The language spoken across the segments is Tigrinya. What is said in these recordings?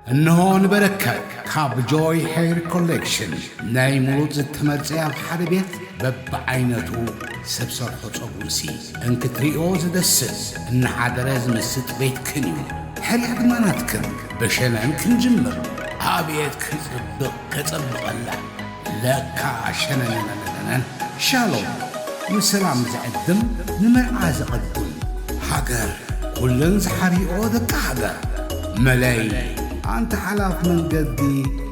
እንሆ ንበረከት ካብ ጆይ ሄር ኮሌክሽን ናይ ምሩፅ ዝተመርፀ ኣብ ሓደ ቤት በብዓይነቱ ሰብ ሰርሖ ፀጉርሲ እንክትሪኦ ዝደስስ እናሓደረ ዝምስጥ ቤትክን እዩ። ሕርያ ድማ ናትክን። ብሸነን ክንጅምር። ኣቤት ክፅብቕ ከፀብቐላ። ለካ ሸነነነነነን። ሻሎም ንሰላም ዝዕድም ንመርዓ ዝቐድም። ሃገር ኩለን ዝሓርይኦ ደቂ ሃገር። መለይ ኣንተ ሓላፍ መንገዲ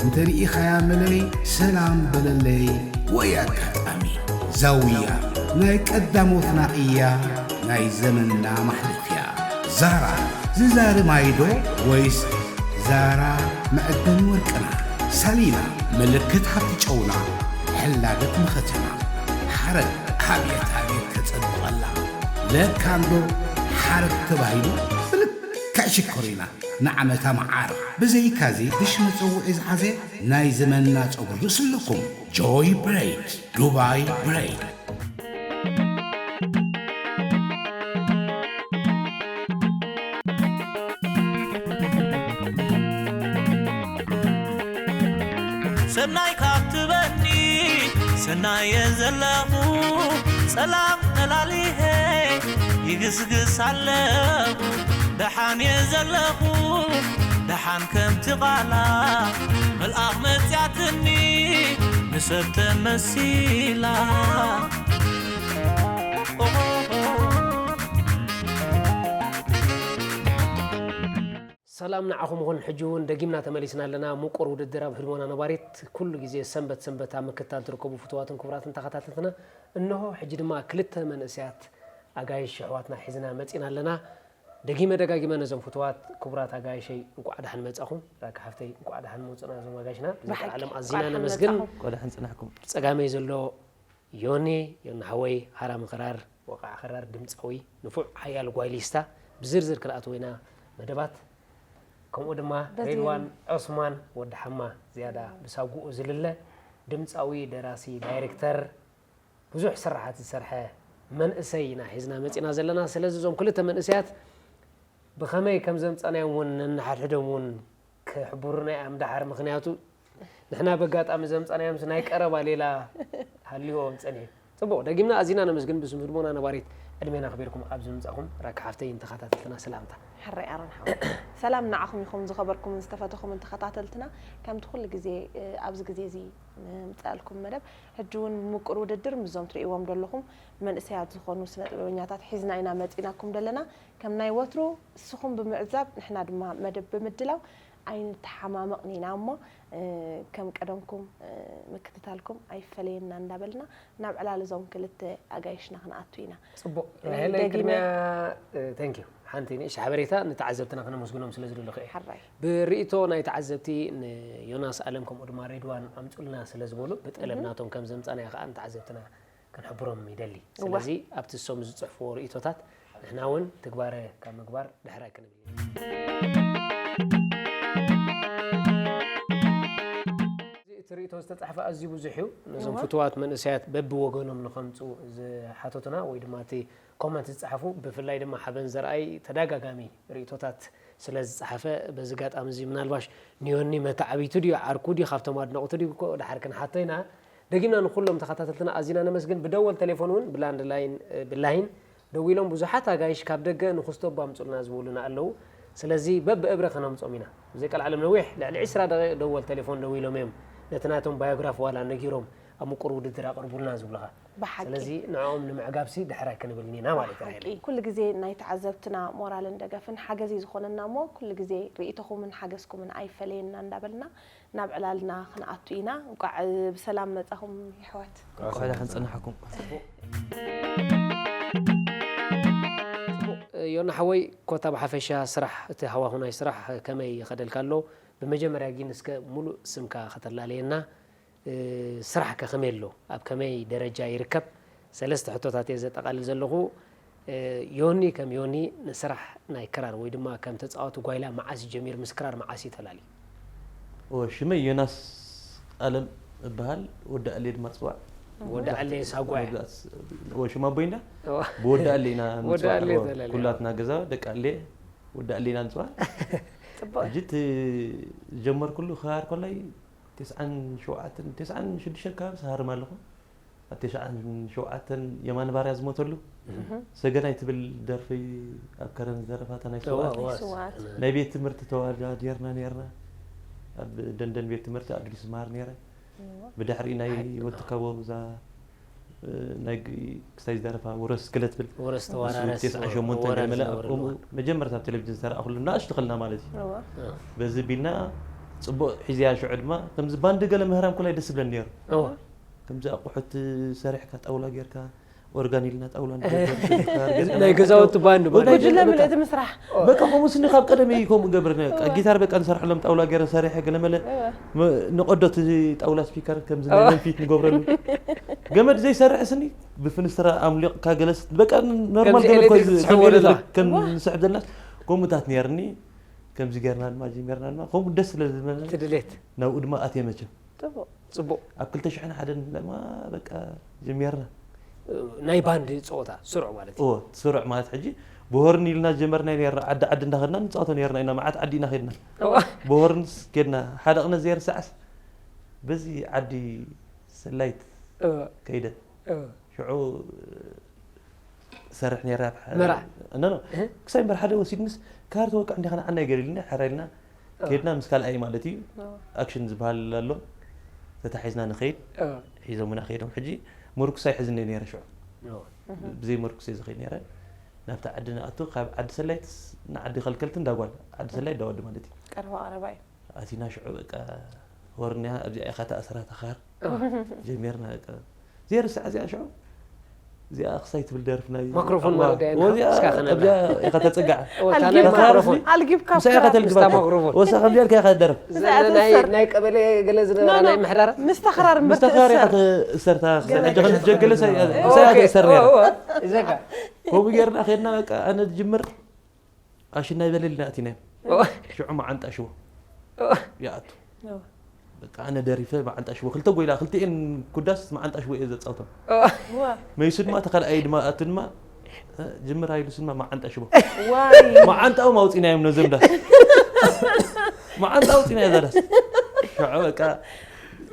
እንተ ርኢኻያ መለይ ሰላም በለለይ። ወይ ኣጋጣሚ ዛውያ ናይ ቀዳሞትና እያ ናይ ዘመንና ማሕለፍያ። ዛራ ዝዛሪ ማይዶ ወይስ ዛራ መዕደኒ ወርቅና? ሳሊና ምልክት ሃብቲ ጨውና ሕላገት መኸተና። ሓረግ ኣብየት ኣብየት ከጸብቐላ። ለካ እንዶ ሓረግ ተባሂሉ ብልክዕ ሽኮሪና ንዓመታ መዓር። ብዘይካዚ ድሽ መጸውዒ ዝሓዘ ናይ ዘመንና ጸጉሪ ርእሲ ኣለኩም። ጆይ ብሬድ፣ ዱባይ ብሬድ። ሰናይ ካብ ትበኒ ሰናየ ዘለኹ ጸላም ተላሊሄ ይግስግስ ኣለኹ ደሓን እየ ዘለኹ ደሓን ከምቲ ቓላ መልኣኽ መጽያትኒ ንሰብ ተመሲላ። ሰላም ንዓኹም ይኹን። ሕጂ እውን ደጊምና ተመሊስና ኣለና። ምቁር ውድድር ኣብ ህድሞና ነባሪት። ኩሉ ግዜ ሰንበት ሰንበት ኣብ ምክትታል ትርከቡ ፍቱዋትን ክቡራትን ተኸታተልትና፣ እንሆ ሕጂ ድማ ክልተ መንእሰያት ኣጋይሽ ኣሕዋትና ሒዝና መጺና ኣለና። ደጊመ ደጋጊመ ነዞም ፍቱዋት ክቡራት ኣጋይሸይ እንቋዕ ደሓን መጻኹም። ራኪ ሓፍተይ እንቋዕ ደሓን መጹና እዞም ኣጋይሽና። ብዘይቃ ብሓቂ ዓለም ኣዚና እንቋዕ ደሓን ነመስግን። መጻኹም። እንቋዕ ደሓን ጸናሕኩም። ብጸጋመይ ዘሎ ዮኒ፣ ዮኒ ሓወይ፣ ሃራሚ ክራር፣ ወቓዒ ክራር፣ ድምጻዊ፣ ንፉዕ ሓያል ጓይሊስታ፣ ብዝርዝር ክንኣትዎ ኢና መደባት። ከምኡ ድማ በዚ ሬድዋን ዑስማን፣ ወዲ ሓማ፣ ዝያዳ ብሳጉኡ ዝልለ ድምጻዊ፣ ደራሲ፣ ዳይሬክተር፣ ብዙሕ ስራሓት ዝሰርሐ መንእሰይ ኢና ሒዝና መጺና ዘለና። ስለዚ እዞም ክልተ መንእሰያት ብኸመይ ከም ዘምጻናዮም እውን ነንሓድሕዶም እውን ክሕብሩና እዮም ደሓር። ምኽንያቱ ንሕና በጋጣሚ ዘምጻናዮምስ ናይ ቀረባ ሌላ ሃልይዎም ጸኒሑ። ጽቡቕ፣ ደጊምና ኣዚና ነመስግን ብስም ህድሞና ነባሪት ዕድሜና ኣኽቢርኩም ኣብዚ ምምጻእኩም። ራኪ ሓፍተይን ተኸታተልትና ሰላምታ። ሕራይ ኣሮን ሓወይ። ሰላም ንዓኹም ይኹን ዝኸበርኩምን ዝተፈተኹምን ተኸታተልትና። ከምቲ ኩሉ ግዜ፣ እ፣ ኣብዚ ግዜ እዚ ንምምጻእልኩም መደብ፣ ሕጂ እውን ምቁር ውድድር ምስዞም ትርእይዎም ዘለኹም መንእሰያት ዝኾኑ ስነ ጥበበኛታት ሒዝና ኢና መጺናኩም ዘለና። ከም ናይ ወትሩ እስኹም ብምዕዛብ ንሕና ድማ መደብ ብምድላው ኣይንተሓማመቕን ኢና እሞ፣ እ፣ ከም ቀደምኩም፣ እ፣ ምክትታልኩም ኣይፈለየና እንዳበልና ናብ ዕላል እዞም ክልተ ኣጋይሽና ክንኣቱ ኢና። ጽቡቕ እ፣ ራሄለይ፣ ደጊመ- ቅድሚያ ቴንክ ዩ ሓንቲ ንእሽ ሓበሬታ ንተዓዘብትና ክነመስግኖም ስለ ዝደለኹ እየ። ሓራይ ብርእይቶ ናይ ተዓዘብቲ ንዮናስ ኣለም ከምኡ ድማ ሬድዋን ኣምጹልና ስለ ዝበሉ ብጠለብ ናቶም ከም ዘምጻናዮ ከዓ ንተዓዘብትና ክንሕብሮም ይደሊ። እወ። ስለዚ ኣብቲ እሶም ዝጽሕፍዎ ርእይቶታት ንሕና እውን ትግባረ ካብ ምግባር ድሕራይ ክንብል ኢና። እዚ እቲ ርእይቶ ዝተጻሕፈ ኣዝዩ ብዙሕ እዩ። ነዞም እወ። ፍቱዋት መንእሰያት በብወገኖም ንኸምጽኡ ዝሓተቱና ወይ ድማ እቲ ኮመንት ዝጸሓፉ፣ ብፍላይ ድማ ሓበን ዘርኣይ ተደጋጋሚ ርእይቶታት ስለ ዝጸሓፈ፣ በዚ ኣጋጣሚ እዚ ምናልባሽ ንዮኒ መተዓብይቱ ድዩ ዓርኩ ድዩ ካብቶም ኣድነቕቱ ድዩ እኮ ድሓር ክንሓቶ ኢና። ደጊምና ንኹሎም ተኸታተልትና ኣዚና ነመስግን። ብደወል ቴሌፎን እውን ብላንድ ላይን፣ እ፣ ብላይን ደዊሎም ብዙሓት ኣጋይሽ ካብ ደገ ንኹስቶቦ ኣምጹልና ዝብሉና ኣለዉ። ስለዚ በብእብረ ከነምጾም ኢና። ብዘይ ቀልዓለም ነዊሕ ልዕሊ ዕስራ ደቂቕ ደወል ቴሌፎን ደዊሎም እዮም ነቲ ናቶም ባዮግራፍ ዋላ ነጊሮም ኣብ ምቁር ውድድር ኣቕርቡልና ዝብሉኻ። ብሓቂ። ስለዚ ንዕኦም ንምዕጋብሲ ድሕራይ ክንብል ኢና ማለት እዩ። ሓቂ። ኩሉ ግዜ ናይ ተዓዘብትና ሞራልን ደገፍን ሓገዝ እዩ ዝኾነና እሞ ኩሉ ግዜ ርእይቶኹምን ሓገዝኩምን ኣይፈለየና እንዳበልና ናብ ዕላልና ክንኣቱ ኢና። እንቋዕ ብሰላም መጻኹም የሕዋት። እንቋዕ ደሓን ጸናሕኩም። ዮና ሓወይ፣ ኮታ ብሓፈሻ ስራሕ፣ እቲ ሃዋሁ ናይ ስራሕ ከመይ ይኸደልካ ኣሎ? ብመጀመርያ ግን እስከ ሙሉእ ስምካ ከተላለየና፣ እ፣ ስራሕከ ከመይ ኣሎ? ኣብ ከመይ ደረጃ ይርከብ? ሰለስተ ሕቶታት እየ ዘጠቓልል ዘለኹ። እ፣ ዮኒ ከም ዮኒ ንስራሕ ናይ ክራር ወይ ድማ ከም ተጻዋቲ ጓይላ መዓስ እዩ ጀሚሩ? ምስ ክራር መዓስ እዩ ተላልዩ? እወ፣ ሽመይ ዮናስ ኣለም እበሃል፣ ወዲ ኣሌ ድማ ጽዋዕ። ወዲ ኣሌ ሳጓያ። መብዛሕት-፣ እወ፣ ሽም ኣቦይ እንዳ እወ። ብወዲ ኣሌ ኢና ወዲ ንጽዋዕ። ኣሌ እወ፣ ተለለ። ኩላትና ገዛ ደቂ ኣሌ ወዲ ኣሌ ኢና ንጽዋዕ። ሕጂ እቲ ዝጀመርኩሉ ክሃር ከላይ ተስዓን ሸውዓተን ተስዓን ሽዱሽተን ከባቢ ዝሃርም ኣለኹ። ኣብ ተስዓን ሸውዓተን የማነ ባርያ ዝሞተሉ ሰገናይ ትብል ደርፊ ኣብ ከረን ዝደረፋታ ናይ ስውኣት ናይ ቤት ትምህርቲ ተዋዳዲርና ነርና። ኣብ ደንደን ቤት ትምህርቲ ኣድሪስ ዝመሃር ነረ። ብድሕሪ ናይ ወትካቦ እዛ ናይ ክሳይ ዝደረፋ ውረስ ክለ ትብል ውረስ ተዋራረስ ተስዓን ሸሞንተን ገለ መለ ኣብ ከምኡ መጀመርታ ኣብ ቴሌቪዥን ዝተረኣኹሉ ንኣሽቱ ከልና ማለት እዩ። በዚ ቢልና ጽቡቕ ሒዝያ ሽዑ ድማ ከምዚ ባንዲ ገለ ምህራም ኮላይ ደስ ይብለኒ ነይሩ። ከምዚ ኣቑሑት ሰሪሕካ ጣውላ ጌርካ ኦርጋን ኢልና ጣውላ ናይ ገዛውቲ ባንድ ጉጅለ ምልእቲ ምስራሕ። በቃ ከምኡ ስኒ ካብ ቀደም እዩ ከምኡ ገብር ጊታር በቃ ንሰርሐሎም ጣውላ ገይረ ሰሪሐ ገለመለ ንቀዶ እቲ ጣውላ ስፒከር ከምዚ ናይ መንፊት ንገብረሉ ገመድ ዘይሰርሕ ስኒ ብፍንስትራ ኣምሊቕካ ገለስ በቃ ኖርማል ገመድ ኮይዘ ከም ንስሕብ ዘላስ ከምኡታት ነርኒ። ከምዚ ገርና ድማ ጀሚርና ድማ ከምኡ ደስ ስለ ዝበለና ትድሌት ናብኡ ድማ ኣትየ መቸም ጽቡቕ። ኣብ ክልተ ሽሕን ሓደን ድማ በቃ ጀሚርና። ናይ ባንድ ጸወታ ስሩዕ ማለት እዩ። እዎ፣ ስሩዕ ማለት ሕጂ ብሆርን ኢልና ጀመርና ነርና፣ ዓዲ ዓዲ እንዳኸድና ንጻወቶ ነርና ኢና፣ መዓት ዓዲ ኢና ኸድና። እዎ። ብሆርንስ ኬድና፣ ሓደ ቅነ ዘይርሳዕስ በዚ ዓዲ ሰላይት እዎ። ከይደ። እዎ። ሽዑ ሰርሕ ነይረ ኣብ ሓደ መርዓ። ኖ፣ ኖ። እህ። ክሳይ እምበር ሓደ ወሲድንስ፣ "ካር ተወቅዕ እንዲኻ ንዓና ይገሊልና፣ ሓራ ኢልና፣ ኦ። ከድና ምስ ካልኣይ ማለት እዩ። ኦ። ኣክሽን ዝበሃል ኣሎ። ተታሒዝና ንኸይድ፣ ኦ። ሒዞምና ከይዶም። ሕጂ ምርኩስ ኣይሕዝን እየ ነይረ ሽዑ። ኦ። ብዘይ ምርኩስ እየ ዝኸይድ ነይረ። ናብታ ዓዲ ንኣቱ፣ ካብ ዓዲ ሰላይት ንዓዲ ከልከልቲ እንዳጓል፣ ዓዲ ሰላይት እንዳወዲ ማለት እዩ። ቀረባ ቀረባ እዩ። ኣቲና ሽዑ በቃ፣ "ወርንያ ኣብዚኣ ኢኻ ተኣስራ ተኻር?" ጀሚርና በቃ። ዘይርሳዕ እዚኣ ሽዑ፣ እዚኣ ክሳይ ትብል ደርፍ ናይ ማክሮፎን ኣዋ፣ ማለት እያ፣ ወዚኣ እስካ ከነላ። ኣብዚኣ ኢኻ ተጸጋዓ። ኦ፣ እታ ናይ ተኻር ማክሮፎን። ስኒ፣ ኣልጊብካ ምሳይ ኢኻ ተልግባ። ምስታ ማክሮፎን። ወሳ ከምዚኣ ኢልካ ኢኻ ትደርፍ። እዛ እዚኣ ናይ፣ ትእሰር። ናይ ቀበሌ ገለ ዝነበራ ኖ፣ ኖ። ናይ ምሕዳር። ምስታ ክራር እምበር ምስታ ክራር ኢኻ ትእሰር። ትእሰር፣ እታ ገለ ክሳይ ሕጂ ክትጀግል ሳይ፣ ኦ፣ ሳይ ኢኻ ኦኬ። ትእሰር ነይራ። ኦ፣ ኦ፣ እዛ እካ። ከምኡ ጌርና ኸድና በቃ ኣነ ዝጅምር ኣሽና ይበለልና ኣቲና። ኦ። ሽዑ መዓንጣ ሽቦ። ኦ። ይኣቱ። ኦ። በቃ ኣነ ደሪፈ መዓንጣ ሽቦ። ክልተ ጎይላ፣ ክልቲኤን ኩዳስ መዓንጣ ሽቦ እየ ዘጻውቶም። ኦ። ዋ። መይሱ ድማ ተኻልኣይ ድማ ኣቱ ድማ፣ እ፣ ጅምር ኣይሉስ ድማ መዓንጣ ሽቦ። ዋይ። መዓንጣኦም ኣውጺናዮም ነዞም ዳስ። መዓንጣ ኣውጺና እዛ ዳስ። ሽዑ በቃ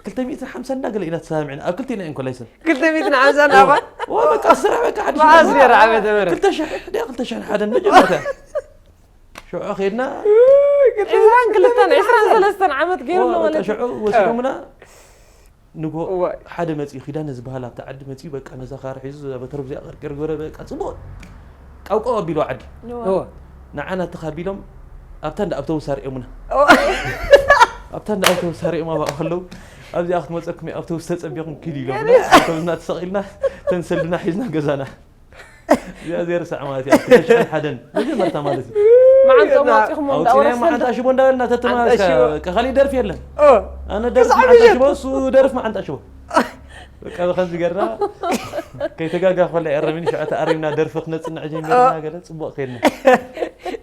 ክልተ ሚእትን ሓምሳን እንዳገለ ኢና ተሰማሚዕና። ኣብ ክልቲኤና እየን ኮላይሰን። ክልተ ሚእትን ሓምሳን ኣባል? ዋ፣ በቃ ስራሕ በቃ ሓድሽ መዓዝ ነይሩ ዓመተ ምህረት? ክልተ ሽሕ ድያ ክልተ ሽሕን ሓደን መጀመርታ። ሽዑ ኸድና። እዋይ፣ ክልተ ዒስራን ክልተን፣ ዒስራን ሰለስተን ዓመት ገይሩ ዋ፣ ኣሎ በቃ ማለት እዩ። ሽዑ ወሲዶምና። ንጎ እዋይ። ሓደ መጺኡ ኪዳነ ዝበሃል ኣብታ ዓዲ መጺኡ በቃ ነዛ ካር ሒዙ በተረብ እዚኣ ቀርቅር ገረ በቃ ጽቡቕ ቃውቃው ኣቢሉ ዓዲ። እዋ። እዋ። ንዓና ተኻቢሎም ኣብታ እንዳ ኣውቶቡስ ኣርእዮምና። እዋ። ኣብታ እንዳ ኣውቶቡስ ኣርእዮም ኣብኣ ከለዉ ኣብዚኣ ክትመጸኩም እያ ኣውቶቡስ ተጸቢኹም ኪዱ ኢሎምና። ኣውቶቡስና ተሰቒልና ተንሰልና ሒዝና ገዛና። እዚኣ ዘይርሳዕ ማለት እያ። ክልተ ሽሕን ሓደን መጀመርታ ማለት እዩ። መዓንጥኦም ኣውጺኹም ኣውጺናዮ እንዳወረስና መዓንጣ ሽቦ እንዳበልና ተተማስካ መዓንጣ ሽቦ። በቃ ካሊእ ደርፊ የለን። ኦ። ኣነ ደርፊ ክሳዕ መዓንጣ ምሸት። ሽቦ፣ እሱ ደርፊ መዓንጣ ሽቦ። በቃ ብኸምዚ ገርና ከይተጋጋ ኮላ ኤረሚን ሽዑ ተኣሪምና ደርፊ ክነጽንዕ ጀሚርና ኦ። ገለ ጽቡቕ ከይድና።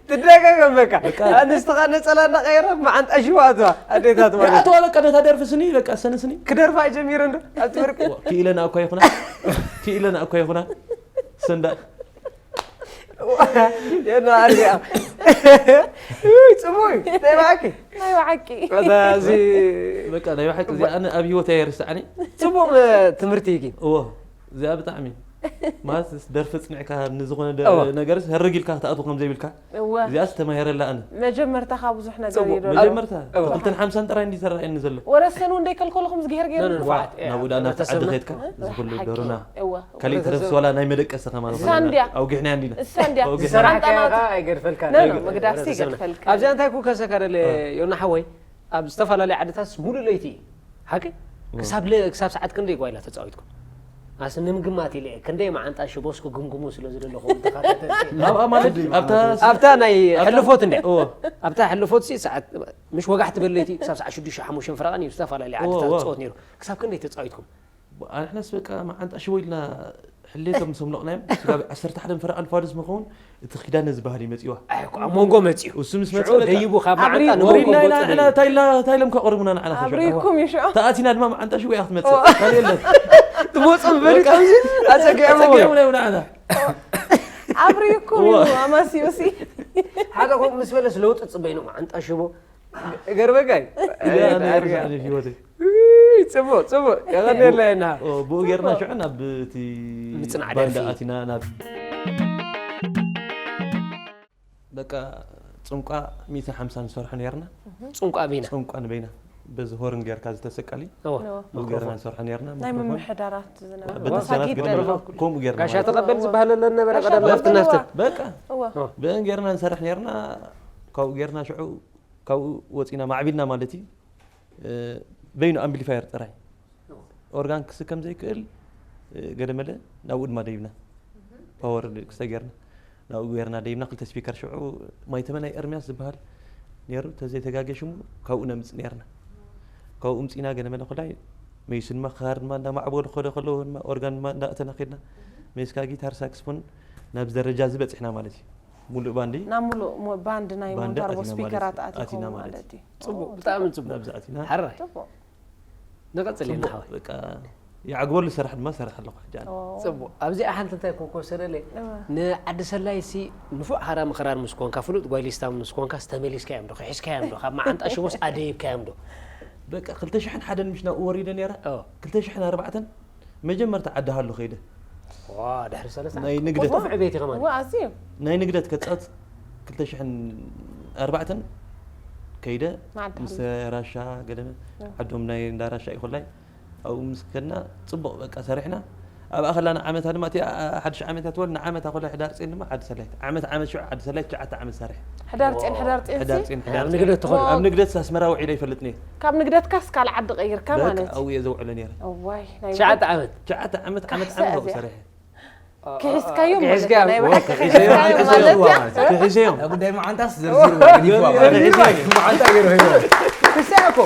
ትደጋገም በቃ። በቃ። ኣንስትኻ ነጸላ እናቐየረ መዓንጣ ሽቦ ኣትዋ። ኣዴታት ማለት። ኣትዋ በቃ ነታ ደርፊ ስኒ በቃ ሰንስኒ። ክደርፋ ጀሚረ እንዶ ኣብቲ ብርቂ። ክኢለና እኳ ይኹና። ክኢለና እኳ ይኹና። ሰንዳ። የና ኣርያ። ውይ፣ ጽቡይ፣ ናይ ብሓቂ። ናይ ብሓቂ። በቃ፣ እዚ በቃ፣ ናይ ብሓቂ፣ እዚ ኣነ ኣብ ህይወት ኣይርስዓኒ። ጽቡቕ ትምህርቲ እዩ ግን። እዎ፣ እዚኣ ብጣዕሚ። ማለት፣ ደርፊ ጽኒዕካ ንዝኾነ ደ-፣ እዎ። ነገርስ ህርግ ኢልካ ክትኣትዎ ከም ዘይብልካ። እወ። እዚኣስ ተማሂረላ ኣነ። መጀመርታኻ ብዙሕ ነገር ጽቡቕ። እዩ ዶ? መጀመርታ፣ እወ። ክልተን ሓምሳን ጥራይ እንዲ ተራእየኒ ዘሎ። ወረሰን እውን ደይከልከሉ ከምዚ ገይር ገይሩ ኖ፣ ኖ፣ ኖ። ንፉዓት። ናብኡ ደኣ ናብቲ ዓዲ ህብረተሰብና። ከድካ፣ እዚ ኩሉ ሓቂ። ዶሮና። እወ። ካልእ ተረፍ ወረሰን። ዋላ ናይ መደቀሲ ከማን ሳንድያ። ኣውጊሕና እንዲና። ሳንድያ። ኣውጊሕና። ዝሰራሕካዮ ኣንጣናት። ከኣ ኣይገድፈልካን። ኖ፣ ኖ፣ ናይ መግዳፍቲ ህብረተሰብና። ይገድፈልካ። ኣብዚኣ እንታይ ኩ ከሰከረለ ኦ። ዮና ሓወይ፣ ኣብ ዝተፈላለየ ዓድታት ሙሉእ ለይቲ እዩ። ሓቂ? ኦ። ክሳብ ለ-፣ ክሳብ ሰዓት ክንደይ ጓይላ ተጻዊትኩም? ኣስ ንምግማት ኢለ እየ። ክንደይ መዓንጣ ሽቦስ ክግምግሙ ስለ ዝደለኹ ተኻታተልቲ። ኣብኣ ማለት ኣብታ ኣብታ ናይ ኣብታ ሕልፎት እንድያ። እዎ። ኣብታ ሕልፎት ሲ ሰዓት ምሽ ወጋሕቲ በለይቲ ክሳብ ሰዓት ሽዱሽተ ሓሙሽተ ፈረቓ ነይሩ፣ ዝተፈላለየ እዎ፣ ዓድታት እዎ። ዝጸወት ነይሩ። ክሳብ ክንደይ ተጻዊትኩም? ኣንሕናስ በቃ መዓንጣ ሽቦ ኢልና ሕሌቶም ምስ ኣምለቕናዮም፣ ስጋብ ዓሰርተ ሓደን ፈረቓን ፋዱስ ንኸውን እቲ ኪዳነ ዝበሃል እዩ መጺዋ። ኣይ፣ እኮ ኣብ መንጎ መጺኡ። እሱ ምስ መጸ ሽዑ በቃ ደይቡ ካብ መዓንጣ ኣብሪኩም። ንመንጎ ወሪድና ኢና ገጹ ንሕና ደይቡ። እንታይ ኢልና፣ እንታይ ኢሎም ከቕርቡና ንዓና ከ ኣብሪኩም ሽዑ? እዩ ሽዑ። ተኣቲና ድማ መዓንጣ ሽቦ እያ ክትመጽእ። ኦ። ካልእ የለን። ትመጾም በሊጾም በቃ። እዚ ኣጸጊዖም ኣጸጊዖም እዮም። እዮም ንዓና። ኣብሪኩም እዩ ኣማስዮሲ። ሓደ ኮ ምስ በለስ ለውጢ ጽበይ ነው ማዓንጣ ሽቦ ገርበጋይ እዚኣ ናይ ርሳዕ ህይወተይ ጽቡቅ ጽቡቅ የቐኔለና ብኡ ጌርና ሽዑ ናብ እቲ ምጽናዕ ባንዳ ደርፊ። ኣቲና ናብ በቃ ጽንቋ ሚእቲ ሓምሳ ንሰርሖ ነርና ጽንቋ ቢና ጽንቋ ንበይና በዚ ሆርን ጌርካ ዝተሰቀሊ እወ ብኡ ጌርና ንሰርሖ ነርና ናይ ሚክሮፎን ምምሕዳራት ዝነበረ በተሰናት ሳጊድ ገለ ደሎ ከምኡ ጌርና ጋሻ ማለት እዩ። ተቐበል ዝበሃለለን ነበረ ጋሻ ቀደም ተቐበል መፍትነፍትን እወ። በቃ እወ ብእን ጌርና ንሰርሕ ኔርና ካብኡ ጌርና ሽዑ ካብኡ ወፂና ማዕቢልና ማለት እዩ እ፣ በይኑ ኣምፕሊፋየር ጥራይ ኦርጋን ክስከም ዘይክእል እ፣ ገለ መለ ናብኡ ድማ ደይብና ፓወር ክስተ ጌርና ናብኡ ጌርና ደይብና ክልተ ስፒከር ሽዑ ማይተመ ናይ ኤርሚያስ ዝበሃል ነይሩ ተዘይተጋገ ሽሙ ካብኡ ነምፅ ኔርና ካብኡ ምፅና ገለ መለ ኮላይ መይሱ ድማ ክኻር ድማ እንዳማዕበሉ ክኸደ ከለዉ ድማ ኦርጋን ድማ እንዳእተና ከድና ሜስካ ጊታር ሳክስፎን ናብዚ ደረጃ እዚ በፂሕና ማለት እዩ ሙሉእ ባንዲ ናብ ሙሉእ ሞ- ባንድ ናይ ባንድ ሞንታርቦ ኣቲና ስፒከራት ማለት እዩ። ኣቲና ኣቲኹም ማለት ማለት እዩ ጽቡቅ ብጣዕሚ ጽቡቅ ናብዚ ኣቲና ሓራይ ጽቡቅ ንቐጽል ኢና ጽቡቅ ሓወይ በቃ ይዓግበሉ ስራሕ ድማ ሰርሕ ኣለኹ ሕጂ ኣነ። ኦ። ጽቡቅ ኣብዚኣ ሓንቲ እንታይ ኮን ኮሰለለ እወ። ንዓዲ ሰላይ ሲ ንፉዕ ሃራሚ ክራር ምስ ኮንካ ፍሉጥ ጓይሊስታ ምስ ኮንካ ስተመሊስካዮም ዶ ክሒስካዮም ዶ ካብ መዓንጣ ሽቦስ ኣደይብካዮም ዶ በቃ ክልተ ሽሕን ሓደን ምሽ ናብኡ ወሪደ ነይረ ኦ ክልተ ሽሕን ኣርባዕተን መጀመርታ ዓዲ ሃሉ ከይደ ዋ ድሕሪ ሰለስተ ናይ ንግደት ቁፉዕ ቤት ከማን እወ ኣዝዩ ናይ ንግደት ከፃት ክልተ ሽሕን ኣርባዕተን ከይደ ንዓዲ ምስ ሃሉ። ራሻ ገለ ዓዶም ናይ እንዳ ራሻ ይኮላይ ኣብኡ ምስ ከድና ፅቡቕ በቃ ሰሪሕና ኣብኣ ከላ ንዓመታ ድማ እቲ ሓድሽ ዓመት እያ ትበል ንዓመታ ኮላ ሕዳር ፅን ድማ ዓዲ ሰላይት ዓመት ዓመት ሽዑ ዓዲ ሰላይት ትሽዓተ ዓመት ሰሪሕ ሕዳር ፂን ሕዳር ፂን ሕዳር ሲ ፅን ናብ ሕዳር ንግደት ትኸዱ ዋው። ኣብ ንግደት ኣስመራ ውዒለ ይፈልጥ ነየ ካብ ንግደት ካስ ካልዓ ዓዲ ቀይርካ በቃ ማለት ኣብኡ እየ ዘውዕለ ነይረ እዋይ ናይ ትሽዓተ ዓመት ትሽዓተ ዓመት ዓመት ካሕሳ ዓመት ኣብኡ እዚኣ። ሰሪሐ ክሒስካዮም ክሒስካዮም ማለት እዩ። ክሒሰዮም ኣብ ጉዳይ መዓንጣስ ዘርዚርዋ ገዲፍዋ ማለት እዩ። መዓንጣ ገይሩ ሂቡ ክሳኮ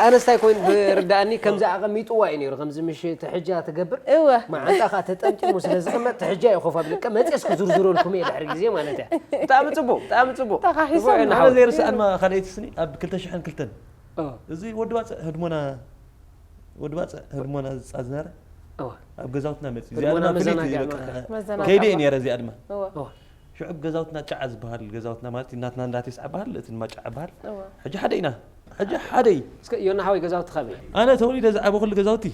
ኣነስታይ ኮይኑ ርዳእኒ ከምዚ ኣቐሚጥዋ እዩ ነይሩ ከምዚ ምሽ ትሕጃ ትገብር እወ መዓንጣ ከዓ ተጠምጢሙ ስለ ዝቕመጥ ትሕጃ እዩ ኮፍ ኣብልቀ መፅስ ክዝርዝረልኩም እየ ድሕሪ ግዜ ማለት እያ ብጣዕሚ ፅቡቅ ብጣዕሚ ፅቡቅ ተኻሒሶም ጽቡቅ ኢና ኣነ ሓወይ። ዘይርስኣን ማ ካልኣይቲ ስኒ ኣብ ክልተ ሽሕን ክልተን ኦ፣ እዚ ወዲ ባፅዕ ህድሞና ወዲ ባፅዕ ህድሞና ዝፃ ዝነበረ ኦ። ኣብ ገዛውትና መፅእ ህድሞና እዚኣ ድማ ፍልይቲ መዘናግዒ በቃ ማእከል። መዘናግዒ ከይደ እየ ማእከል። ነይረ እዚኣ ድማ እወ ኦ። ሽዑ ገዛውትና ጫዓ ዝበሃል ገዛውትና ማለት ናትና እንዳቴስ ዓበሃል እቲ ድማ ጫዓ በሃል እወ ሕጂ ሓደ ኢና ሕጂ ሓደ እዩ እስከ ዮና ሓወይ ገዛውቲ ካበይ ኣነ ተወሊደ ዝዓበኹሉ ገዛውቲ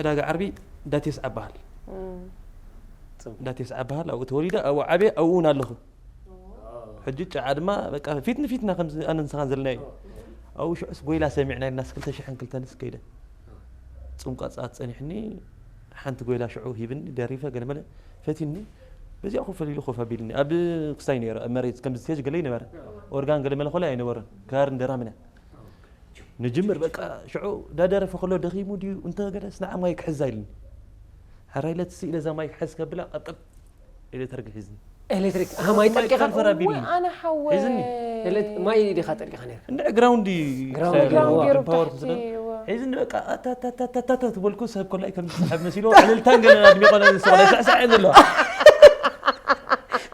ዕዳጋ ዓርቢ እንዳቴስ ዓበሃል እም። እንዳቴስ ዓበሃል ኣብኡ ተወሊደ ኣብኡ ዓብየ ኣብኡ እውን ኣለኹ ሕጂ ጫዓ ድማ በቃ ፊት ንፊትና ከምዚ ኣነ ንስኻን ዘለናዮ ኣብኡ ሽዑስ ጎይላ ሰሚዕና ኢልናስ ክልተ ሽሕን ክልተንስ ከይደ ፅንቋ ፃት ፀኒሕኒ ሓንቲ ጎይላ ሽዑ ሂብኒ ደሪፈ ገለመለ ፈቲኒ በዚኣ ኮፍ ኣቢሉ ኮፍ ኣቢልኒ ኣብ ክስታይ ነይረ ኣብ መሬት ከምዚ ስቴጅ ገለ ይነበረ ኦርጋን ገለመለ ኮላይ ኣይነበረን ክራር እንደራምና ንጅምር በቃ ሽዑ ዳደረፈ ከሎ ደኺሙ ድዩ እንተ ገለስ ንዓ ማይክ ሕዛ ኢልኒ ሕራይ ለትሲ ኢለ እዛ ማይክ ሕዝ ከብላ ቀብቀብ ኢለ ተርግ ሒዝኒ ኤሌክትሪክ ኣህ ማይ ጠልቂኻ ፈርፈር ኣቢልኒ ወይ ኣነ ሓወይ ሒዝኒ ኤሌት- ማይ ዲኻ ጠልቂኻ ነይርካ እንድዕ ግራውንድ ግራውንድ ግራውንድ ገይሩ ፓወር ብታሕቲ ስለ እወ። ሒዝኒ በቃ ኣታታታታታ ትበልኩ ሰብ ኮላይ ከም ዝስሓብ መሲልዎ ዕልልታን ገለ ኣድሚቖ ነዚ ሰቕለ ሳዕሳዕ የለ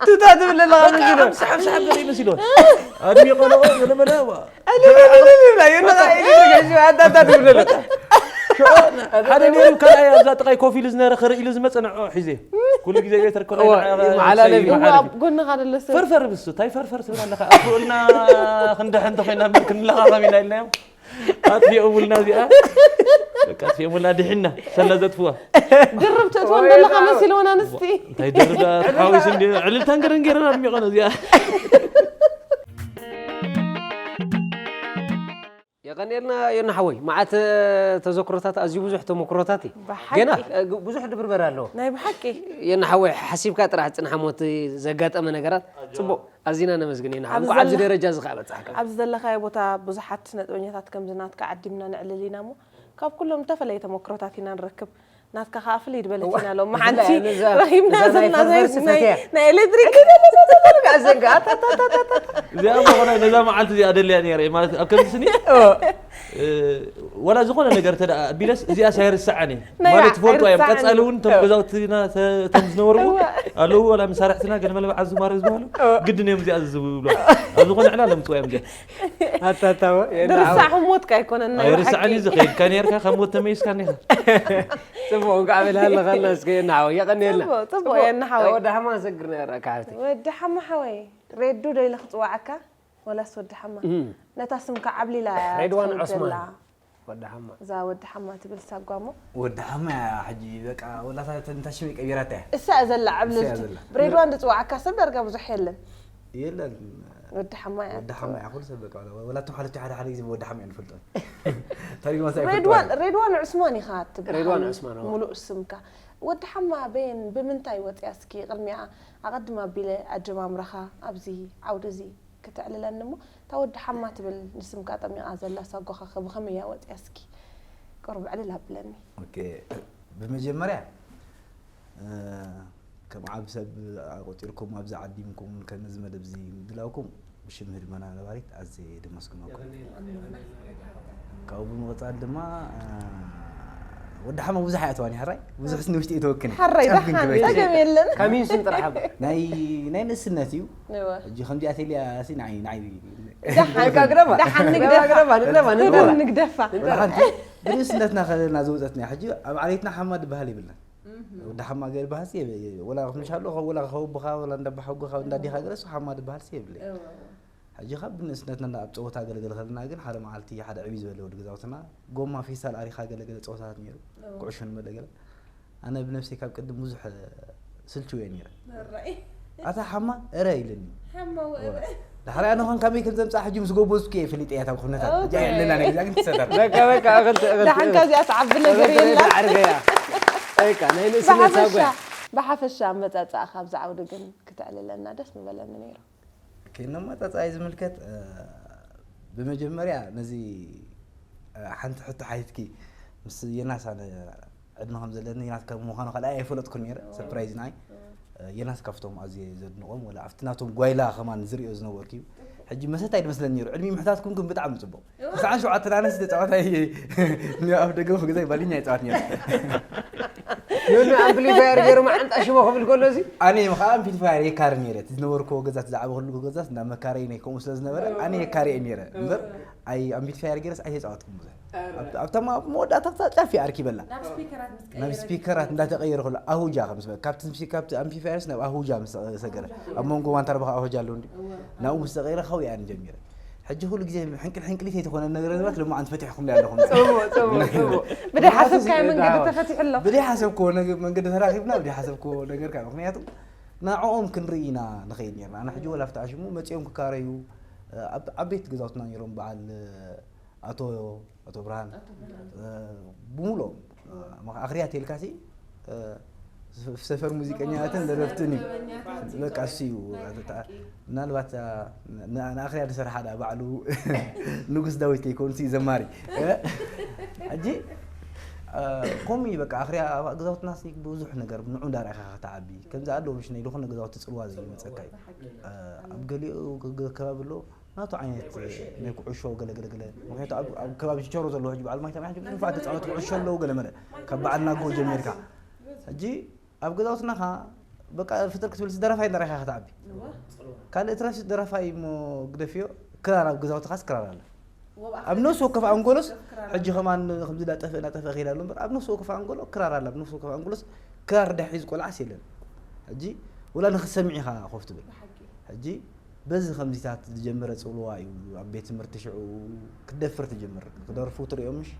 ቱታ ትብል ኣለኻ መሲሉ ሳሓብ ሳሓብ ገለ ይመሲልዎ ኣድሚቖ ነኦ ገለ መለ ሓደ ነይሩ ካልኣይ ኣብዛ ጥቃይ ኮፍ ኢሉ ዝነበረ ክርኢ ኢሉ ዝመፀ ንዕኦ ሒዘ ኩሉ ግዜ ቤት ርከሎ እወ፣ ይመሓላለፍ እዩ። እወ ኣብ ጎንኻ ደሎ ሰብ ፈርፈር ብሱ እንታይ ፈርፈር ትብል ኣለካ ኣፍልና ክንድሕ እንተኮይና እምበር ክንለኻኸም ኢና ኢልናዮም ኣጥፊኦሙልና እዚኣ በቃ ኣጥፊኦሙልና ድሒና ሰላ ዘጥፍዋ ድርብ ትእትወን ዘለኻ መሲልወን ኣንስቲ እንታይ ድርብ ተሓዊሱ እንዲ ዕልልታን ገረን ገይረን ኣድሚቐን እዚኣ የቐንየልና ዮና ሓወይ መዓት ተዘክሮታት ኣዝዩ ብዙሕ ተመክሮታት እዩ ብሓቂ። ገና እ፣ ግ- ብዙሕ ድብርበር ኣለዎ ናይ ብሓቂ ዮና ሓወይ ሓሲብካ ጥራሕ ፅንሓ ሞት ዘጋጠመ ነገራት ፅቡቅ ኣዚና ነመስግን ዮና ሓወይ ኣብዚ እንኳዕ ኣብዚ ዘለ- ደረጃ እዚ ከዓ በፅሕካ ኣብዚ ዘለኻዮ ቦታ ብዙሓት ስነጥበኛታት ከምዚ ናትካ ዓዲምና ንዕልል ኢና እሞ ካብ ኩሎም ዝተፈለየ ተመክሮታት ኢና ንረክብ ናትካ ከዓ ፍልይ ዝበለት ኢና ሎም ሓንቲ ረኺብና ዘለና ናይ ኤሌክትሪክ እዚኣ ዝኾነ ነዛ መዓልቲ እዚኣ ደልያ ነይረ ማለት ኣብ ከምዚ ስኒ እ፣ ዋላ ዝኾነ ነገር እንተ ደኣ ኣቢለስ እዚኣስ ኣይርስዓን እየ ናይ ማለት ትፈልጡ እዮም። ኣይርስዓን ቀጻሊ እዩ። እውን እቶም ገዛውትና ተ- እቶም ዝነበሩ እውን ኣለዉ። ዋላ መሳርሕትና ገለ መለ ዓዙ ማረ ዝበሃሉ ግድን እዮም እዚኣ ዝብሉ። ኣብ ዝኾነ ዕላለ ምፅዋ እዮም እዚኣ። ኣታታወ ድርሳዕ ህሞትካ ኣይኮነን ናይ ኣይርስዓን ብሓቂ። እዩ ዝኸይድካ ነርካ ካብ ሞት ተመይስካ ኒኻ። ጽቡቕ እንኳዕ በልሃ ኣለኻና እስከ የናሓወ የቐንየልና ጽቡቕ፣ ጽቡቕ፣ የናሓወይ። ወደ ሓማ ሰግር ነረካ ሓብቲ ወዲ ሓማ ሓወይ ሬዱ ዶ ኢለ ክጽዋዓካ ወላስ ወዲ ሓማ? ነታ ስምካ ዓብሊላ ሬድዋን ትኸይድ ዖስማን። ዘላ። ወደ ሓማ እዛ ወዲ ሓማ ትብል ሳጓሞ ወዲ ሓማ እያ ሕጂ በቃ ወላታ ተንታሽመ ቀቢራታ እያ እሳ እያ ዘላ ዓብልልቲ እሳ እያ ዘላ። ብሬድዋን ዝፅዋዓካ ሰብ ዳርጋ ብዙሕ የለን። የለን ወዲ ሓማ እያ ወዲ ሓማ እያ ኩሉ ሰብ በቃ ወላ- ወላ እቶም ሓለፍቲ ሓደ ሓደ ግዜ ወዲ ሓማ እያ ንፈልጦ ታሪክ ማሳ ሬድዋን ሬድዋን ዑስማን ኢኻ ትበሃል ሬድዋን ዑስማን፣ ኣዎ። ሙሉእ ስምካ። ወዲ ሓማ በየን ብምንታይ ወፅያ እስኪ ቅድሚያ ኣቐድም ኣቢለ ኣጀማምራኻ ኣብዚ ዓውዲ እዚ ከተዕልለኒ እሞ እታ ወዲ ሓማ ትብል ንስምካ ጠሚቓ ዘላ ሳጓኻ ከ ብኸመይ እያ ወፅያ እስኪ ቅሩብ ዕልል ኣብለኒ። ኦኬ ብመጀመርያ እ፣ ከም ዓብ ሰብ ኣቆፂርኩም ኣብዚ ዓዲምኩም ከም ነዚ መደብ እዚ ምድላውኩም ብሽም ህድመና ነባሪት ኣዝየ ደመስግነኩም ካብኡ ብምቕፃል ድማ እ፣ ወዲ ሓማ ብዙሕ ኣይኣተዋን እዩ ሕራይ ብዙሕ ስኒ ውሽጢ ኣይተወክን ሓራይ ዳሓን ጸገም የለን። ካሚንስን ጥራሕ ኣባ ናይ ናይ ንእስነት እዩ እወ። ሕጂ ከምዚኣ ተልያ ሲ ንዓይ ንዓይ ደሓን ግረባ ግረባ ደሓን ንግደፋ ግረባ ግረባ ንግደፋ ንግደፋ ወላ ሓንቲ ብንእስነትና ከለና ዝወፀትና ሕጂ ኣብ ዓሌትና ሓማ ድበሃል ይብልና ወዲ ሓማ ገር በሃሲ ወላ ክምሻሎ ወላ ከውብኻ ወላ እንዳባሓጉኻ እንዳዲኻ ገለ እሱ ሓማ ድበሃል ሲ የብለ ሕጂ ካብ ብንእስነትና እንዳ ኣብ ፀወታ ገለገለ ከለና ግን ሓደ መዓልቲ ሓደ ዕብይ ዝበለ ወዲ ገዛውትና ጎማ ፌስታል ኣሪኻ ገለገለ ፀወታታት ነይሩ ኩዕሾ ንመለ ገለ ኣነ ብነፍሰይ ካብ ቅድም ብዙሕ ስልችው እየ ነይረ ኣታ ሓማ እረ ኢለኒ ዳሕራይ ኣነ ኾን ካበይ ከም ዘምፃእ ሕጂ ምስ ጎበዝኩ እየ ፈሊጠ እያ ታብ ኩነታት ሕጂ ኣለና ናይ ግዛ ግን ትሰደር በቃ በቃ እኽልቲ እኽልቲ ደሓንካ እዚኣ ትዓቢ ነገር የላ ዓርገያ በቃ ናይ ንእስነት ሳጓ ብሓፈሻ ኣመፃፅኣ ካብዚ ዓውዲ ግን ክትዕልለና ደስ ምበለኒ ነይሩ። ከይነማፃፃኣይ ዝምልከት እ፣ ብመጀመርያ ነዚ እ፣ ሓንቲ ሕቶ ሓቲትኪ ምስ የናስ ኣነ ዕድመ ከም ዘለኒ የናስ ከም ምዃኑ ካልኣይ ኣይፈለጥኩን ነይረ ሰርፕራይዝ ንዓይ እ፣ የናስ ካብቶም ኣዝየ ዘድንቖም ወላ ኣብቲ ናቶም ጓይላ ከማን ዝሪኦ ዝነበርኩ እዩ ሕጂ መሰት ኣይድመስለኒ ነይሩ ዕድሚ ምሕታትኩም ግን ብጣዕሚ ፅቡቕ ተስዓን ሸውዓተ ኣነስ ተፃዋታይ ኣብ ደገ ክገዛይ ባልኛ ይፃወት ነይረ ዮኒ ኣምፕሊፋየር ገይሩ መዓንጣ ሽቦ ክብል ከሎ እዚ ኣነ ከዓ ኣምፕሊፋየር የካሪ ነይረ እቲ ዝነበርኩዎ ገዛ እቲ ዝዓበ ክሉ ገዛ እንዳ መካረይ ናይ ከምኡ ስለ ዝነበረ ኣነ የካሪ እየ ነይረ እምበር ኣይ ኣምፕሊፋየር ገይረስ ኣይተፃወትኩም ብዙሕ ኣብታ መወዳእታ ክሳ ጫፍ ኣርኪበላ ናብ ስፒከራት እንዳተቀየረ ከሎ ኣሁጃ ከምስ ካብቲ ምስቲ ካብቲ ኣምፕሊፋየርስ ናብ ኣሁጃ ምስ ሰገረ ኣብ መንጎ ዋንታ ኣርባኻ ኣሁጃ ኣለዉ እንዲ ናብኡ ምስ ተቀየረ ከው እያ ጀሚረ ሕጂ ኩሉ ግዜ ሕንቅል ሕንቅሊት የተኮነ ነገር ባት ሎማዓንቲ ፈቲሕኩምለይ ኣለኹም ብደይ ሓሰብካዮ መንገዲ ተፈቲሑ ኣሎ ብደይ ሓሰብክዎ ነገር መንገዲ ተራኺብና ብደይ ሓሰብክዎ ነገር ካብ ምክንያቱ ንዕኦም ክንርኢ ኢና ንኸይድ ነርና ኣነ ሕጂ ወላ ኣብቲ ዓሽሙ መፂኦም ክካረዩ ኣብ ዓበይቲ ገዛውትና ነይሮም በዓል ኣቶ ኣቶ ብርሃን ብሙሉኦም ኣኽርያ ተልካሲ ሰፈር ሙዚቀኛትን ደረፍትን እዩ በቃ እሱ እዩ ምናልባት ንኣኽርያ ዝሰርሓ ዳ ባዕሉ ንጉስ ዳዊት ከይኮንሲ ዘማሪ ሕጂ ከምኡ እዩ በቃ ኣኽርያ ኣብ ገዛውትና ብዙሕ ነገር ንዑ እንዳርኣኻ ከተዓቢ ከምዚ ኣለዉ ምሽ ናይ ዝኾነ ገዛውቲ ፅልዋ ዝመፀካ እዩ ኣብ ገሊኡ ከባቢ ኣሎ ናቱ ዓይነት ናይ ኩዕሾ ገለገለገለ ምክንያቱ ኣብ ከባቢ ችቸሮ ዘለዎ ሕጂ በዓል ማይታ ሕጂ ብዙሕ ተፃወት ኩዕሾ ኣለዉ ገለመለ ካብ በዓል ናጎ ጀሚርካ ሕጂ ኣብ ገዛውትና ኻ በቃ ፍጥር ክትብል ደረፋይ እንዳረኻ ከተዓቢ ካልእ ትረፍ ደረፋይ እሞ ግደፍዮ ክራር ኣብ ገዛውትኻስ ክራር ኣለ ኣብ ነፍሲ ወከፍ ኣንጎሎስ ሕጂ ከማን ከምዚ ዳጠፍእ ናጠፍእ ከይዳ ኣሎ እምበር ኣብ ነፍሲ ወከፍ ኣንጎሎ ክራር ኣለ ኣብ ነፍሲ ወከፍ ኣንጎሎስ ክራር ደሒዝ ቆልዓስ የለን ሕጂ ወላ ንክትሰምዕ ኢኻ ኮፍ ትብል ሕጂ በዚ ከምዚታት ዝጀመረ ፅልዋ እዩ ኣብ ቤት ትምህርቲ ሽዑ ክትደፍር ትጅምር ክደርፉ ትሪኦም ምሽ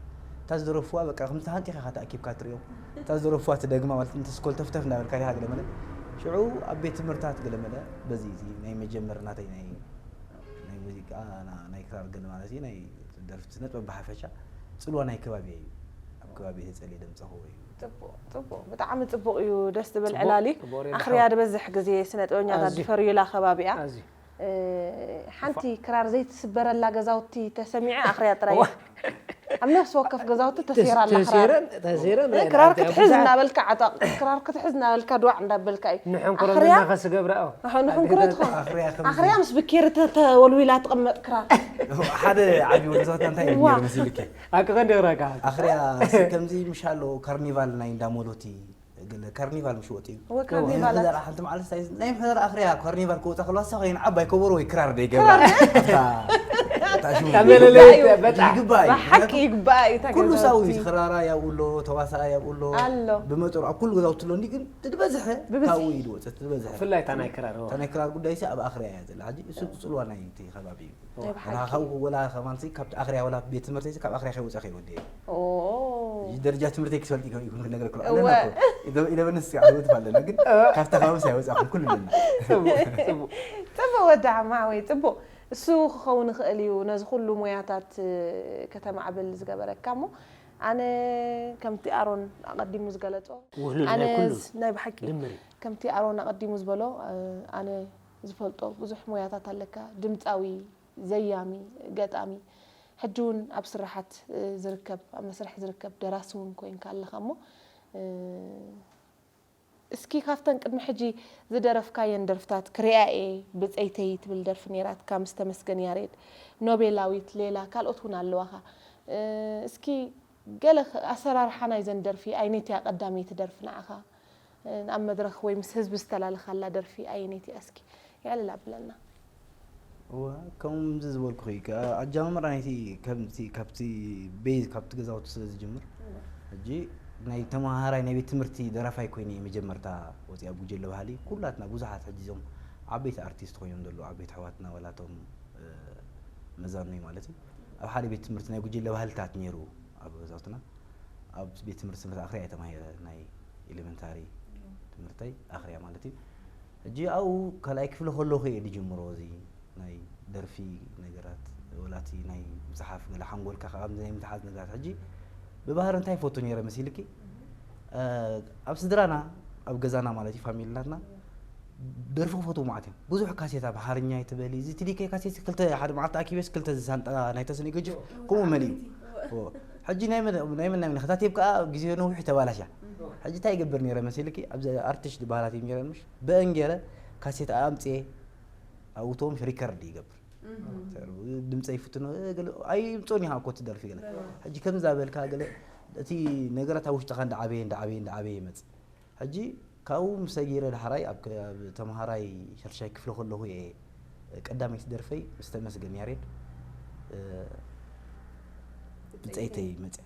እታ ዝደረፍዋ በቃ ከምዚ ሃንጢኻ ኢኻ ተኣኪብካ ትሪኦም እታ ዝደረፍዋ ትደግማ ማለት እንተስኮል ተፍተፍ እንዳበልካ ኢኻ ገለመለ ሽዑ ኣብ ቤት ትምህርታት ገለመለ በዚ እዚ ናይ መጀመር ናተይ ናይ ናይ ሙዚቃ ናይ ክራር ገለ ማለት እዩ ናይ ደርፍቲ ስነ ጥበብ ብሓፈሻ ፅልዋ ናይ ከባቢ እዩ ኣብ ከባቢ ተፀሊ ደምፀኸዎ እዩ ጽቡቕ ብጣዕሚ ጽቡቕ እዩ ደስ ዝብል ዕላል እዩ ኣኽርያ ዝበዝሕ ግዜ ስነ ጥበበኛታት ዝፈርዩላ ከባቢ እያ ሓንቲ ክራር ዘይትስበረላ ገዛውቲ ተሰሚዐ ኣኽርያ ጥራይ ኣብ ነፍሲ ወከፍ ገዛውቲ ተሰይራ ኣላ ክራር። ተሰይረን ተሰይረን እ፣ ክራር ክትሕዝ እናበልካ ዓጣቕ፣ ክራር ክትሕዝ እናበልካ ድዋዕ እንዳበልካ እዩ። ንሕንኩረና ኣኽርያ ከስገብራ። ኣኸ ንሕንኩረት ትኾን። ኣኽርያ ከም ኣኽርያ ምስ ብኬሪ ተ- ተወልዊላ ትቕመጥ ክራር። ሓደ ዓብዪ ወዲ ሰባት እንታይ እዩ ዋ። ነይሩ መሲልኪ? ኣክ ቀንዲ ክራካ። ኣኽርያ ከምዚ ምሻሎ ካርኒቫል ናይ እንዳሞሎቲ ገለ ካርኒቫል ምሽ ወፂኡ። ወ ካርኒቫላት። ናይ ምሕደራ ሓንቲ መዓልቲ እንታይ ናይ ምሕደራ ኣኽርያ ካርኒቫል ክወፃ ከለዋ እሳ ኮይና ዓባይ ከበሮ ወይ ክራር ደይገብራ። ካብ መለለይ በጣም ይግባእ እዩ። ብሓቂ ይግባእ እዩ እታ ኩሉ ሳዊ ገዛውቲ። ክራራ ያብኡ ኣሎ፣ ተዋሳኣ ያብኡ ኣሎ። ኣሎ። ብመጠኑ ኣብ ኩሉ ገዛውቲ ኣሎ እንዲ ግን ትድበዝሐ ብብዝሒ። ካብኡ እዩ ዝወፅእ ትድበዝሐ። ብፍላይ እታ ናይ ክራር። እታ ናይ ክራር ጉዳይ ሲ ኣብ ኣኽርያ እያ ዘላ። ሕጂ እሱ ፅልዋ ናይ እቲ ከባቢ እዩ። ናይ ብሓቂ። እና ካብኡ ወላ ከማን ሲ ካብቲ ኣኽርያ ወላ ቤት ትምህርቲ ሲ ካብ ኣኽርያ ከይወፃ ከይወደ እዩ። ኦ። እዚ ደረጃ ትምህርቲ ክፈልጥ ይከ- ይኩን ክነግረክ እወ። ኣለና እኮ። ኢለ- ኢለ በነስ ዓወት ኣለና ግን ካብታ ከባቢ ሳይወፃ ኩሉ ኣለና። ጽቡቅ ጽቡቅ። ጽቡቅ ወዲ ዓማ ወይ ጽቡቅ። እሱ ክኸውን ይኽእል እዩ ነዚ ኩሉ ሞያታት እ፣ ከተማዕብል ዝገበረካ እሞ ኣነ ከምቲ ኣሮን ኣቐዲሙ ዝገለጾ ውህሉል ናይ ኣነ ኩሉ ዝ- ናይ ብሓቂ ድምር እዩ። ከምቲ ኣሮን ኣቐዲሙ ዝበሎ እ፣ ኣነ ዝፈልጦ ብዙሕ ሞያታት ኣለካ። ድምፃዊ፣ ዘያሚ፣ ገጣሚ፣ ሕጂ እውን ኣብ ስራሓት እ፣ ዝርከብ ኣብ መስርሕ ዝርከብ ደራሲ እውን ኮይንካ ኣለኻ እሞ እ፣ እስኪ ካብተን ቅድሚ ሕጂ ዝደረፍካየን ደርፍታት ክሪኣ እየ ብፀይተይ ትብል ደርፊ ነይራትካ ምስ ተመስገን ያሬድ፣ ኖቤላዊት፣ ሌላ ካልኦት እውን ኣለዋኻ። እ፣ እስኪ ገለ ኸ- ኣሰራርሓ ናይዘን ደርፊ ኣየነይቲ እያ ቀዳመይቲ ደርፊ ንዓኻ? እ፣ ኣብ መድረኽ ወይ ምስ ህዝቢ ዝተላለኻላ ደርፊ ኣየነይቲ እያ? እስኪ የዕልል ኣብለና። እዋ ከምዚ ዝበልኩኺ ከ- ኣጀማምራ ናይቲ ከምቲ ካብቲ ቤዝ ካብቲ ገዛውቲ ስለ ዝጅምር ሕጂ ናይ ተመሃራይ ናይ ቤት ትምህርቲ ደራፋይ ኮይነ እየ መጀመርታ ወፂኣ ጉጅለ ባህሊ ኩላትና ብዙሓት ሕጂ እዞም ዓበይቲ ኣርቲስት ኮይኖም ዘለዉ ዓበይቲ ኣሕዋትና ወላቶም መዛኑይ ማለት እዩ ኣብ ሓደ ቤት ትምህርቲ ናይ ጉጅለ ባህልታት ነይሩ ኣብ ገዛውትና ኣብ ቤት ትምህርቲ ስምረት ኣኽርያ እየ ተማሂረ ናይ ኤሌመንታሪ ትምህርተይ ኣኽርያ ማለት እዩ ሕጂ ኣብኡ ካልኣይ ክፍሊ ከለኹ እየ ዝጅምሮ እዚ ናይ ደርፊ ነገራት ወላቲ ናይ ምፅሓፍ ገለ ሓንጎልካ ካብ ናይ ምትሓዝ ነገራት ሕጂ ብባህሪ እንታይ ይፈቱ ነይረ መሲልኪ ኣብ ስድራና ኣብ ገዛና ማለት እዩ ፋሚሊ ናትና ደርፊ ክፈትዉ ማለት እዮም ብዙሕ ካሴት ኣብ ሓርኛ ይትበሊ እዚ ትዲከ ካሴት ክልተ ሓደ መዓልቲ ኣኪበስ ክልተ ዝሳንጣ ናይ ተስኒ ገጅፍ ከምኡ መሊኡ ሕጂ ናይ መን ናይ መን ናይ መን ክታቴብ ከዓ ግዜ ነዊሕ ተባላሻ ሕጂ እንታይ ይገብር ነይረ መሲልኪ ኣብዚ ኣርቲስት ዝበሃላት እዩ ነይረ ምሽ ብአን ገይረ ካሴት ኣምፅኤ ኣብኡ ቶም ሪከርድ ይገብር ድምፀ ይፍትኖ ኣይምፆን ይሃ ኮ ትደርፊ ገለ ሕጂ ከምዛ በልካ ገለ እቲ ነገራት ኣብ ውሽጥኻ እንዳዓበየ እንዳዓበየ እንዳዓበየ ይመፅእ ሕጂ ካብኡ ምስ ሰጊረ ዳሕራይ ኣብ ተምሃራይ ሻልሻይ ክፍሊ ከለኹ እየ ቀዳመይቲ ደርፈይ ምስ ተመስገን ያሬድ ብፀይተይ መፅያ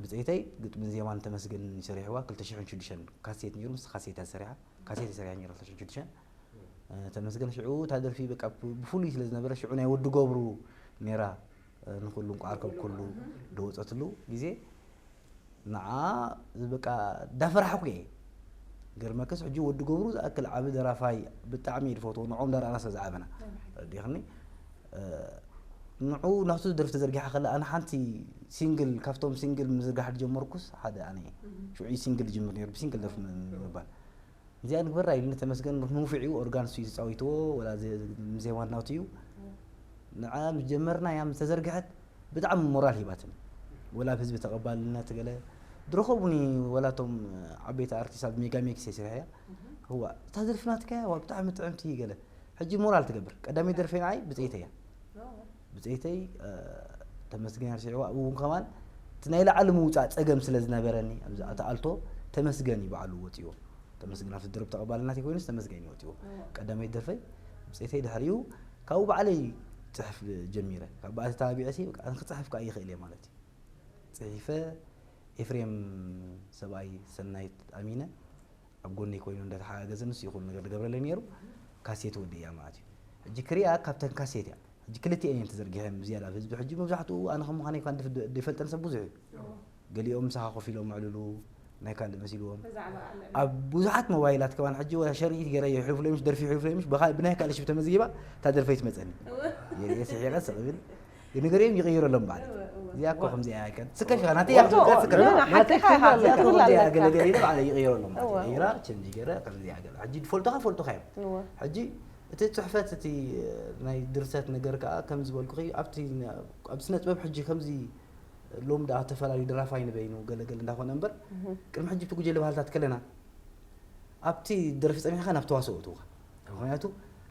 ብፀይተይ ግጥምን ዜማን ተመስገን ይሰሪሕዋ ክልተ ሽሕን ሽዱሽተን ካሴት ነይሩ ምስ ካሴት እያ ዝሰሪሓ ካሴት ይሰሪሓ ነይሩ ክልተ ሽሕን ሽዱሽተን ተመስገን ሽዑ እታ ደርፊ በቃ ብፍሉይ ስለ ዝነበረ ሽዑ ናይ ወዲ ገብሩ ነይራ ንኩሉ እንቋዓር ካብ ኩሉ ደወፀትሉ ግዜ ንዓ በቃ እንዳፈራሕኩ እየ ገርመክስ ሕጂ ወዲ ገብሩ ዝኣክል ዓቢ ደራፋይ ብጣዕሚ እየ ዝፈትዎ ንዖም ዳርኣና ስለ ዝዓበና ረዲኽኒ ንዑ ናቱ ደርፊ ተዘርጊሓ ከላ ኣነ ሓንቲ ሲንግል ካብቶም ሲንግል ምዝርጋሕ ዝጀመርኩስ ሓደ ኣነ እየ ሽዑ ሲንግል ዝጅምር ነይሩ ብሲንግል ደርፊ ምባል እዚኣ ንግበራ ኢሉኒ ተመስገን ንውፊዕ እዩ ኦርጋን ሱ ተፃዊትዎ ወላ ዜማ ናቱ እዩ ንዓ ምስ ጀመርና እያ ምስ ተዘርግሐት ብጣዕሚ ሞራል ሂባትኒ ወላ ኣብ ህዝቢ ተቐባልነት ገለ ድረኸቡኒ ወላ ቶም ዓበይቲ ኣርቲስት ኣብ ሜጋ ሜክስ እየ ስሪሐያ እዋ እታ ደርፊ ናትካ እያ ዋ ብጣዕሚ ጥዕምቲ ገለ ሕጂ ሞራል ትገብር ቀዳመይ ደርፈይ ንዓይ ብፀይተይ እያ ብፀይተይ ተመስገን ስዒዋ ኣብኡ እውን ከማን እቲ ናይ ላዕሊ ምውፃእ ፀገም ስለ ዝነበረኒ ኣብዚ ኣቲ ኣልቶ ተመስገን እዩ ባዕሉ ወፂዎ ተመስገን ኣብቲ ድርብ ተቐባልናት ኮይኑስ ተመስገን እዩ ወፂዎ ቀዳመይ ደርፈይ ብፀይተይ ድሕሪኡ ካብኡ ባዕለይ ፅሕፍ ጀሚረ ካብ ባእቲ ተባቢዐ ሲ ኣነ ክፅሕፍ ከዓ ይኽእል እየ ማለት እዩ ፅሒፈ ኤፍሬም ሰብኣይ ሰናይት ኣሚነ ኣብ ጎነይ ኮይኑ እንዳተሓጋገዘ ንሱ ይኹን ነገር ዝገብረለይ ነይሩ ካሴት ወዲ እያ ማለት እዩ ሕጂ ክሪኣ ካብተን ካሴት እያ ሕጂ ክልቲኤን እየን ተዘርጊሐን ብዝያዳ ኣብ ህዝቢ ሕጂ መብዛሕትኡ ኣነ ከም ምዃነይ እኳ ዘይፈልጠን ሰብ ብዙሕ እዩ ገሊኦም ምሳኻ ኮፍ ኢሎም ምዕልሉ ናይ ካልእ መሲልዎም ኣብ ብዙሓት ሞባይላት ከማን ሕጂ ወላ ሸርኢት ገይረ ይሕልፉለይ ምሽ ደርፊ ይሕልፉለይ ምሽ ብናይ ካልእ ሽብ ተመዝጊባ እታ ደርፈይ ትመፀኒ የስሒቐ ስቕ ብል ንገሪኦም ይቕይረሎም በዓል እዚኣ እኮ ከምዚኣ እያ ስከፍ ኢኻ ናተይ እያ ክትብልካ ስከፍ ሓቂኻ ኢኻ ትብል ኣለካ ገለገለ ኢለ ባዕለ ይቕይረሎም ይቕይራ ቸንጅ ገይረ ከምዚኣ ገለ ሕጂ ዝፈልጡኻ ፈልጡኻ እዮም ሕጂ እቲ ፅሕፈት እቲ ናይ ድርሰት ነገር ከዓ ከም ዝበልኩኺ ኣብቲ ኣብ ስነ ጥበብ ሕጂ ከምዚ ሎም ደኣ ተፈላለዩ ደራፋይ ንበይኑ ገለገለ እንዳኾነ እምበር፣ ቅድሚ ሕጂ እቲ ጉጀለ ባህልታት ከለና ኣብቲ ደርፊ ጸኒሕካ ናብ ተዋስኦ እትውካ። ምኽንያቱ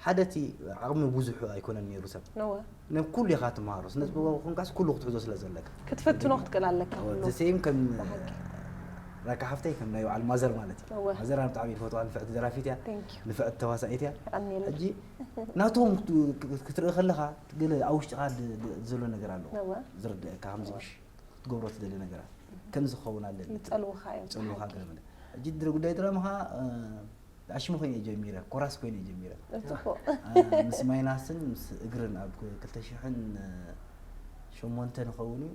ሓደ እቲ ዓቕሚ ብዙሕ ኣይኮነን ነይሩ ሰብ። ነወ። ነብ ኩሉ ኢኻ ትመሃሮ። ስነ ጥበባዊ ኮንካስ ኩሉ ክትሕዞ ስለ ዘለካ። ክትፍትኖ ክትክእል ኣለካ ኩሉ። ዘሴም ከም ብሓቂ። ራካ ሓፍተይ ከም ናይ በዓል ማዘር ማለት እዩ። ነወ። ማዘር ኣብ ብጣዕሚ ዝፈትዋ ንፍዕቲ ደራፊት እያ። Thank you። ንፍዕቲ ተዋሳኢት እያ። የቐንየለይ። ሕጂ ናቶም ክት-፣ ክት-፣ ክትርኢ ከለኻ ገለ ኣብ ውሽጥኻ ድ-፣ ድ-፣ ዘሎ ነገር ኣለዎ። ነወ። ዝርድኣካ ከምዚ ክትገብሮ ትደሊ ነገራት ከምዚ ክኸውን ኣለኒ። ይጸልውኻ እዮም። ይጸልውኻ ብሓቂ። ገለ መለ። ሕጂ ድረ ጉዳይ ድራማ ኸዓ፣ እ፣ ኣሽሙ ኮይነ እየ ጀሚረ፣ ኮራስ ኮይነ እየ ጀሚረ። ጽቡቕ። እ፣ ምስ ማይናስን ምስ እግርን ኣብ ክልተ ሽሕን ሸሞንተ ንኸውን እዩ።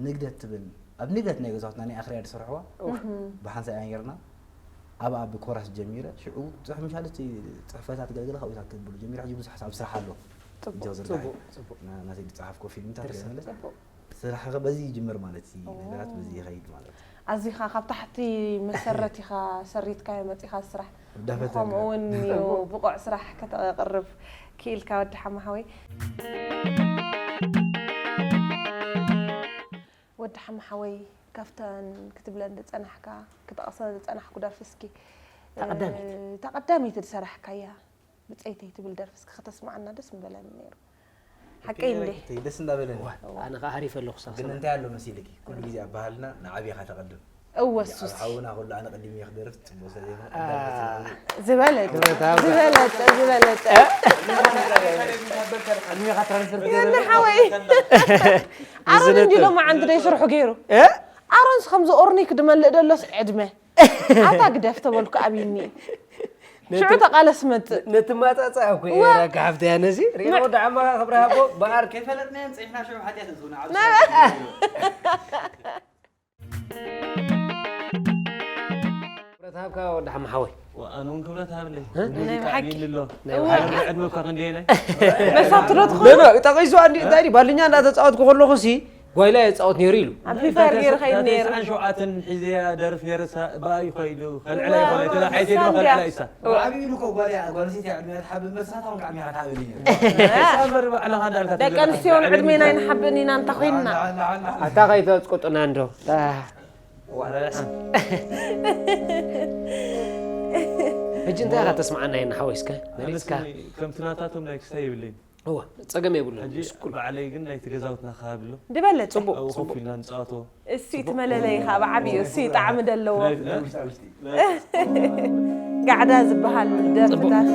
ንግደት ትብል፣ ኣብ ንግደት ናይ ገዛውትና ናይ ኣኽርያ ዝሰርሕዋ፣ እህ። ብሓንሳእ እያ ነይርና። ኣብኣ ብኮራስ ጀሚረ፣ ሽዑ ጽሑፍ ምሻል እቲ ጽሕፈታት ገልገለ ካብኡ እታ ክብል ጀሚረ፣ ሕጂ ብዙሕ ኣብ ስራሕ ኣሎ። ጽቡቕ። እጃው ዝርዳሕ እዩ። ጽቡቕ፣ ጽቡቕ። ና-፣ ናተይ ዝጸሓፍኮ ፊልምታት ድርሰት። ገለ መለ። ጽቡቕ። ስራሕ በዚ ይጅምር ማለት እዩ። ኦ። ነገራት በዚ ይኸይድ ማለት እዩ። ኣዚኻ ካብ ታሕቲ መሰረት ኢኻ ሰሪትካዮ መጺኻ ስራሕ። እንዳፈተንካ። ከምኡ እውን እዩ ጽቡቕ። ብቑዕ ስራሕ ከተቕርብ ክኢልካ ወዲ ሓማ ሓወይ። ወዲ ሓማ ሓወይ፣ ካብተን ክትብለን ዝጸናሕካ፣ ክጠቕሰን ዝጸናሕኩ ደርፊ እስኪ፣ እታ ቀዳመይቲ። እ፣ እታ ቀዳመይቲ ዝሰራሕካያ። ብጸይተይ ትብል ደርፊ እስኪ ከተስምዓና ደስ ምበለኒ ነይሩ። ሓቀይ እንዴ? ተይ፣ ደስ እንዳበለኒ። እዋ፣ ኣነ ኸዓ ሓሪፈ ኣለኹ፣ ሳብ ግን ሰማይ። እንታይ ኣሎ መሲልኪ? ኩሉ ግዜ ኣብ ባህልና ንዓብኻ ተቐድም። እወ፣ ኣብ ሱስ። ሓውና ኩሉ ኣነ ቀዲሙ እየ ክደርፍ ጽቡቕ ስለ ዘይኮነ፣ አ። ዝበለጸ፣ ክብረት ሃብካ። ዝበለጸ፣ ዝበለጸ። ቅድሚኻ ትራንስፈር የለ ገይረ። ሓወይ። ኣሮን እንዲ ብዝነጥብ። ሎማዓንቲ ደይ ስርሑ ገይሩ። እ? ኣሮንስ ከምዚ ኦርኒክ ድመልእ ደሎስ ዕድመ። ኣታ ግደፍ ተበልኩ ኣብይኒ። ነቲ ሽዑ ተቓለስ መጽእ። ነቲ ማጻጻ እኮ እየ እዋ። ራካ ሓፍተይ ኣነሲ። ሪኦ ማ- ደዓማ ክብሪ ሃቦ በኣር። ከይፈለጥናዮም ጸኒሕና ሽዑ ሓጢኣት ንስኹና ኣብ ና- ክብረት ሃብካ ወዲ ሓማ ሓወይ። ወኣነ እውን ክብረት ሃብለይ። እ? ናይ ብሓቂ። ኣሎ። ናይ እዋ። ብሓቂ። ዕድመ እኳ ክንደየናይ? መሳብ ትሎ ትኾኑ? ሎ፣ ሎ፣ ጠቒሱ ኣንዲ-፣ እንታይ ድዩ? ባልኛ እንዳተጻወትኩ ከለኹ ሲ፣ ጓይላ የጻወት ነይሩ ኢሉ። ኣብ ፊፋ ጌርካ እዩ ነይሩ። ተስዓን ሸውዓተን ሒዘያ ደርፍ ነይረ ሳ-፣ ብኣይ ኸይዱ፣ ከልዕላ ይኸእለ፣ እዋ። ተላ ሓይዘ ድማ ከልዕላ ይሳ። እዋ። ዓብዩ ኢሉ እኮ ጓል እያ፣ ጓል ሴት እያ፣ ዕድመ ትሓብእ መሳታ እውን ቃዕሚ ኢኻ ትሓብእኒ ነይሩ። እሳ እምበር ባዕልኻ እንዳልካ ደቂ ኣንስትዮ እውን ዕድሜና ኣይንሓብእን ኢና፣ እንታይ ኮይንና? ኣላ፣ ኣላ፣ ኣላ። ኣታ ከይተስቁጡና እንዶ። ኣህ። ዋላ ሕጂ እንታይ ኢኻ ተስምዓና የና ሓወይ እስከ? መሪጽካ? ኣነስ ከምቲ ናታቶም ናይ ክስታይ የብለይን። እዋ፣ ጸገም የብሉን። ሕጂ ምስ ኩሉ። ባዕለይ ግን ናይቲ ገዛውትና ከባቢ ኣሎ። ዝበለጸ። ጽቡቕ፣ ኣብኡ ኮፍ ጽቡቕ። ኢልና ንጻወቶ። እሱ እቲ መለለይ ኢኻ፣ ብዓቢኡ እሱ ጣዕሚ ደለዎ። ናይ፣ ናይ ውሽጣ ውሽጢ። ጋዕዳ ዝበሃል ጽቡቕ። ደርፍታት።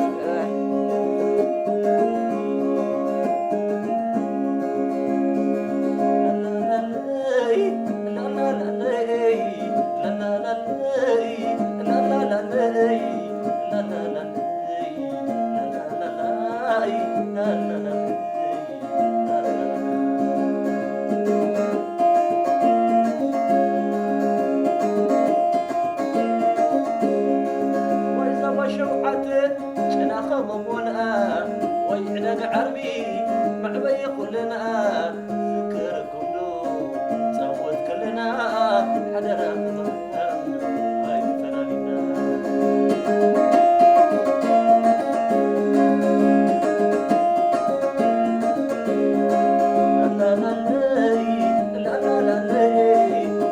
ወይ ዞባ ሸውዓተ ጨናኸ መሞንኣ፣ ወይ ዕደግ ዓርቢ መዕበዪ ኩልና። ዝከረኩም ዶ ጻወት ከለና ሓደራ ክብርና ኣይተፈላሊና። ላላላለይ፣ ላላላለይ፣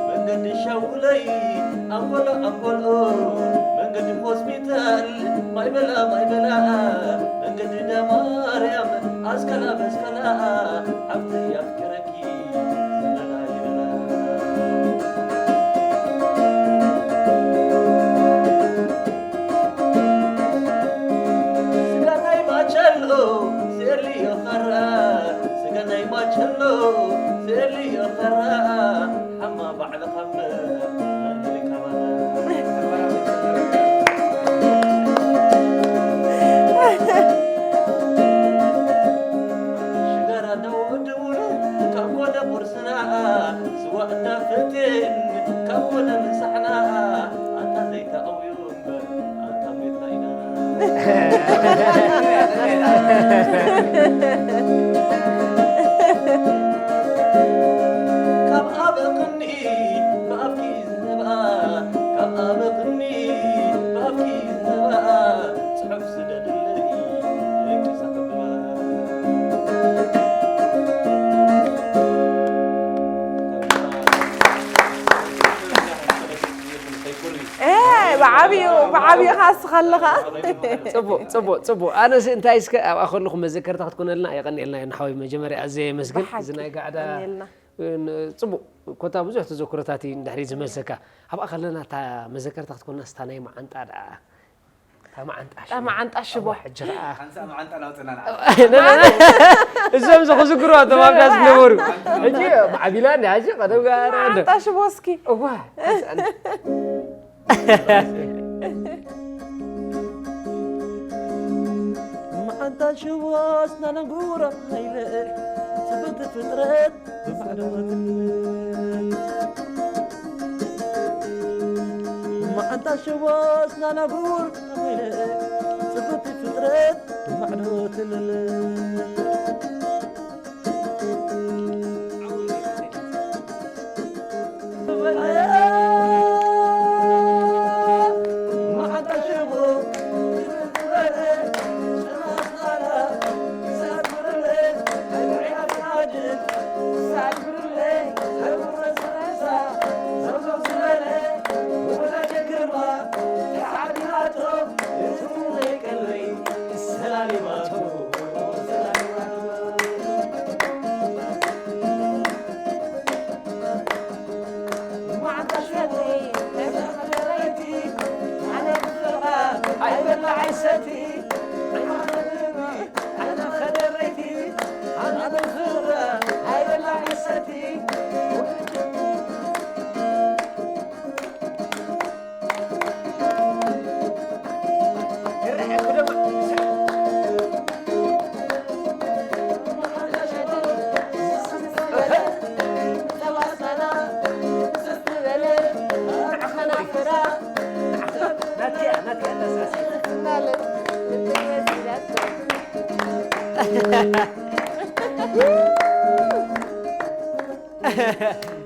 መንገዲ ሻውለይ፣ ኣንጎሎ፣ ኣንጎሎ፣ መንገዲ ሆስፒታል፣ ማይበላ፣ ማይበላ፣ መንገዲ ደማርያም፣ ኣስከላ፣ በስከላ፣ ሓፍተይ ኣፍቅረኪ፣ ዘመና ይበላ። ስጋ ናይ ማቸሎ ሴርልዮ ኸራ፣ ስጋ ናይ ማቸሎ ሴርልዮ ኸራ፣ ሓማ ባዕልኻ እምበር መን ይልካ ባራ። ሽጋራ ደው ድውል ካብ ኮነ ቁርስና፣ ስዋ እንዳፈትን ካብ ኮነ ምሳሕና፣ ኣታ ዘይተኣውዩ እምበር ኣታ ሜታ ኢና። ካብ ኣበቕኒ ብኣፍኪ ዝህባ፣ ካብ ኣበቕኒ ብኣፍኪ ዝህባ፣ ጽሑፍ ስደድለይ ደቂሰ ክብባ። ዓብኻ እስኻ ኣለኻ። ጽቡቕ፣ ጽቡቕ፣ ጽቡቕ። ኣነስ እንታይ እስከ ኣብኣ ከለኹ መዘከርታ ክትኮነልና የቐንየልና እዩ ንሓወይ። መጀመርያ ኣዘየ የመስግን። ብሓቂ እዚ ናይ ጋዕዳ የቐንየልና። ን-፣ ጽቡቕ። ኮታ ብዙሕ ተዘክሮታት እዩ እንድሕሪ ዝመልሰካ። ኣብኣ ከለና እታ መዘከርታ ክትኮንና ስታ ናይ መዓንጣ ደኣ። እታ መዓንጣ ሽቦ። እታ መዓንጣ ሽቦ። እዋ፣ ሕጂ ኸኣ። ሓንሳእ መዓንጣ ናውጽና ንዓ። እዞም ዝኽዝግሩ ኣቶም ኣብ ዳስ ዝነበሩ። ሕጂ ማዕቢላ እንዲ፣ ሕጂ ቀደም ጋር እንዲ። መዓንጣ ሽቦ እስኪ። እዋ፣ ሓንሳእ እንዲ። መዓንጣ ሽቦስ ናነጉራ ሃይለ፣ ጽብቕቲ ፍጥረት ብማዕዶ ትብል። መዓንጣ ሽቦስ ናነጉራ ሃይለ፣ ጽብቕቲ ፍጥረት ብማዕዶ ትብል።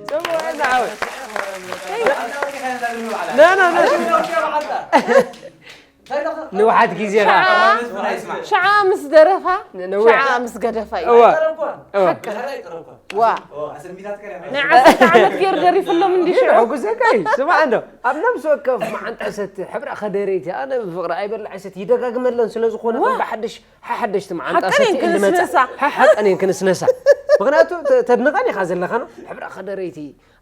ጽቡቕ፣ ንዓወት። ና፣ ና፣ ና። ንውሓት ግዜ ኸዓ። ሸዓ ምስ ደረፋ፣ ነዊሕ። ሸዓ ምስ ገደፋ እዩ። እዋ። እዋ። ሓቂ። ዋ። ናይ ዓሰርተ ዓመት ገይሩ ደሪፍሎም እንዲ ሽዑ። ሕጉዘካ እዩ። ስማዕ እንዶ፣ ኣብ ነብሲ ወከፍ መዓንጣ ሰቲ ሕብራ ከደረይቲ፣ ኣነ ብፍቕሪ ኣይበልዕ ኣይሰቲ ይደጋግመለን ስለ ዝኾነ፣ ዋ። ከም ብሓድሽ ሓሓደሽቲ መዓንጣ ሓቀን ሰቲ እየን እንድመጻ። ክንስነሳ። ሓሓቀን እየን ክንስነሳ። ምኽንያቱ ተ-፣ ተድንቐን ኢኻ ዘለኻ ነው። ሕብራ ከደረይቲ፣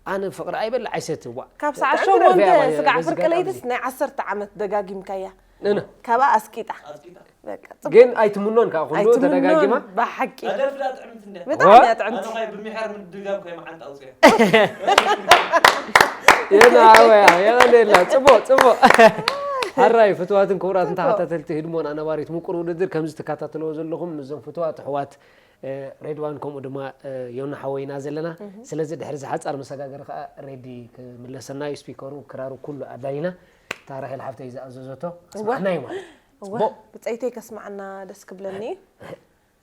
ኣነ ፍቕሪ ኣይበልዕ ኣይሰቲ፣ ዋ። ካብ ሰዓት ብጣዕሚ ሸሞንተ ደርፊያ እያ ስጋዕ በዚ ፍርቂ ኣጋጣሚ ለይትስ እዚ። ናይ ዓሰርተ ዓመት ደጋጊምካያ። እነ። ካብኣ ኣስቂጣ። ኣስቂጣ። በቃ፣ ጽቡቕ። ግን ኣይትምኖን ከኣ፣ ኩሉ ኣይትምኖን፣ ተደጋጊማ። ብሓቂ። ኣደርፍዳ ጥዕምቲ እንደ። ብጣዕሚ ዋ። እያ ጥዕምቲ። ኣነ ኸኣ ብሚሐር ምድጋም ከይ መዓንጣ ኣውፅያ። የና ኣወያ፣ የቐንየልና። ጽቡቕ፣ ጽቡቕ። ሓራይ፣ ፍትዋትን ክቡራትን ጽቡቕ። ተኸታተልቲ ህድሞና ነባሪት ምቁር ውድድር፣ ከምዚ ትከታተልዎ ዘለኹም፣ ምስዞም ፍትዋት ኣሕዋት፣ እ፣ ሬድዋን፣ ከምኡ ድማ፣ እ፣ ዮና ሓወይና ዘለና። እህ። ስለዚ ድሕሪ እዚ ሓጻር መሰጋገሪ ከኣ ሬዲ ክምለሰና እዩ። ስፒከሩ፣ ክራሩ፣ ኩሉ ኣዳሊና። እታ ራሄል ሓፍተይ ዝኣዘዘቶ እዋ። ክስማዕና እዩ ማለት እዩ። እዋ። ጽቡቕ። ብጸይተይ ከስማዕና ደስ ክብለኒ።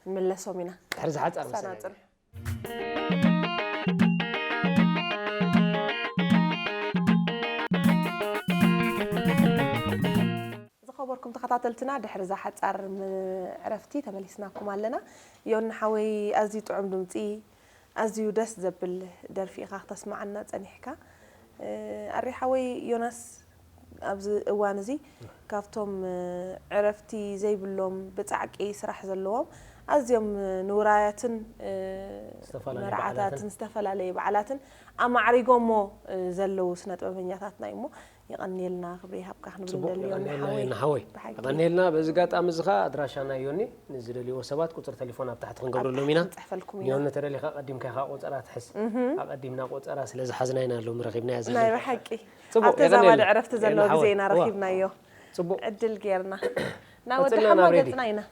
ንምለሶም ኢና። ድሕሪ እዚ ሓጻር ሳና መሰጋገሪ። ጽን። ዝኸበርኩም ተኸታተልትና፣ ድሕሪ እዛ ሓጻር ም-፣ ዕረፍቲ ተመሊስናኩም ኣለና። ዮኒ ሓወይ፣ ኣዝዩ ጥዑም ድምጺ፣ ኣዝዩ ደስ ዘብል ደርፊ ኢኻ ክተስምዓና ጸኒሕካ። እ፣ ኣሪ ሓወይ ዮናስ፣ ኣብዚ እዋን እዚ ካብቶም፣ እ፣ ዕረፍቲ ዘይብሎም፣ ብጻዕቂ ስራሕ ዘለዎም፣ ኣዝዮም ንውራያትን፣ እ፣ ዝተፈላለዩ መርዓታትን በዓላትን። ዝተፈላለዩ በዓላትን ኣማዕሪጎሞ፣ እ፣ ዘለዉ ስነ ጥበበኛታትና እዩ እሞ፣ የቐንየልና፣ ክብሪ ይሃብካ ክንብል ጽቡቕ፣ ንደሊ ዮኒ የቐንየልና ሓወይ። ዮኒ ሓወይ። ብሓቂ። የቐንየልና። በዚ ኣጋጣሚ እዚ ኸኣ ኣድራሻ ናይ ዮኒ ንዝደልይዎ ሰባት ቁጽሪ ተሌፎን ኣብ ታሕቲ ኣብ ክንገብረሎም ታሕቲ ኢና። ክንጽሕፈልኩም ኢና። ዮኒ ተደሊኻ ኣቐዲምካ ኢኻ ቆጸራ ትሕዝ። እህ። ኣቐዲምና ቆጸራ ስለ ዝሓዝና ኢና ሎሚ ረኺብናያ ዘለና። ናይ ብሓቂ። ጽቡቕ፣ ኣብቲ የቐንየልና። ዘማዲ ዕረፍቲ ዘሎ ዮኒ ግዜ ሓወይ። ኢና እዋ። ረኺብናዮ። ጽቡቕ። ዕድል ጌርና። ናብ ወዲ ቀጽልና ሓማ ናብ ሬዲ። ገጽና ኢና።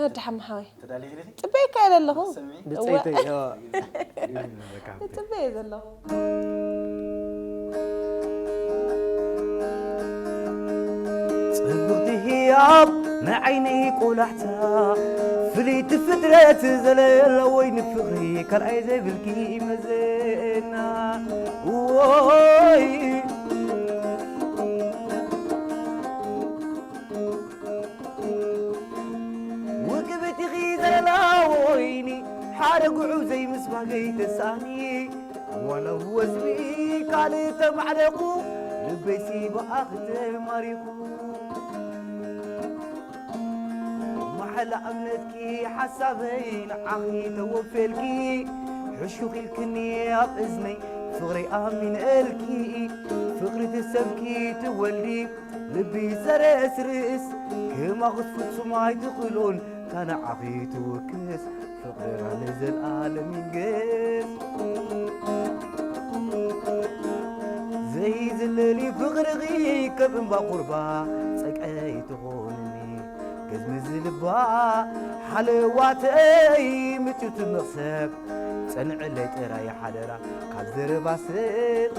ወዲ ሓማ ሓወይ። ተዳሊኺ ዲኺ? ጽበየካ እየ ዘለኹ። ስምዒ? እወ። ብጸይተይ፣ እዋ። ጽበየ ዘለኹ። ጽብቕቲ ህያብ ናይ ዓይነይ ቆላሕታ፣ ፍልይቲ ፍጥረት ዘለላ ወይኒ ፍቕሪ፣ ካልኣይ ዘይብልኪ መዘና። ወይ ውቅብት ኢኺ ዘለላ ወይኒ፣ ሓደ ጉዑ ዘይምስባገይ ተሳኒ። ዋላ ወዝቢ ካልእ ተማዕደቑ፣ በይሲ ብኣኺ ተማሪኹ ማሕላ እምነትኪ ሓሳበይ ንዓኺ ተወፌልኪ ሕሹኽ ኢልክኒ ኣብ እዝነይ ፍቕረይ ኣሚነልኪ ፍቕሪ ትሰብኪ ትወልዲ ልቢ ዘረስርስ ከማኽስ ፍጹም ኣይትኽእሎን እታ ንዓኺ ትውክስ ፍቕርና ንዘልኣለም ይንገስ ዘይዝለሊ ፍቕርኺ ከም እምባ ቁርባ ጸቀይ ትኾንኒ ገዝሚ ዝልባ ሓለዋተይ ምጭቱ መኽሰብ ጸንዕለይ ጥራይ ሓደራ ካብ ዘረባ ስቕ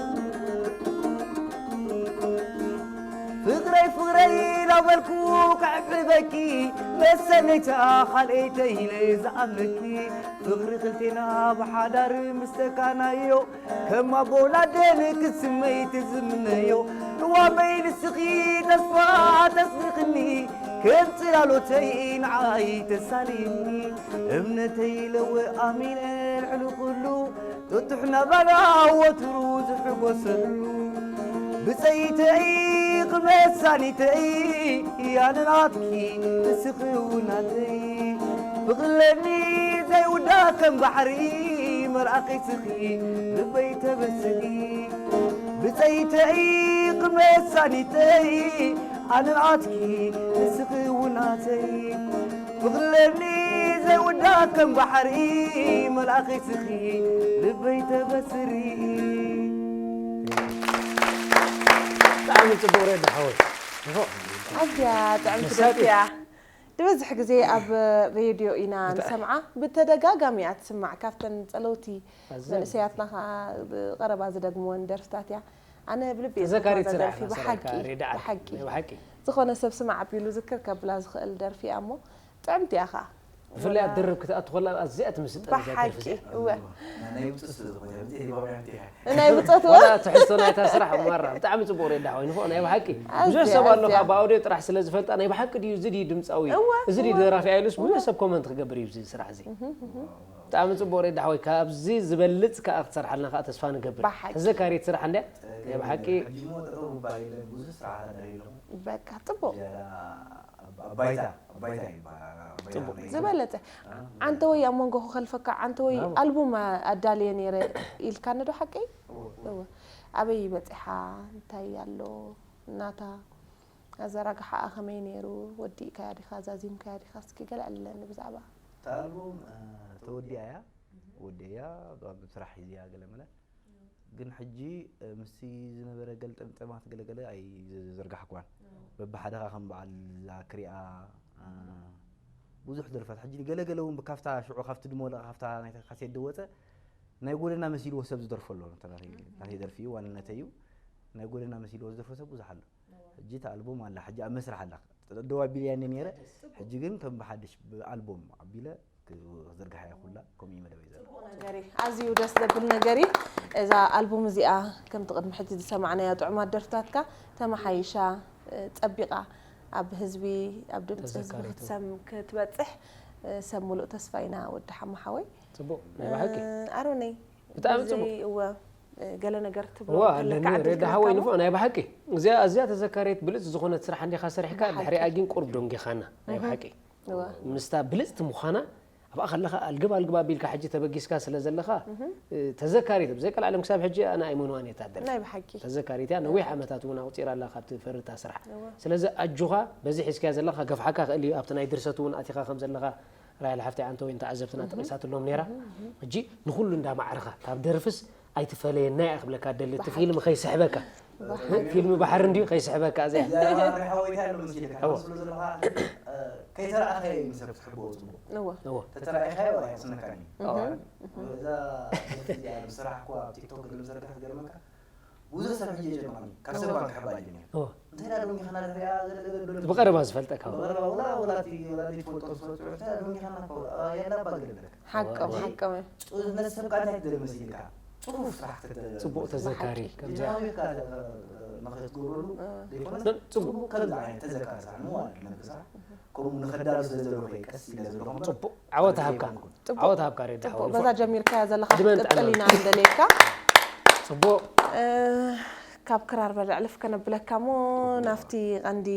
ፍቕረይ ፍቕረይ ላበልኩ ክዕብበኪ መሰነይታ ካልኣይተይ ኢለ ዝኣምነኪ ፍቕሪ ክልቴና ብሓዳር ምስተካናዮ ከም ኣቦን ኣደን ክስመይ ትዝምነዮ ንዋመይ ንስኺ ተስፋ ተስንኽኒ ከም ጽላሎተይ ንዓይ ተሳልኒ እምነተይ ለወ ኣሚነ ልዕሊ ኩሉ ጥጡሕ ናባና ወትሩ ዝሕጎሰሉ ብጸይተይ ክመሳኒተይ ኣነ ናትኪ ንስኺ ውናተይ ብቕለኒ ዘይውዳ ከም ባሕሪ መልኣኸይ ስኺ ልበይ ተበስኒ ብጸይተይ ክመሳኒተይ ኣነ ናትኪ ንስኺ ውናተይ ብቕለኒ ዘይውዳ ከም ባሕሪ መልኣኸይ ስኺ ልበይ ተበስሪ ብጣዕሚ ጽቡቕ ሬድ ሓወይ ኣዝያ ጥዕምቲ መሳጢ። ደርፊ እያ ዝበዝሕ ግዜ ኣብ ሬድዮ ኢና ንሰምዓ ብተደጋጋሚ እያ ትስማዕ ካብተን ጸለውቲ መንእሰያትና ከዓ ብቐረባ ዝደግምወን ደርፍታት እያ ኣነ ብልቢ እየ ተዘካሪት ዝፈትዋ ስራሕ ደርፊ ኢና ብሓቂ ሰራዊት ሬዳ ብሓቂ ብሓቂ ዝኾነ ሰብ ስማዕ ኣቢሉ ዝክር ከብላ ዝኽእል ደርፊ እያ እሞ ጥዕምቲ እያ ከዓ ብፍላይ ኣብ ድርብ ክትኣቱ ከላ ኣዝያ ትምስጥ ብሓቂ እወ ናይ ብፅስ ዝኾነ ብፅስ ይባባያት እያ ናይ ብፆት እወ ዋላ ትሕዝቶ ናይታ ስራሕ ማራ ብጣዕሚ ፅቡቅ ሬዳ ኮይኑ ፎ ናይ ብሓቂ ብዙሕ ኣዝያ፣ ሰብ ኣሎ ኣዝያ። ካብ ብኣውዲዮ ጥራሕ ስለ ዝፈልጣ ናይ ብሓቂ ድዩ እዚ ድዩ ድምፃዊ እወ፣ እዚ ድዩ እወ። ደራፊ ኢሉስ ብዙሕ ሰብ ኮመንት ክገብር እዩ እዚ ስራሕ እዚ ብጣዕሚ ፅቡቅ ሬዳ ሓወይ ካብዚ ዝበልፅ ከዓ ክትሰርሓልና ከዓ ተስፋ ንገብር ብሓቂ። ተዘካሪት ስራሕ እንድያ ናይ ብሓቂ ሕጂ ሞ ጠጠው ባይለ ብዙሕ ስራሓት ኣዳሂሎም በቃ ፅቡቅ ዝያዳ ኣብ ባይታ ኣብ ባይታ ይበሃል ኣብ ባይታ ጽቡቅ። ናይ- ዝበለፀ ኣንተ ወይ ኣብ መንጎ ክኸልፈካ ኣንተ ወይ ብራቮ። ኣልቡም ኣዳልየ ነይረ ኢልካኒ ዶ ሓቀይ እዎ፣ እዎ። እወ ኣበይ በፂሓ እንታይ ኣሎ እናታ ኣዘራግሓኣ ከመይ ነይሩ ወዲእካያ ዲኻ ዛዚምካያ ዲኻ እስኪ ገለ ዕልለኒ ብዛዕባ እታ ኣልቡም እ፣ ተወዲኣ እያ ወዲያ ኣብ ስራሕ ሒዝያ ገለ መለ ግን ሕጂ እ፣ ምስቲ ዝነበረ ገልጠምጠማት ገለገለ ኣይዘርጋሕኳን በብሓደ ከዓ ከም በዓል እዛ ክሪኣ እ፣ ብዙሕ ደርፋት ሕጂ ገለገለ እውን ካብታ ሽዑ ካብቲ ድሞ ወለቃ ካብታ ናይታ ካሴት ድወፀ ናይ ጎደና መሲልዎ ሰብ ዝደርፎ ኣሎ ናተይ ደርፊ እዩ ዋንነተይ እዩ ናይ ጎደና መሲልዎ ዝደርፎ ሰብ ብዙሕ ኣሎ ሕጂ እቲ ኣልቡም ኣላ ሕጂ ኣብ መስርሕ ኣላ ደው ኣቢልያ እኔ ነይረ ሕጂ ግን ከም ብሓድሽ ብኣልቡም ኣቢለ ክዝርግሓ እየ ኩላ ከምኡ እዩ መደበይ ዘሎ ነገር እዩ ኣዝዩ ደስ ዘብል ነገር እዩ እዛ ኣልቡም እዚኣ ከምቲ ቅድሚ ሕጂ ዝሰማዕናያ ጥዑማት ደርፍታትካ ተመሓይሻ እ፣ ጸቢቓ ኣብ ህዝቢ ኣብ ድምፂ ህዝቢ ተዘካሪት። ክትሰም ክትበፅሕ እ፣ ሰብ ሙሉእ ተስፋ ኢና ወዲ ሓማ ሓወይ ፅቡቅ ናይ ብሓቂ እ፣ ኣሮነይ ብጣዕሚ ብዘይ- ጽቡቅ። እወ እ፣ ገለ ነገር ትብሎ እዋ ክህልካ ኣለኒ ዕድል ሬዳ ክህልካ ሓወይ እሞ? ንፎ ናይ ብሓቂ እዚኣ ኣዝያ ተዘካሪት ብልፅ ዝኾነት ስራሕ እንዲኻ ሰሪሕካ ብሓቂ። ድሕሪኣ ግን ቁሩብ ደንጊኻና ናይ ብሓቂ እወ ምስታ ብልፅቲ ምዃና ኣብኣ ከለኻ ኣልግብ ኣልግብ ኣቢልካ ሕጂ ተበጊስካ ስለ ዘለኻ እ፣ ተዘካሪት ብዘይቀልዓለም ክሳብ ሕጂ ኣነ ኣይመንዋን እየ እታ ደርፊ ናይ ብሓቂ ተዘካሪት እያ ነዊሕ ዓመታት እውን ኣቑፂራ ኣላ ካብ ትፈርታ ስራሕ እወ። ስለዚ ኣጆኻ በዚ ሒዝካያ ዘለኻ ገፍሓካ ክእል እዩ ኣብቲ ናይ ድርሰት እውን ኣቲኻ ከም ዘለኻ ራይል ሓፍቲ ኣንተ ወይ ተዓዘብትና ጠቂሳትሎም ነይራ ሕጂ ንኩሉ እንዳማዕርኻ ካብ ደርፍስ ኣይትፈለየና እያ ክብለካ ደሊ እቲ ፊልም ከይስሕበካ ፊልም ባሕሪ እንድዩ ከይስሕበካ እዚኣ እዚኣ ማዕረ ሓወይታ ኣሎ መሲልካ ካብ ስለ ዘለኻ እ፣ ከይተረኣኸ እዩ ሰብ ትሕብኦ ፅቡቅ እወ እዎ ተተራኢኻዮ ኣይሕስነካን እዩ እዛ ደርፊ እዚኣ ዝሰራሕኩዋ ኣብ ቲክቶክ ገለ ዝዘርጋሕ ዝገርመካ ብዙሕ ሰብ ሕጂ የጨንቐኒ ካብ ሰብ ባንክ ሕባ ጀሚሩ እዎ እንታይ ዳ ደንጊኻና ድሕሪኣ ገለገለ ብሎ ብቐረባ ዝፈልጠካ እዎ ብቐረባ ወላ ወላ እቲ ወላ እቲ ትፈልጦ ዝፈልጡ ሕጂ ዳ ደንጊኻና እኮ የላባ ገለለካ ሓቆም ሓቆም እዮም ነዚ ሰብ ቃል እንታይ ትደለ መሲልካ ጽፉፍ ስራሕ ክትደ ጽቡቕ ተዘካሪ ከምዚኣ ዲናዊ ቃል ንኽትገብረሉ ዘይኮነ ጽቡቕ ጽቡቕ ከምዚ ዓይነት ተዘካሪ ስራሕ ንዋን ነብሳ ከምኡ ንኸዳሉ ስለ ዘለኹ ቀስ ኢለ ዘለኹ ጽቡቕ ዓወት ሃብካ ዓወት ሃብካ ሬድ ጽቡቕ ሓወይ በዛ ጀሚርካያ ዘለኻ ዕድመን ክትቅጽል ኢና ጥዕናን። ንደልየካ ጽቡቕ እ፣ ካብ ክራር በል ዕልፍ ከነብለካ እሞ ናብቲ ቀንዲ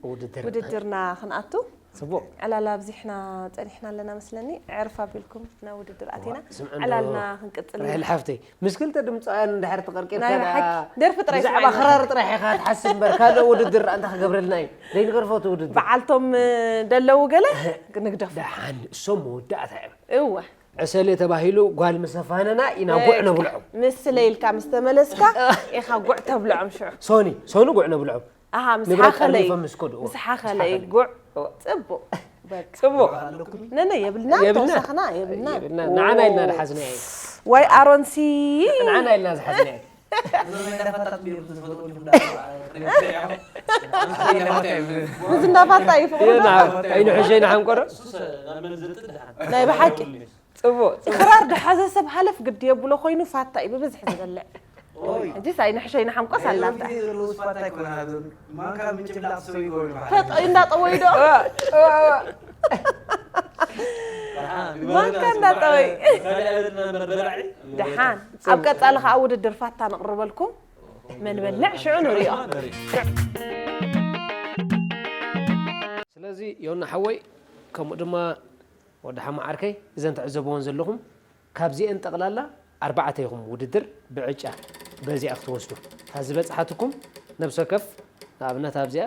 ውድድር ውድድርና ክንኣቱ። ጽቡቕ ዕላል ኣብዚሕና ጸኒሕና ኣለና መስለኒ። ዕርፍ ኣቢልኩም ናብ ውድድር ኣቲና ስምዕና ዕላልና ክንቅጽል ኢና። ራሄል ሓፍተይ ምስ ክልተ ድምፃውያን እንድሕር ተቐርቂርካ ናይ ደኣ ብሓቂ ደርፊ ጥራይ ብዛዕባ ስምዕና። ክራር ጥራይ ኢኻ ክትሓስብ እምበር ካልእ ውድድር ኣንታ ክገብረልና እዩ። ዘይንገርፎ እቲ ውድድር በዓልቶም ደለዉ ገለ ንግደፉ። ደሓን እሶም መወዳእታ እዮም። እወ ዕሰለ ተባሂሉ ጓል ምስ ኣፋነና ኢና ጉዕ ነብልዖም። ምስለ ኢልካ ምስ ተመለስካ ኢኻ ጉዕ ተብልዖም ሽዑ። ሶኒ ሶኒ ጉዕ ነብልዖም። ኣሃ ምስ ንብረት ሓኸለ እዩ። ጠርኒፎም ምስ ከዱ፣ እወ። ምስ ሓኸለ እዩ ሓኸለ። ጉዕ። ጽቡቕ። በቃ ጽቡቕ ነነ የብልና የብልና። ተወሳኽና የብልና። የብልና። ንዓና ኢልና ዝሓዝና እዩ። ዋይ ኣሮንሲ ንዓና ኢልና ዝሓዝና እዩ። እዚ እንዳፋታ እዩ ፍቕሩ። ኢና ኣይንሕሸ ኢና ሓንቆሮ። ናይ ብሓቂ ጽቡቕ ክራር ድሓዘ ሰብ ሃለፍ ግዲ የብሎ ኮይኑ ፋታ እዩ ብብዝሒ ዝበልዕ። ሕጂስ ኣይንሕሸ ይንሓምቆስ ኣላታ። ፈጦ እንዳጠወዩ ዶ? ማንካ እንዳጠወይ። ደሓን ኣብ ቀጻሊ ከዓ ውድድር ፋታ ነቕርበልኩም። መን በልዕ ሽዑ ንሪኦ። ስለዚ ዮና ሓወይ ከምኡ ድማ ወዲ ሓማ ዓርከይ እዘን ትዕዘብዎን ዘለኹም ካብዚአን ጠቕላላ ኣርባዕተ ኢኹም ውድድር ብዕጫ በዚኣ ክትወስዱ እታ ዝበፅሓትኩም ነብሰ ከፍ ንኣብነት ኣብዚኣ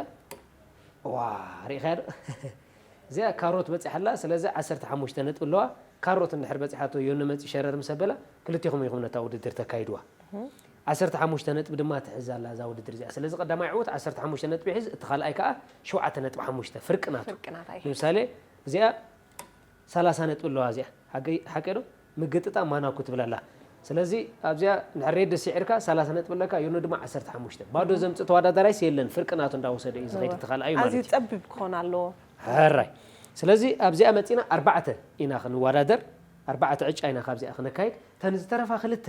ዋ ርኢኻያ ዶ እዚኣ ካሮት በፂሓላ ስለዚ ዓሰርተ ሓሙሽተ ነጥቢ ኣለዋ ካሮት እንድሕር በፂሓቶ ዮኒ መፂ ሸረር ምስ ኣበላ ክልቲኹም ኢኹም ነታ ውድድር ተካይድዋ ዓሰርተ ሓሙሽተ ነጥቢ ድማ ትሕዝ ኣላ እዛ ውድድር እዚኣ ስለዚ ቀዳማይ ዕዉት ዓሰርተ ሓሙሽተ ነጥቢ ይሕዝ እቲ ካልኣይ ከዓ ሸውዓተ ነጥቢ ሓሙሽተ ፍርቂ ናቱ ፍርቂ ናታ እዩ። ንምሳሌ እዚኣ ሰላሳ ነጥቢ ኣለዋ እዚኣ ሓቂ ዶ ምግጥጣም ማናኩ ትብል ኣላ ስለዚ ኣብዚኣ እንድሕር ሬድ ስዒርካ ሰላሳ ነጥቢ ኣለካ ዮኖ ድማ ዓሰርተ ሓሙሽተ ባዶ ዘምፅእ ተወዳዳራይስ የለን ፍርቂ ናቱ እንዳወሰደ እዩ ዝኸይድ እቲ ካልኣዩ ማለት ኣዝዩ እዩ ጸቢብ ክኾን ኣለዎ። ሕራይ ስለዚ ኣብዚኣ መፂና ኣርባዕተ ኢና ክንወዳደር ኣርባዕተ ዕጫ ኢና ካብዚኣ ክነካይድ እተን ዝተረፋ ክልተ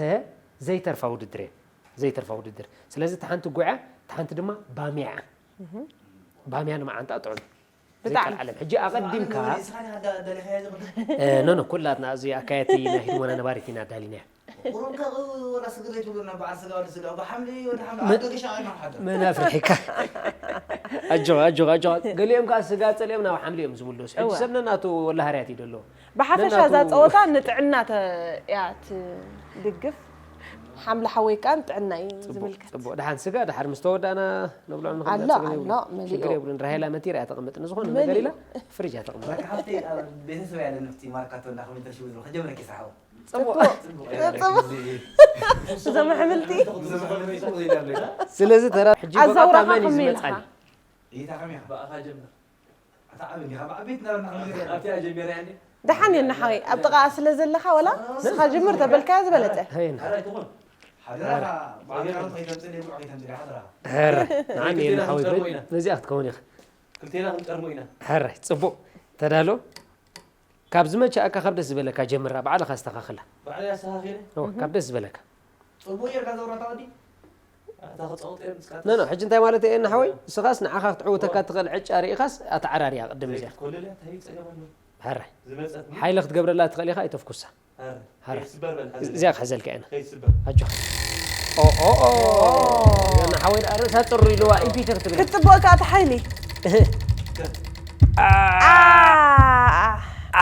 ዘይተርፋ ውድድር እየን ዘይተርፋ ውድድር ስለዚ እቲ ሓንቲ ጉዕ እያ እቲ ሓንቲ ድማ ባምያ እያ ባምያ ንመዓንጣ ጥዑም ብጣዕሚ። ዘይቀልዓለም ሕጂ ኣቐዲምካ ኖኖ ኩላትና እዚ ኣካየቲ ናይ ህድሞና ነባሪት ኢና ኣዳሊናያ መን ኣፍርሒካ ኣጆኻ ኣጆኻ ኣጆኻ ገሊኦም ከዓ ስጋ ፀሊኦም ናብ ሓምሊ እዮም ዝምለሱ ሕጂ እወ። ሰብ ነናቱ ወላሃርያት እዩ ደለዎ ብሓፈሻ ነናቱ- እዛ ፀወታ ንጥዕና ተ- እያ ትድግፍ ሓምሊ ሓወይ ከዓ ንጥዕና እዩ ዝምልከት ፅቡቅ ደሓን ስጋ ደሓር ምስ ተወዳእና ነብልዖ ንኽእል ኣሎ፣ ፀገም የብሉን። ኣሎ፣ መሊኡ። ሽግር የብሉን ራሄላ መቲራ እያ ተቐምጥ ንዝኾነ ነገር መሊኡ። ኢላ ፍሪጅ እያ ተቐምጥ ማርካ ሃብተይ ኣብ ቤተሰብ ያለ ንፍቲ ማርካ ተወንዳ ከመይ ተሽቡ ዝብሎ ከጀምረኪ ሰሓቦ ፅቡቅ እዞም ኣሕምልቲ ስለዚ ተራ ሕጂ ኣዛውራኻ በቐጥታ መን እዩ ከመይ ዝመፅኣኒ ኢልካ? ይታ ከመይ ኢኻ በኣኻ ጀምር ኣታ ዓብ እንዲኻ ብዓበይቲ ናበልና ክንሪኦ ኣብቲ ኣጀሚራ እንዲ ደሓን እየ እናሓወይ ኣብ ጥቓ ስለ ዘለኻ ወላ ንስኻ ጅምር ተበልካዮ ዝበለፀ ሀይና ሓራይ ትኹን ሓደራኻ ብዓካሮት ከይተምፅእ ጉዕ ከይተምፅእ ሓደራኻ ሕረ ንዓኒ እየ እናሓወይ በል ነዚኣ ክትከውን ኢኻ ክልቴና ክንጠርሞ ኢና ሕረ ፅቡቅ ተዳሎ ካብ ዝመቸኣካ ካብ ደስ ዝበለካ ጀምራ ባዕልኻ ኣስተኻኽላ ባዕለይ ኣስተኻኺለ እወ፣ ካብ ደስ ዝበለካ ፅቡቅ ጌርካ ዘውራታ ወዲ ኣታ ክፀውጥ እየ ምስካት ኖ ኖ ሕጂ እንታይ ማለት እየ ናሓወይ ንስኻስ ንዓኻ ክትዕውተካ ትኽእል ዕጫ ርኢኻስ ኣተዓራርያ ቅድም እዚኣ ዘይትኮልል እንታይ እዩ ፀገም ኣለዎ ሕራይ ዝመፀት ሓይሊ ክትገብረላ ትኽእል ኢኻ ኣይተፍኩሳ ሓረ ስበር በል ሓዘል እዚኣ ክሕዘልካ ኢና ከይስበር ኣጆኻ ኦኦኦ ናሓወይ ደኣ ርእሳ ፅሩ ኢልዋ ኢምፒተር ትብል ክትፅብቕ ከኣ እቲ ሓይሊ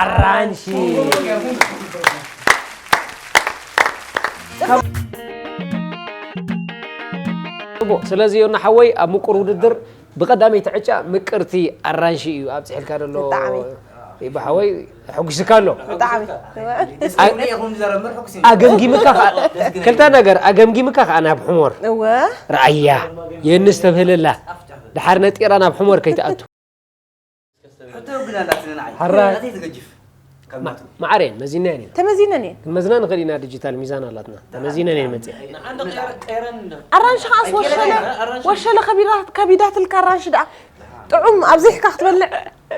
ኣራንሺ ጽቡቕ ስለዚ ዮና ሓወይ ኣብ ምቁር ውድድር ብቐዳመይቲ ዕጫ ምቅርቲ ኣራንሺ እዩ ኣብፅሕልካ ዘሎ ብጣዕሚ። ይባ ሓወይ ኣሐጒስካ ኣሎ ብጣዕሚ ኢኹም ዘረምር ሕኩስ ኣገምጊምካ ከዓ ክልተ ነገር ኣገምጊምካ ከዓ ናብ ሕሞር እወ ረኣያ የንስተብህለላ ድሓር ነጢራ ናብ ሕሞር ከይትኣቱ ሕቶ ግን ኣላትኒ ንዓይ ሓራይ። ናተይ ትገጅፍ ካብ ናቱ ማዕረን መዚናየን ኢና ተመዚነን እየን ክንመዝና ንኽእል ኢና ዲጂታል ሚዛን ኣላትና ተመዚነን እየን መፅያ ንዓንደ ቀይረን እንዳ ኣራንሺ ከዓስ ወሸለ ወሸለ ከቢዳት- ከቢዳትልካ ኣራንሺ ደኣ ጥዑም ኣብዚሕካ ክትበልዕ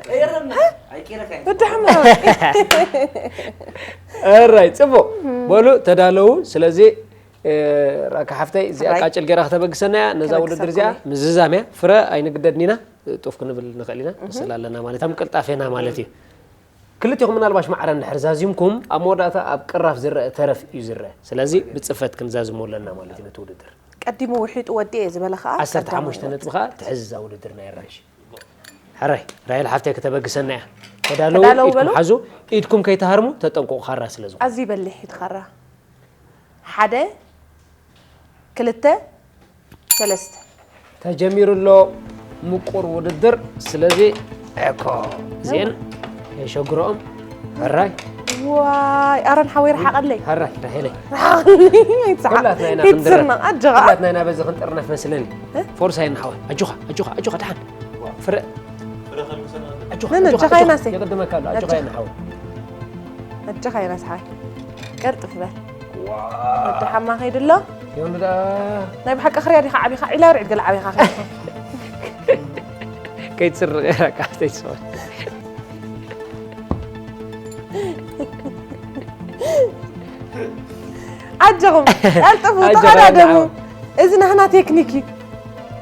ቀይረን ኣይቀይረካ ወዲ ሓማ እራይ ፅቡቕ በሉ ተዳለዉ ስለዚ ራካ ሓፍተይ እዚኣ ሕራይ። ቃጭል ገይራ ከተበግሰና እያ ነዛ ተበግሰኩም ውድድር እዚኣ እየ። ምዝዛም እያ ፍረ ኣይንግደድን ኢና ጡፍ ክንብል ንኽእል ኢና ንስል ኣለና ማለት ከም ቅልጣፌና ማለት እዩ ክልቲኹም ምናልባሽ ማዕረ እንድሕር ዛዚምኩም ኣብ መወዳእታ ኣብ ቅራፍ ዝረአ ተረፍ እዩ ዝረአ ስለዚ ብፅፈት ክንዛዝሞ ኣለና ማለት እዩ ነቲ ውድድር ቀዲሙ ውሒጡ ወዲ እየ ዝበለ ከዓ ዓሰርተ ሓሙሽተ ቀዳማይ ነጥቢ ከዓ ትሕዝ እዛ ውድድር ናይ ኣራንሺ። ሕራይ ራሄል ሓፍተይ ከተበግሰና እያ። ተዳለዉ፣ ተዳለዉ ኢድኩም በሉ። ሓዙ። ኢድኩም ከይትሃርሙ ተጠንቀቑ፣ ካራ ስለ ዝኾነ። ኣዝዩ በሊሕ እዩ እቲ ካራ። ሓደ፣ ክልተ፣ ሰለስተ። ተጀሚሩ ኣሎ ምቁር ውድድር። ስለዚ እኮ እዚአን የሸግረኦም። ሕራይ ዋይ ኣረን ሓወይ ረሓቐለይ። ሕራይ ራሄለይ። ረሓቐለይ ኣይትስሓቕ። ኩላትና ኢና ክንድረፍ። ይትስርና ኣጆኻ። ኩላትና ኢና በዚ ክንጥርነፍ መስለኒ። እ? ፎርሳ የና ሓወይ። ኣጆኻ ኣጆኻ ኣጆኻ ደሓን። ፍረ ኣጆኻ ነነ፣ ኣጆኻ ኣጆኻ ኣጆኻ። የናሰይ። የቕድመካ ኣሎ ኣጆኻ ኣጆኻ። የና ሓወይ። ኣጆኻ የናስ ሓወይ። ቅርጥፍ በል። ወዲ ሓማ ከይዱ ኣሎ። ዮንዳ ናይ ብሓቂ ክርያ ዲኻ ዓቢኻ ዒላ ርዒድ ገለ ዓቢኻ ከይድካ። ከይትስርቕ እያ ካብተይ ትስወር። ኣጆኹም ቀልጥፉ ኣጆኻ ተቐዳደሙ። ይንዓው። እዚ ናህና ቴክኒክ እዩ።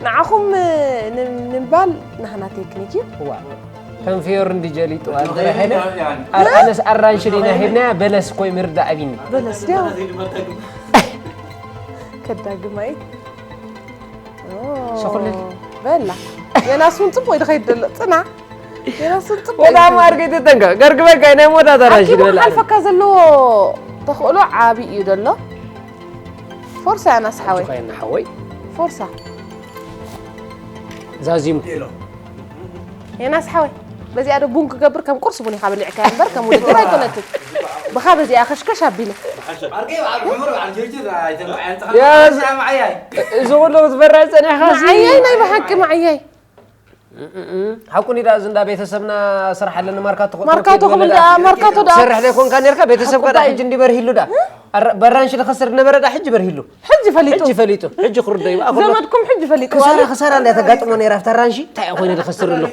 ንዓኹም ን- ንምባል ናህና ቴክኒክ እዩ። እዋ ከም ፊዮር እንዲ ጀሊጡ ኣንተ ራሄለ ኣነስ ኣራንሽ ዲና ሄድና በለስ ኮይ ምርዳ ኣቢኒ። በለስ ድያ ከዳግማይ። ሸኹለል። በላ የናስ እውን ፅቡቅ ይድኸይድ ዘሎ ፅና። የናስ እውን ፅቡቅ ወዳ ይድኸይድ። ማርጌት ተጠንቀ ገርግበካ ናይ ሞታ ተራሽ ሓኪሙ ዝበላ። ሓልፈካ ዘለዎ ተኽእሎ ዓብዪ እዩ ዘሎ። ፎርሳ የናስ ሓወይ። ሓወይ ፎርሳ። ዛዚሙ። የናስ ሓወይ በዚኣ ዶ ቡን ክገብር ከም ቁርሲ ቡን ኢኻ በሊዕካያ እምበር ከም ውድድር ኣይኮነትን። ብኻ በዚኣ ከሽከሽ ኣቢለ። ያዝ። እዚ ኩሉ ክትፈርሕ ጸኒሕካ ሲ። መዓያይ ናይ ብሓቂ መዓያይ። ሓቁ ኒ ዳኣ እዚ እንዳ ቤተሰብና ስራሕ ኣለኒ ማርካቶ ክእትወኪ ማርካቶ ክብል ዝበለ ዳኣ ማርካቶ ዳኣ ትሰርሕ ዘይኮንካ ኔርካ ቤተሰብካ ዳኣ ሕጂ እንዲ በርሂሉ ዳኣ ኣረ- በራንሽ ዝኸስር ነበረ ዳኣ ሕጂ በርሂሉ ሕጂ ፈሊጡ ሕጂ ፈሊጡ ሕጂ ክርዶ ይብኣ ኩሎ ዘመድኩም ሕጂ ፈሊጡ ክሳራ ክሳራ እንዳ ተጋጥሞ ኔራ ኣብታ ራንሺ እንታይ ኮይኑ ዝኸስር ኣሎ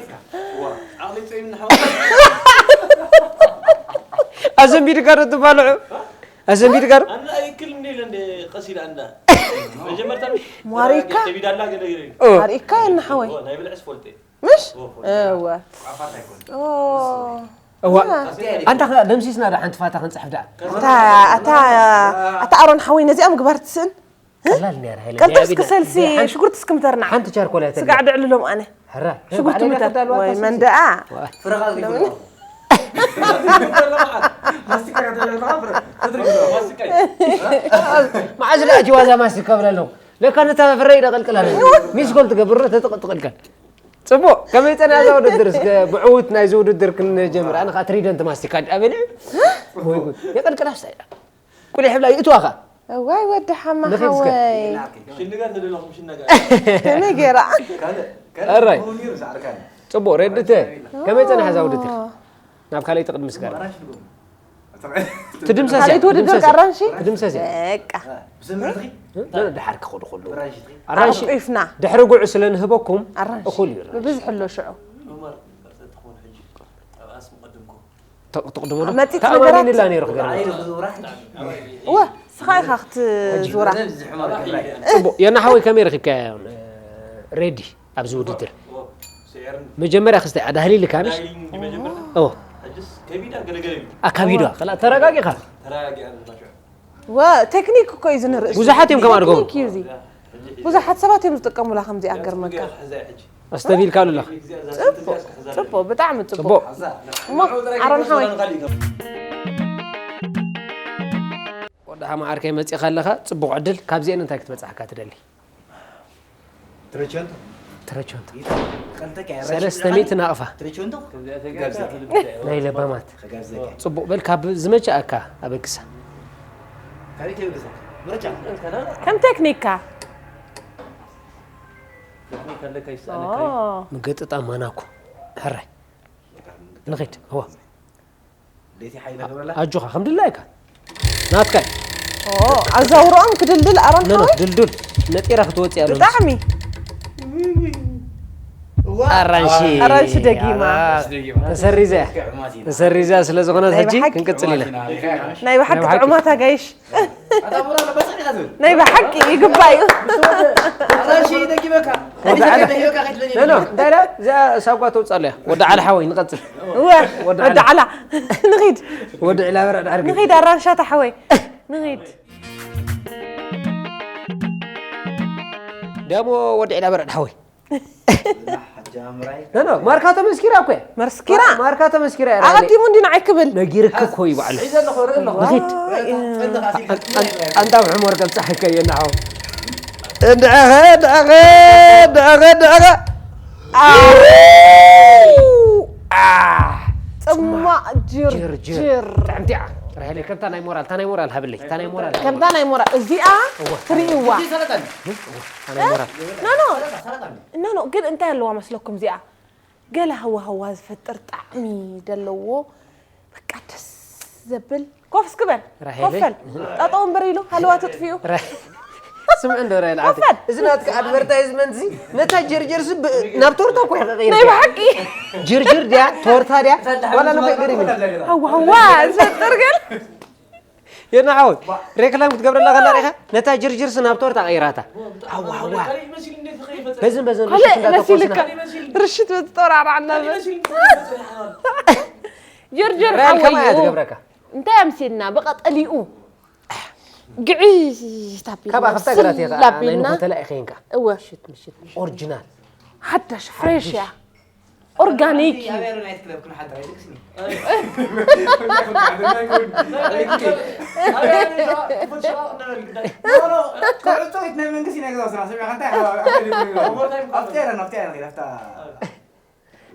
ኣዘንቢድካ ዶ ትባልዑ ኣዘንቢድካ ዶ ኣና ኣይክል እንደ ኢለ እንደ ቀሲዳ እንዳ መጀመርታ ሟሪካ ከቢዳ ኣላ ገለ ገለ ኦ ኣሪካ የና ሓወይ ኦ ናይ ብልዕስ ፈልጠ ምሽ እወ ኦ እዋ ኣንታ ኸ ደምሲስና ዶ ሓንቲ ፋታ ክንጽሕፍ ደኣ እታ እታ ኣታ ኣሮን ሓወይ ነዚኣ ምግባር ትስእን ቀላል ነይራ ሃይለ ቀልጠፍ እስኪ ሰልሲ ሽጉርቲ እስኪ ምተርና ሓንቲ ቻርኮላ ተለ ስጋዕ ድዕልሎም ኣነ ሕራ ሽጉርቲ ባዕለይ ምተር ክዳልዋ ወይ ተስሲ። መን ደኣ ፍረኻ ዝግብሮ መዓዝ ደኣ ጅዋዛ ማስቲካ ብለለኹ ለካ ነታ ፍረ ይደቐልቅላ ሚስኮል ትገብር ተጥቕጥቕልካ ጽቡቕ ከመይ ጸኒሓ እዛ ውድድር እስከ ብዕውት ናይዚ ውድድር ክንጀምር ኣነ ከዓ ትሪደንት ማስቲካ ድኣ በሊዑ ወይ ጉድ የቐልቅላ ስታ ኢላ ቁሊሕ ብላ ይእትዋ ከዓ እዋይ ወዲ ሓማ ንኺድ እስከ ሓወይ ሽንጋር ንደለኹም ሽነጋር ከመይ ገይራ ካልእ ካልእ ኣራይ ክኸውን ነይሩ ሳዕርካን ጽቡቕ ሬድተ ከመይ ጸኒሓ እዛ ውድድር ናብ ካልኣይቲ ቅድሚ ስጋር ትድምሰስ እያ፣ ካልኣይቲ ውድድር ትድምሰስ እያ። ኣራንሺ? ትድምሰስ እያ። በቃ። እ? ድሓር ክኸዱ ከለዉ። ኣራንሺ። ኣራንሺ። ኣቑፍና። ድሕሪ ጉዕ ስለ ንህበኩም ኣራንሺ። እኹል እዩ ኣራንሺ። ብብዝሒ ኣሎ ሽዑ። ዑመር፣ ተቕድሞ ዶ? መጺጽ ተኣማሚንላ ነገራት። ነይሩ ክገርመካ። እወ፣ ስኻ ኢኻ ክትዙራ። ጽቡቕ። የና ሓወይ ከመይ ረኺብካያ? ሬዲ። ኣብዚ ውድድር መጀመርያ ክስታይ ኣዳህሊልካ ምሽ ኣካቢዶ ከላ ተረጋጊኻ ቴክኒክ እኮ እዩ ዝንርእስ ብዙሓት እዮም ከም ኣድጎም ቴክኒክ እዩ እዚ ብዙሓት ሰባት እዮም ዝጥቀሙላ ከምዚኣ ገርመካ ኣስተቢልካ ኣሉላ ጽቡቅ ጽቡቅ ብጣዕሚ ጽቡቅ እሞ ኣሮን ሓወይ ወዲ ሓማ ዓርከይ መጺኻ ኣለኻ ጽቡቕ ዕድል ካብዚአን እንታይ ክትበጽሓካ ትደሊ ትረቸንቶ ትረቸንቶ ይታ ቀልተካ ያራሽ ሰለስተ ሚእቲ ናቕፋ ትረቸንቶ ጋብዘካ ናይ ለባማት ጋብዘካ ጽቡቕ በል ካብ ዝመቸኣካ ኣበግሳ ካሊት ይብግዛ ምርጫ ከም ቴክኒካ ምግጥጣም ማናኩ ሕራይ ንኺድ እዋ ኣጆኻ ከም ድላይካ ናትካ ኣዛውሮኦም ክድልድል ኣሮን ሓወይ ድልዱል ነጢራ ክትወፅእ ያለ ብጣዕሚ ኣራንሺ ኣራንሺ ደጊማ ተሰሪዘ ተሰሪዘ ስለ ዝኾነ ሕጂ ክንቅፅል ኢና ናይ ብሓቂ ጥዑማት ኣጋይሽ ናይ ብሓቂ ይግባእ እዩ እንታይ ዳ እዚኣ ሳጓ ተውፃለያ ወዲ ዓሊ ሓወይ ንቐፅል ወዲ ዓላ ንኺድ ወዲ ዕላ በራ ድሕር ንኺድ ኣራንሻታ ሓወይ ንኺድ ያሞ ወዲ ዕዳ በረድ ሓወይ። ኖ ኖ፣ ማርካ ተመስኪራ እኮ እያ። መስኪራ? ማርካ ተመስኪራ እያ። ኣቐዲሙ እንዲ ንዓይ ክብል። ነጊርክ እኮ እዩ ባዕሉ። ንኺድ። ኣንታ ብሕሞር ቀብጻሕከ እየ ንዓው። እንድዕኸ፣ እንድዕኸ፣ እንድዕኸ፣ እንድዕኸ። ጽማቕ ጅርጅር። ጥዕምቲ እያ። ራሄለይ፣ ከምታ ናይ ሞራል፣ እታ ናይ ሞራል ሃብለይ፣ እታ ናይ ሞራል። ከምታ ናይ ሞራል፣ እዚኣ ትርእይዋ። እታ ናይ ሞራል። ኖ፣ ኖ። ኖ፣ ኖ፣ ግን እንታይ ኣለዋ መስለኩም እዚኣ? ገለ ሃዋሃዋ ዝፈጥር ጣዕሚ ደለዎ። በቃ ደስ ዘብል። ኮፍ እስኪ በል። ራሄለይ። ኮፍ በል። ጠጠው እምበር ኢሉ ሃለዋ ተጥፊኡ። ራ-፣ ስምዕ እንዶ ራሄል ዓዲ። ኮፍ በል። እዚ ናትካ ኣድቨርታይዝመንት እዚ ነታ ጀርጀር ስብ ናብ ቶርታ እኮ ኢኻ ቀይርካ። ናይ ብሓቂ። ጅርጅር ድያ፣ ቶርታ ድያ? ዋላ ንኸይ ገሪም እዩ። ሃዋሃዋ ዝፈጥር ግን። የና ሓወይ፣ ሬክላም ክትገብረላ ከላ ሪኢኻ ነታ ጅርጅርስ ናብ ቶርታ ቀይራታ። ሃዋ፣ ሃዋ። በዝን በዝን ካልእ ርሽት እንዳተኮስና። መሲልካ። ርሽት በቲ ጦራራዕ እናበል። ጅርጅር ራይል ሓወይ ከማይ እያ እዩ። ትገብረካ። እንታይ ኣምሲልና ብቐጠሊኡ ግዒ ታቢልና ካብኣ ክፍታ ግራት እየ ከዓ ናይ ስላቢልና። ንሆተላ እየ ኸይንካ። እወ። ምሽት፣ ምሽት፣ ምሽት። ኦሪጂናል። ሓዳሽ ፍሬሽ እያ። ኦርጋኒክ እዩ። ኣበይ ኣሎ ናይት ክለብ ክንሓድር ኣይደቅስኒ?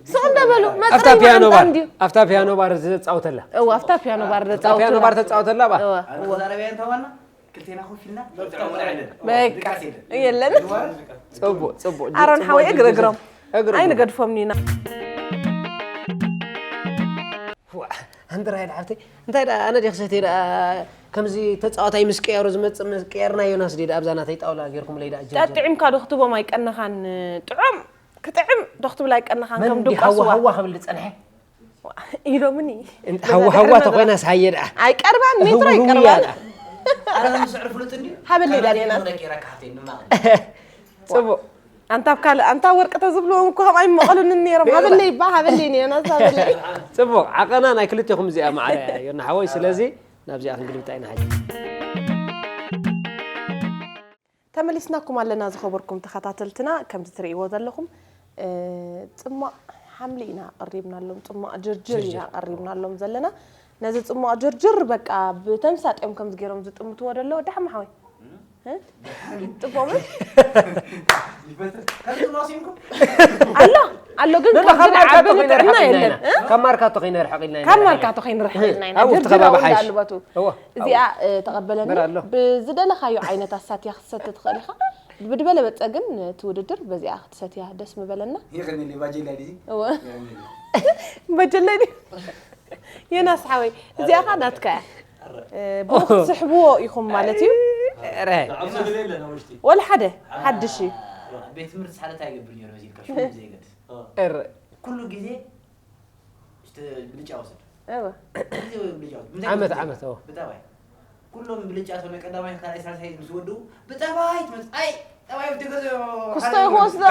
ስቕ እንዳበሉ ኣፍታ መፅረኛ ፒያኖ ባር፣ እንድዩ። ኣፍታ ፒያኖ ባር ዘፃውተላ። እወ፣ ኣፍታ ፒያኖ ባር ኣፍታ ፒያኖ ባር ዘፃውተላ። ተፃውተላ ባ። እወ፣ ኣነ እወ። ተዛረበያ እንተዋና ክልቴና ኮፍ ኢልና በቃ። ድቃስ የለን። የለን። ጽቡቅ፣ ጽቡቅ። ኣሮን ጽቡቅ፣ ሓወይ እግሪ ጽቡቅ። እግሮም። እግሪ እግሮም። ኣይንገድፎም ኢና። ዋ፣ ኣንተ ራይድ ሓፍተይ፣ እንታይ ደኣ፣ ኣነ ዲኽ ሰትየ ደኣ፣ ከምዚ ተጻዋታይ ምስ ቀየሩ ዝመጽእ፣ ምስ ቀየርና ዮናስ ድየ ደኣ ኣብዛ ናተይ ጣውላ ጌርኩምለይ ደኣ፣ ጀርጀር። ጠጢዕምካ ዶ ክትቦም ኣይቀነኻን? ጥዑም ክጥዕም ዶ ክትብል ኣይቀነኻን? መን ከም ድዩ ድቋ ሃዋ ስዋ። ሃዋ ክብል ዝጸንሐ? ኢሎምኒ። እንተ ሃዋ ሃዋ ተኾይናስ ሃየ ደኣ። ኣይቀርባን፣ ሜትሮ ህውውውያ ኣይቀርባን። ደኣ። ኣረ፣ ከም ስዕሪ ፍሉጥ እንድዩ። ሃበለይ ዳንኤል። ደቂ ረካ ሓፍተይ፣ ንማቕ። ጽቡቕ። ኣንታ ኣብ ካልእ፣ ኣንታ ወርቂ ተዝብልዎም እኮ ከምኣ ይመቐሉኒ ነይሮም። ሃበለይ እባ፣ ሃበለይ ነይሮም፣ ሃበለይ። ጽቡቕ። ዓቐና ናይ ክልቴኹም እዚኣ ማዕረ እያ፣ ዮና ሓወይ። ስለዚ ናብዚኣ ክንግልብጣ ኢና ሕጂ። ተመሊስናኩም ኣለና ዝኸበርኩም ተኸታተልትና። ከምዚ ትርእይዎ ዘለኹም፣ እ፣ ጽማቕ ሓምሊ ኢና ኣቐሪብናሎም፣ ጽማቕ ጅርጅር ኢና ጅርጅር። ኣቐሪብናሎም ዘለና። ነዚ ጽማቕ ጅርጅር በቃ ብተምሳጥ እዮም ከምዚ ገይሮም ዝጥምትዎ ደለዉ። ደሓን ሓወይ? እ? ጽቡቕ ምን? ይፈትር። ከዚ ጽማቕ ሲምኩም? ኣሎ፣ ኣሎ ግን ምን ካብዚ ካብ ማርካ ንዓቢ ተኾይነ ንጥዕና ርሓቕ ኢልና የለን። ኢና። እ? ካብ ማርካ ተኾይነ ርሓቕ ኢልና ኢና። ካብ ማርካ ተኾይነ ርሓቕ ኢልና ኢና። ኣብኡ ጅርጅር ተባባዕ እውን ሓይሽ። ኣለባቱ። እዋ። እዚኣ፣ እ፣ ተቐበለኒ። እምበር ኣሎ። ብዝደለኻዮ ዓይነት ኣሳትያ ክትሰቲ ትኽእል ኢኻ። ብድበለበጸ ግን እቲ ውድድር በዚኣ ክትሰትያ ደስ ምበለና። ይኸኒ ባጀላ ድዩ? እወ። ይኸኒ። ባጀላ ድዩ? ዮናስ ሓወይ፣ እዚኣ ኸኣ ናትካ እያ። እ፣ ብኡ ክትስሕብዎ ኢኹም ማለት እዩ። ረ። ንዓም ሰገደ የለን ኣብ ውሽጢ። ወላ ሓደ፣ ሓድሽ እዩ። ቤት ትምህርቲ ሳለት ኣይገብር ነይሩ፣ በዚ ኢልካ ሽሙ ዘይገድስ። ረ። ኩሉ ግዜ ብልጫ ወስድ። እወ። ግዜ ብልጫ ወስድ። ዓመት፣ ዓመት፣ እወ። ብጠባይ። ኩሎም ብልጫ እቶም ናይ ቀዳማይ፣ ካልኣይ፣ ሳልሳይ ምስ ወድኡ፣ ብጠባይ ትመጽእ። ኣይ፣ ጠባይ ብትገዝኦ፣ ክስቶ ካልእ ክወስዶ።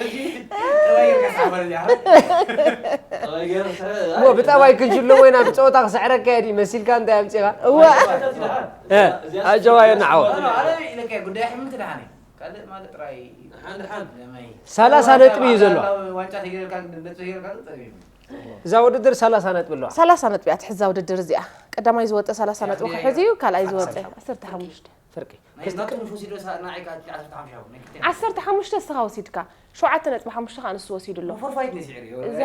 ሕጂ ጠባይ ጌርካ ሰዓባ እዚኣ። ጠባይ ጌርካ ሰዓባ። እሞ ብጠባይ ክንሽሎ ወይና ብጸወታ ክስዕረካ እየ ድዩ መሲልካ እንታይ ኣምጺኻ? እወ። እ፣ ኣጀዋ የናዓው። ኣነ፣ ኣነ ኢለካ እየ፣ ጉዳይ ሕምንቲ ደሓን እየ። ካልእ ማለት ጥራይ ሓንድ ሓንድ ለማይ። ሰላሳ ነጥቢ እዩ ዘሎ። ዋንጫ ተገይርካ፣ ነጥቢ ተገይርካ፣ ጸገም። እዛ ውድድር ሰላሳ ነጥቢ ኣለዋ። ሰላሳ ነጥቢ እያ ትሕዛ ውድድር እዚኣ። ቀዳማይ ዝወጸ ሰላሳ ነጥቢ ክሕዝ እዩ፣ ካልኣይ ዝወጸ ዓሰርተ ሓሙሽተ። ፍርቂ። ናይ ናቱ ንፉስ ኢዶ ሳ-፣ ንዓይ ከኣ ዓሰርተ ሓሙሽተ ሃቡ፣ ናይ ክልቴና። ዓሰርተ ሓሙሽተ እስኻ ወሲድካ፣ ሸውዓተ ነጥቢ ሓሙሽተ ከኣ ንሱ ወሲዱ ኣሎ። ፎርፋይት ነሲዕር እዩ። እዛ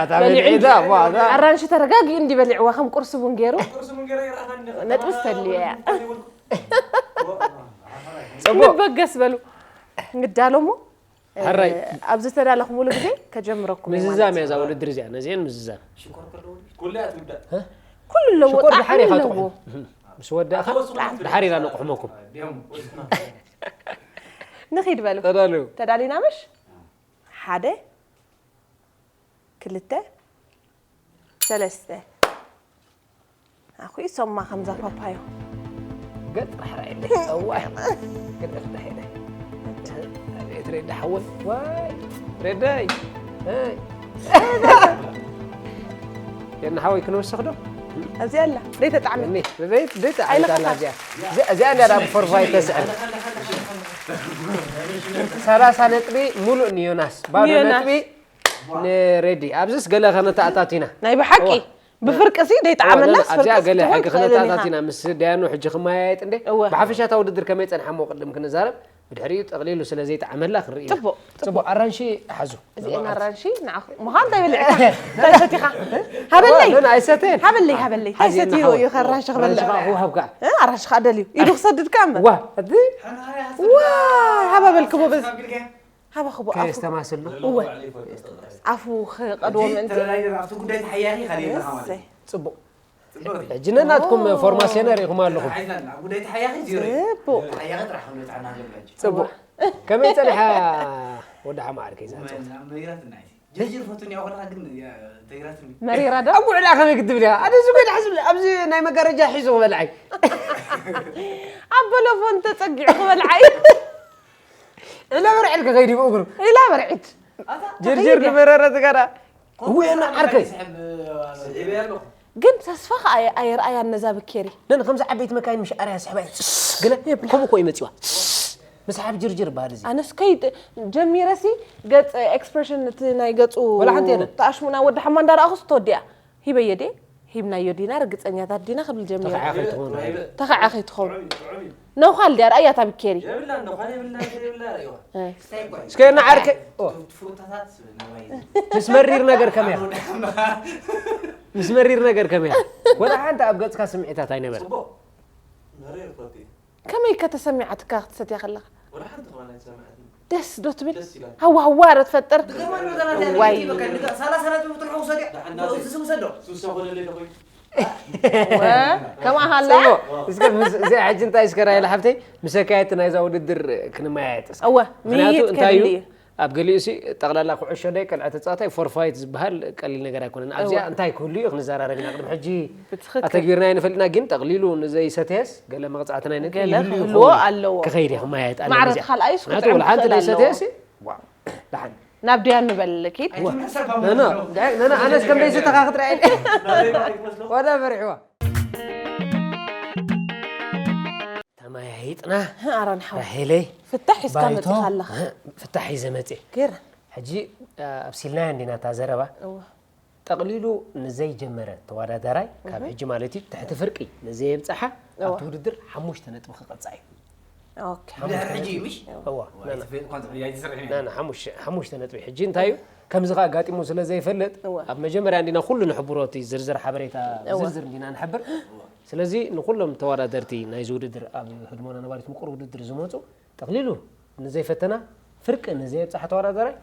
እታ በሊዑ በሊዑ እዛ፣ እዛ። ኣራንሺ ተረጋጊኡ እንዲ በሊዕዋ፣ ከም ቁርሲ ቡን ገይሩ። ቁርሲ ቡን ገይሩ ይረኣኻኒ። ነጥቢ ዝተልየ እያ። ጽቡቕ። ንበገስ በሉ። ንዳሎ እሞ፣ ሕራይ። እ፣ ኣብ ዝተዳለኹምሉ ግዜ ከጀምረኩም እየ ማለት ምዝዛም እዩ። እያ እዛ ውድድር እዚኣ፣ ነዚአን ምዝዛም። ሽኮር ከለዎ ኩሉ እያ ትውዳእ። እ? ኩሉ ኣለዎ፣ ሽኮር ጣዕሚ ድሓር ኢኻ ኣለዎ። ትቑሕም። ምስ ወዳእኻ ኣቶ ወስኹም ድሓር ኢና ነቑሕመኩም። ድዮም። ንኺድ በሉ። ተዳልዩ። ተዳሊና ምሽ? ሓደ፣ ክልተ፣ ሰለስተ። ኣኹ ይሰማ ከምዛ ፓፓዮ። ገጽ ራሕራሐለይ። እዋይ። ገጽ ራሕራሐለይ። ኣቤት ሬዳ ሓወይ። ዋይ። ሬዳይ። ኣይ። የና ሓወይ ክንወስኽ ዶ? ኣብዚ ኣላ ደይተጣዕመ እኒ ዘይት ዘይት ኣይለኸፋ። ኣይታላ እዚኣ እዚኣ እዚኣ እንዳ ዳብ ፎርፋይ ተስዕር ሰላሳ ነጥቢ ሙሉእ ንዮናስ ባዶ ንዮናስ። ነጥቢ ንሬዲ ኣብዚስ ገለ ከነተኣታቲና ናይ ብሓቂ እዋ። ብፍርቂ ሲ ደይጣዕመናስ ኣብዚኣ ፍርቂ ገለ ክትኮን ሕጊ ትኽእል ክነተኣታት ኢኻ። ኢና ምስ ደያኑ ሕጂ ክመያየጥ እንዴ እወ። ብሓፈሻ እታ ውድድር ከመይ ጸንሓሞ ቅድም ክንዛረብ ብድሕሪኡ ጠቕሊሉ ስለ ዘይጠዓመላ ክንርኢ ኢና ጽቡቕ ጽቡቕ ኣራንሺ ሓዙ እዚኤን ኣራንሺ ንዓኹ ምዃን እንታይ በሊዕካ እንታይ ሰቲኻ ሃበለይ ለን ኣይሰተን ሃበለይ ሃበለይ እንታይ ሓዚኤና ሰትዩ ሓወይ። እዩ ከራንሺ ክበልዕ ኣራንሺ ከዓ ክወሃብካ እ፣ ኣራንሺ ከዓ ደልዩ ኢዱ ክሰድድካ እምበር ዋ እቲ ዋ ሃባ በልክቦ በዚ ሃባ ክቦ ኣፉ ከየስተማስሉ እወ ኣፉ ክቐድዎ ምእንቲ ተረዳይ ኣብቲ ጉዳይ ተሓያኺ ካሊእ ኢኻ ማለት እሰይ። ጽቡቕ እዩ። ሕጂ ነናትኩም ፎርማስዮን ሪኢኹም ኣለኹም ተሓይዛና ኣብ ጉዳይ ተሓያኺ ዚሮ ጽቡቕ ተሓያኺ ጥራሕ ክንብል ጣዕና ኣለና ሕጂ። ጽቡቕ ከመይ ጸኒሓ ወዲ ሓማዓርከይ ዛንጽ መ- መይራትና እዩ። ጅርጅር ፈቱኒ ያው ከለኻ ግን ያ- ተይራትኒ። መሪራ ዶ ኣብ ውዕላ ከመይ ክትብል እያ ኣደ እዚ ጎዳ ሕዚ ኣብዚ ናይ መጋረጃ ሒዙ ክበልዓይ ኣብ በለፎን ተጸጊዑ ክበልዓይ ዕላ በርዕል ክኸይድ ይብኡ እግሩ ኢላ በርዒድ ጅርጅር ንመረረ ዝገዳ እወ ና ዓርከይ ስሕብ ስዒበ ኣለኹ። ግን ተስፋ ከዓ ኣየ- ኣየርኣያን ነዛ ብኬሪ ነን ከምዚ ዓበይቲ መካይን ምሽ ኣርያ ስሕባ ገለ ከምኡ ኮ ይመፅዋ ምስሓብ ጅርጅር በሃል እዚ ኣነስ ከይድ ጀሚረሲ ገፅ ኤክስፕሬሽን እቲ ናይ ገፁ ወላ ሓንቲ የለን። ተኣሽሙና ወዲ ሓማ እንዳረኣኹስ ተወዲኣ ሂበየ ዴ ሂብናዮ ዲና ርግፀኛታት ዲና ክብል ጀሚረ ተኸዓ ከይትኸውን ተኸዓ ከይትኸውን ነውኻል ድያ ረኣያ ታብኬሪ የብላ እንደኳን የብላ የብላ ሪዋ። እ። ስታይ ጓይ። እስከ ንዓርከይ ኦ፣ ፍሩታታት ነባይ ምስ መሪር ነገር ከመያ ምስ መሪር ነገር ከመያ ወላ ሓንቲ ኣብ ገፅካ ስምዒታት ኣይነበረ ጽቡቕ። መሪር ፈቲ። ከመይ ከተሰሚዓትካ ክትሰትያ ከለኻ ወላ ሓንቲ ከማን ኣይሰማዕትን። ደስ ዶ ትብል ደስ ይላል። ሃዋህዋ ዶ ትፈጥር ድገማ ንበዛና ዋይ። በቃ ንገ- ሰላሳ ነጥቢ ጥርሑ ውሰድ። ደሓን ናተይ። እዚ ስም ውሰዶ። ሱሳ ኮለለይ ተኾይኑ። ወ፣ ከምኣ ሃላ ጽቡቕ። እስከ ምስ- እዚኣ ሕጂ እንታይ እስከ ራይል ሓብተይ ምሰካየት ናይዛ ውድድር ክንመያየጥ እስከ። እወ ምክንያቱ ምይይጥ እንታይ እዩ ከድሊ እዩ ኣብ ገሊኡ ሲ ጠቕላላ ኩዕሾ ደይ ቀልዐ ተፃዋታይ ፎርፋይት ዝበሃል ቀሊል ነገር ኣይኮነን ኣብዚኣ እወ። እንታይ ክህሉ እዩ ክንዘራረብ ኢና ቅድሚ ሕጂ ብትኽክል ኣተግቢርና ይንፈልጥና ግን ጠቕሊሉ ንዘይሰተየስ ገለ መቕፃዕትና ገለ ክህልዎ ኣለዎ ክኸይድ እየ ክመያየጥ ኣለና ማዕረ እዚኣ ተኻልኣይስ ምክንያቱ ክጥዕም ወላ ሓንቲ ክኽእል ኣለዎ ዘይሰተየሲ ደሓን ናብ ድያ ንበል ኪድ ነነ ነነ ኣነስ ከም ዘይሰተኻ ክትረኣየ ወዳ በሪሕዋ ተማያይጥና ኣራን ሓው ራሄለይ ፍታሕ ሒዝካ ባይቶ መጥኻ ኣለኻ ፍታሕ ሒዘ መፅእ ገይረ ሕጂ ኣብሲልናዮ እንዲና እታ ዘረባ እወ ጠቕሊሉ ንዘይጀመረ ተወዳዳራይ ካብ ሕጂ ማለት እዩ ትሕቲ ፍርቂ ንዘየብፅሓ እወ። ኣብቲ ውድድር ሓሙሽተ ነጥቢ ክቐፃ እዩ ኦኬ ድሕሪ ሕጂ ምሽ? እዋ ኣይትፈ- ኮንት- ኣይትስርሕን ና- ና- ሓሙሽ- ሓሙሽተ ነጥቢ ሕጂ እንታይ እዩ ከምዚ ከዓ ኣጋጢሙ ስለ ዘይፈልጥ እወ። ኣብ መጀመርያ እንዲና ኩሉ ንሕብሮ እቲ ዝርዝር ሓበሬታ እወ። ዝርዝር እንዲና ንሕብር ስለዚ ንኩሎም ተወዳደርቲ ናይዚ ውድድር ኣብ ህድሞና ነባሪት ምቁር ውድድር ዝመፁ ጠቕሊሉ ንዘይፈተና ፍርቂ ንዘየብፅሓ ተወዳዳራይ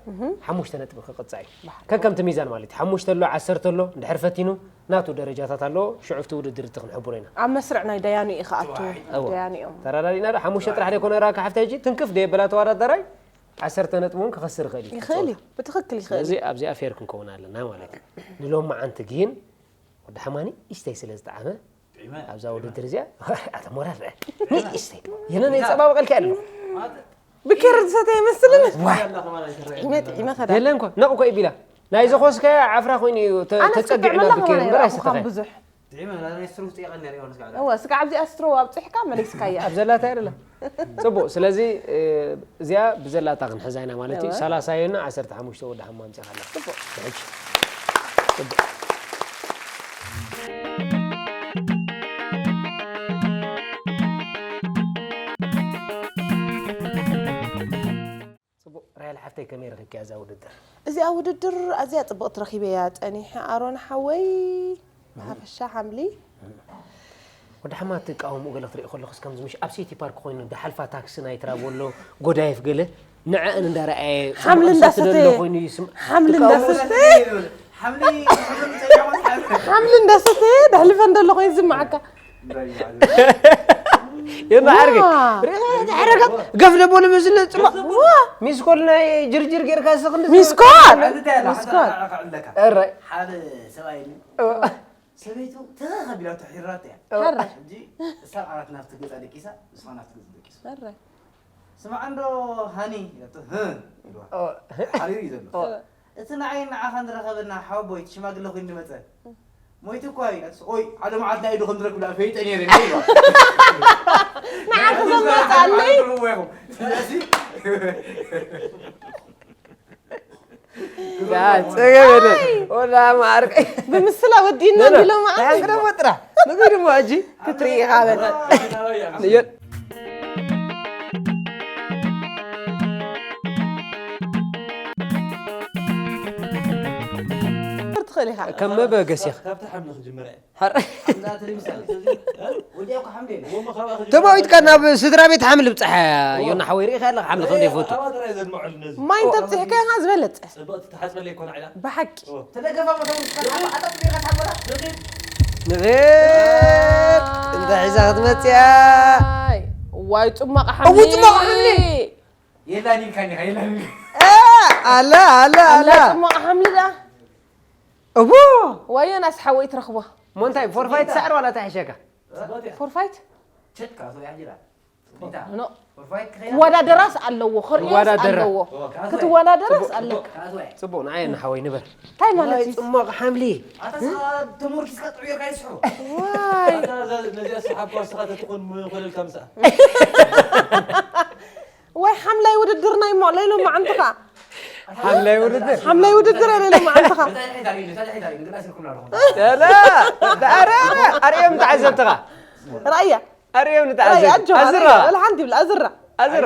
ሓሙሽተ ነጥቢ ክቕፃ እዩ ከከምቲ ሚዛን ማለት እዩ ሓሙሽተ ኣሎ ዓሰርተ ኣሎ እንድሕር ፈቲኑ ናቱ ደረጃታት ኣለዎ ሽዑ ኣብቲ ውድድር እቲ ክንሕብሮ ኢና ኣብ መስርዕ ናይ ደያኑ ኢኻ ኣቱ እወ። ደያኑ እዮም ተራዳዲና ዶ ሓሙሽተ ጥራሕ ደይኮነ ራካ ሓፍታ ሕጂ ትንክፍ ደየበላ ተወዳዳራይ ዓሰርተ ነጥቢ እውን ክኸስር ይኽእል እዩ ይኽእል እዩ ብትኽክል ይኽእል ስለዚ ኣብዚኣ ፌር ክንከውን ኣለና ማለት እዩ ንሎማዓንቲ ግን ወዲ ሓማኒ ኢስተይ ስለ ዝጠዓመ ኣብዛ ውድድር እዚኣ ኣተ ሞራል ንኢስተይ የነ ናይ ፀባበቀልካ ኣሎ ብኬር ዝሰተ ይመስልን ዋይ ጥዒመ ጥዒመ ከዳ የለን ኮ ነቑ ኮ ይቢላ ናይ ዘኾስከ ዓፍራ ኮይኑ እዩ ተ- ኣነ ተፀጊዑ ስክዕመላ ናብ ብኬር ከማን እምበር ይረኣኹ ኣይሰተኸ ብዙሕ ጥዒመ ናይ ስትሩፍ ጥያቐ ነሪ ሆነስ ጋር እወ ስጋዕ ኣብዚኣ ስትሮ ኣብፅሕካ መሊስካያ ኣብ ዘላታ ኣይደለ ፅቡቅ ስለዚ እ፣ እዚኣ ብዘላታ ክንሕዛ ኢና ማለት እዩ እወ። ሰላሳ ዮና ዓሰርተ ሓሙሽተ ወዲ ሓማ ኣምፅኻ ኣለካ ሕጂ ፅቡቅ ራይል ሓፍተይ ከመይ ረኺብኪያ እዛ ውድድር እዚኣ ውድድር ኣዝያ ፅብቕቲ ረኺበያ ፀኒሐ ኣሮን ሓወይ ብሓፈሻ ሓምሊ ወዲ ሓማ ትቃወምኡ ገለ ክትርኢ ከለኹስ ከምዚ ምሽ ኣብ ሲቲ ፓርክ ኮይኑ ዳሓልፋ ታክሲ ናይ ትራቮሎ ጎዳይፍ ገለ ንዐአን እንዳረኣየ ሓምሊ እንዳሰተየ ኮይኑ ይስም ሓምሊ እንዳሰተ ሓምሊ ሓምሊ ጸይሖን ሓምሊ ሓምሊ እንዳሰተ ደሕልፈ እንደለኹ ይዝምዓካ የማዓርገ ዋ። ርኢኻ ሓረጋት ገፍ ደቦ ንመስል ጽባ ሚስኮል ናይ ጅርጅር ጌርካ ስኽ ሚስኮል እንታይ ያለ ሚስኮል ሓለካ እራይ ሓደ ሰብኣይ ሰበይቱ ተኸቢላቶ ሒራቶ እያ ሐረ ሕጂ እሳ ዓራት ናብቲ ገዛ ደቂሳ ንስኻ ናብቲ ገዛ ደቂሱ ሐረ ስማዕ እንዶ ሃኒ ኢላቶ፣ ህ ኢልዋ። ሓሪሩ እዩ ዘሎ። እቲ ንዓይን ንዓኻን ዝረኸበና ሓወቦይ፣ እቲ ሽማግለ ኮይኑ ዝመጸ፣ ሞይቱ እኳ እዩ። ኣስ-፣ ኦይ፣ ሓደ መዓልቲ ናይ ኢዱ ከም ዝረክብ ደኣ ፈይጠ ነይረ፣ ነይረ። ንዓኹም ዘመጻለይ። ኣነ ትርጉም ወይኹም። ስለዚ፣ ያ፣ ጸገም የለን። ኣይ። ወላ ማርቀ። ብምስላ ወዲና ነ፣ ነ። ቢሎ መዓት። ታንክ ደሞ ጥራ። ምግቢ ደሞ ሕጂ ክትርኢ ኢኻ በል። ንዮ-፣ ትኽእል ኢኻ። ከም መበገስ ኢኻ። ካብቲ ሓምሊ ክጅምር እየ። ሓር-፣ ሓምሊ ኣተለይ ምሳሌ። ወዲያ እኮ ሓምሊ የለን። እሞ ካብኣ ክጅምር። ተማዊትካ ናብ ስድራ ቤት ሓምሊ ብጻሕ። እዎ። ዮና ሓወይ ርኢኻ ኣለኻ ሓምሊ ከም ዘይፈቱ። ኣባትራ እየ ዘድምዐሉ ነዚ። ማይ እንተብጺሕካ ኢኻ ዝበለጸ። ጽብቕቲ ትሓጽበለይ እኮ ንዓላ። ብሓቂ። እዎ። ተደገፋ መታው ምስካ ዓጣጥ ቢኻ ትሓጽበላ። ንኺድ። እንታይ ሒዛ ክትመጽእ እያ? ኣይ፣ ዋይ ጽማቕ እዎ፣ ሓምሊ። ጽማቕ ሓምሊ። የላን ኢልካኒ ኢኻ፣ የላን ኢልካ። እ፣ ኣላ፣ ኣላ፣ ኣላ። ኣላ። ጽማቕ ሓምሊ ደኣ። እዎ። ዋዮ ናስ ሓወይ ትረኽቦ። ሞንታይ ፎርፋይት ሳዕሪ ዋላ እንታይ ሕሸካ? ፎርፋይት? ቸካ፣ ሰው ያጅራ። ኖ። ፎርፋይት ክኸይዳ? ክወዳደራስ ኣለዎ፣ ክርእዮስ ክወዳደራ። ኣለዎ። ክትወዳደራስ ጽቡቕ፣ ኣለካ። ጽቡቕ። ጽቡቕ፣ ንዓይ ንሓወይ ንበር። እንታይ ማለት ናይ እዩ? ጽማቕ ሓምሊ። ኣታ ስኻ ተሞርኪስካ ጥዑይርካ ይስሑ። ዋይ። ኣታ እዛ፣ ነዚኣ ሰሓብኳ ስኻ ተትኾን ምኾለልካ ምሳኣ። ወይ ሓምላይ ውድድር ናይ ሞ-፣ ለይሎ መዓንትኻ። ሓምላይ ውድድር? ሓምላይ ውድድር ለይሎ መዓንትኻ። ላ፣ ላ፣ ላ፣ ኣረ፣ ኣረ፣ ኣርእዮም ተዓዘብትኻ። ራእያ። ኣርእዮም ራእያ፣ ንተዓዘብ። ኣጆኻ፣ ኣዝራ። ራእያ፣ ወላ ሓንቲ ይብላ፣ ኣዝራ። ኣዝራ።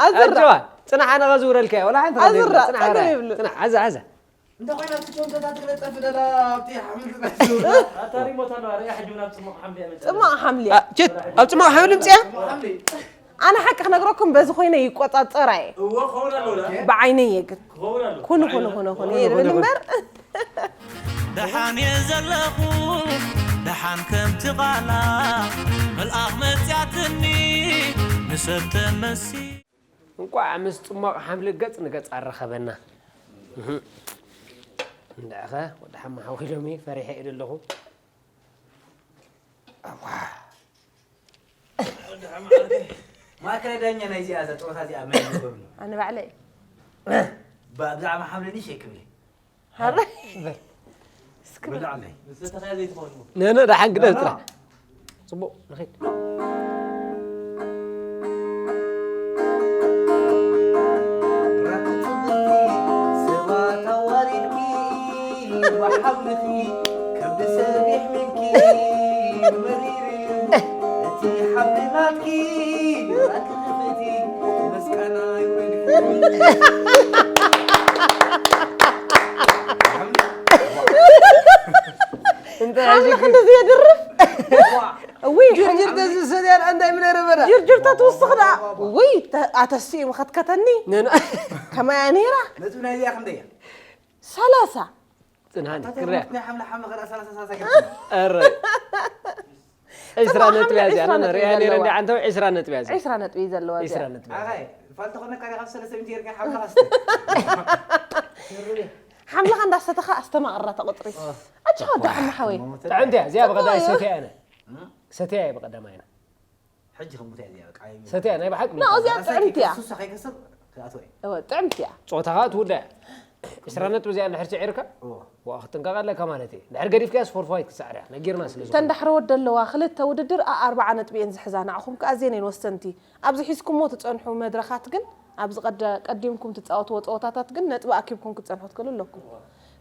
ኣዝራ። ኣጆዋ፣ ጽናሕ ኣነ ኸዝውረልካ እየ፣ ወላ ሓንቲ ኸዝውረልካ። ኣዝራ፣ ጽናሕ፣ ጸገም ራእያ። የብሉን። ጽናሕ፣ ዓዛ፣ ዓዛ። እንተ ኾይና፣ ኣብቲ ቸንቶታት ክነጸፍ ደላ፣ ኣብቲ ሓምሊ ክነጽፍ። ኣታ ሪሞት ኣለዋ፣ ርኣ፣ ሕጂ እውን ኣብ ጽማቕ ሓምሊ እያ መጸ። ጽማቕ ሓምሊ እያ። አ፣ ቸት፣ ኣብ ጽማቕ ሓምሊ ምጽያ? ጽማቕ ሓምሊ። ኣነ ሓቂ ክነግረኩም፣ በዚ ኮይነ ይቆጻጸራ እየ። እወ፣ ክኸውን ኣለዎ፣ ዳ? ብዓይነይ እየ ግን። ክኸውን ኣለዎ። ኩኑ፣ ኩኑ፣ ብዓይንና። ኩኑ፣ ኩኑ፣ ኩኑ፣ ይብል ኩኑ፣ ኩኑ። እምበር። ደሓን እየ ዘለኹ፣ ደሓን ከምቲ ቃላ፣ መልኣኽ መጽያትኒ፣ ንሰብ ተመሲ። እንቋዕ ምስ ጽማቕ ሓምሊ ገጽ ንገጽ ኣረኸበና። እህ። እንድዕኸ፣ ወዲ ሓማ ሓወይ ሎሚ ፈሪሐ እየ ዘለኹ። ኣዋ። ማእከላይ ዳኛ ናይዚኣ፣ እዛ ጸወታ እዚኣ መን ይገብር? ኣነ ባዕለይ። ብ-፣ ብዛዕባ ሓምሊ ንእሽተይ ክብል። ሃረ። በል። እስኪ ብላዕለይ። ንሰተኻያ ዘይትኸውን እሞ። ነ፣ ነ፣ ደሓን ግደፍ ጥራሕ። ጽቡቕ፣ ንኺድ። ሰባት ኣዋሪድኪ፣ ብሓምልኺ፣ ከብዲ ሰብ የሕሚምኪ፣ መሪር እዩ እቲ ሓምሊ ናትኪ፣ ራኪ ክፍእቲ፣ መስቀና ይውረድኪ። እንታይ ሓምሊ ሓዚኪ? ክንድዚ የድርፍ? እውይ፣ ጅርጅር ተዝሰድ ያን እንታይ ምን ነበረ? ጅርጅር ተትውስኽ ደኣ። ውይ፣ ተ-፣ ኣተስኡ መኸትከተኒ። ነን-፣ ከመይ እያ ነይራ? ነጥቢ ናይዚኣ ክንደይ እያ? ሰላሳ። ጽንሃኒ፣ ኣታ ክርያ። ናይ ሓምለ ሓምለ ኸዳ ሰላሳ ሰላሳ ጌርካ። ኣረ። ዕስራ ጽባሕ ነጥቢ እያ ሓምለ እዚኣ። ዕስራ ነን-፣ ነጥቢ ሪኣ ነይረ ዘለዋ። እንዲ ዓንተው ዕስራ ነጥቢ እያ እዚኣ። ዕስራ ነጥቢ እዩ ዘለዋ እዚኣ። ዕስራ ነጥቢ እያ። ኣኸይ፣ ፋልቲ ኾነካ ዲኻ ሰለስተ ሚእቲ ጌርካ ሓምለኻ ስተ። ሓምለኻ እንዳሰተኻ ኣስተማቕራ ተቑጽሪ። ኦ። ኣጆኻ ወዲ ሓማ ሓወይ። ጥዕምቲ እያ፣ እዚኣ ብቐዳማይ ጽቡቕ እዩ። ሰትያ እያ። እም? ሰትያ እያ ብቐዳማይ እያ። ሕጂ ከምኡ እንታይ እያ በቃ፣ ኣይ፣ ሰትያ ናይ ብሓቂ ና፣ እዚኣ ራሳይ ጥዕምቲ እያ። ከይከስሱ፣ ከይከስር ክኣትዎ እየ። እወ፣ ጥዕምቲ እያ። ጾታኻ ትውዳእ። ዕስራ ነጥቢ እዚኣ እንድሕር ስዒርካ፣ እወ። ዋ፣ ክትጥንቀቕ ኣለካ ማለት እዩ። እንድሕር ገዲፍካያስ ፎርፋይት ክትስዕር እያ። ነጊርና ስለ ዝኾነ። እተን ዳሕረዎት ዘለዋ ክልተ ውድድር ኣ-፣ ኣርብዓ ነጥቢ እየን ዝሕዛ። ንዓኹም ከኣ ኣዝየን እየን ወሰንቲ። ኣብዚ ሒዝኩምዎ ትጸንሑ መድረኻት ግን፣ ኣብዚ ቀደ-፣ ቀዲምኩም ትጻወትዎ ጸወታታት ግን ነጥቢ ኣኪብኩም ክትጸንሑ ትክእሉ ኣለኩም።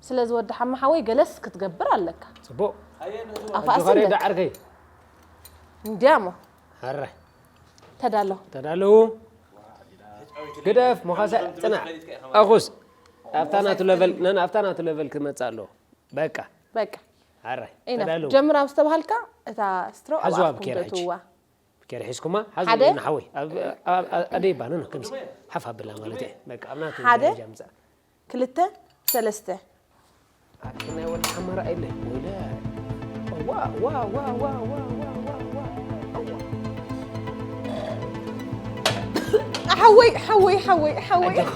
ስለዚ ወዲ ሓማ ሓወይ ገለስ ክትገብር ኣለካ። ጽቡቕ። ኣፋ ኣጆኻ ኣስንደክ። ሬዳ ዓርከይ። እንዲያሞ። ሃረ። ተዳሎ። ተዳለዉ። ግደፍ፣ ሞኻሰ፣ ጽናዕ። ኣኹስ። ኣብታ ናቱ ለቨል፣ ነን ኣብታ ናቱ ለቨል ክመጽእ ኣለዎ። በቃ። በቃ። ሃረ። ኢና። ተዳለዉ። ጀምር ኣብ ዝተባሃልካ፣ እታ ስትሮ ኣብ ሓዝዋ ኣፍኩም ብኬራ ሕጂ። ተእትውዋ። ብኬራ ሒዝኩማ፣ ሓዝዋ ሓደ። ንሓወይ። ኣብ፣ ኣብ፣ ኣብ፣ ኣደይ ባነ ነው፣ ከምዚ። ሓፍ ኣብላ ማለት እየ። በቃ፣ ኣብ ናቱ ሓደ። ደረጃ ምጻእ። ክልተ፣ ሰለስተ። ኣቲ ናይ ወዲ ሓመራ ኢለ፣ ወይለ። ዋ፣ ዋ፣ ዋ። ሓወይ፣ ሓወይ፣ ሓወይ፣ ሓወይ። ኣጆኻ።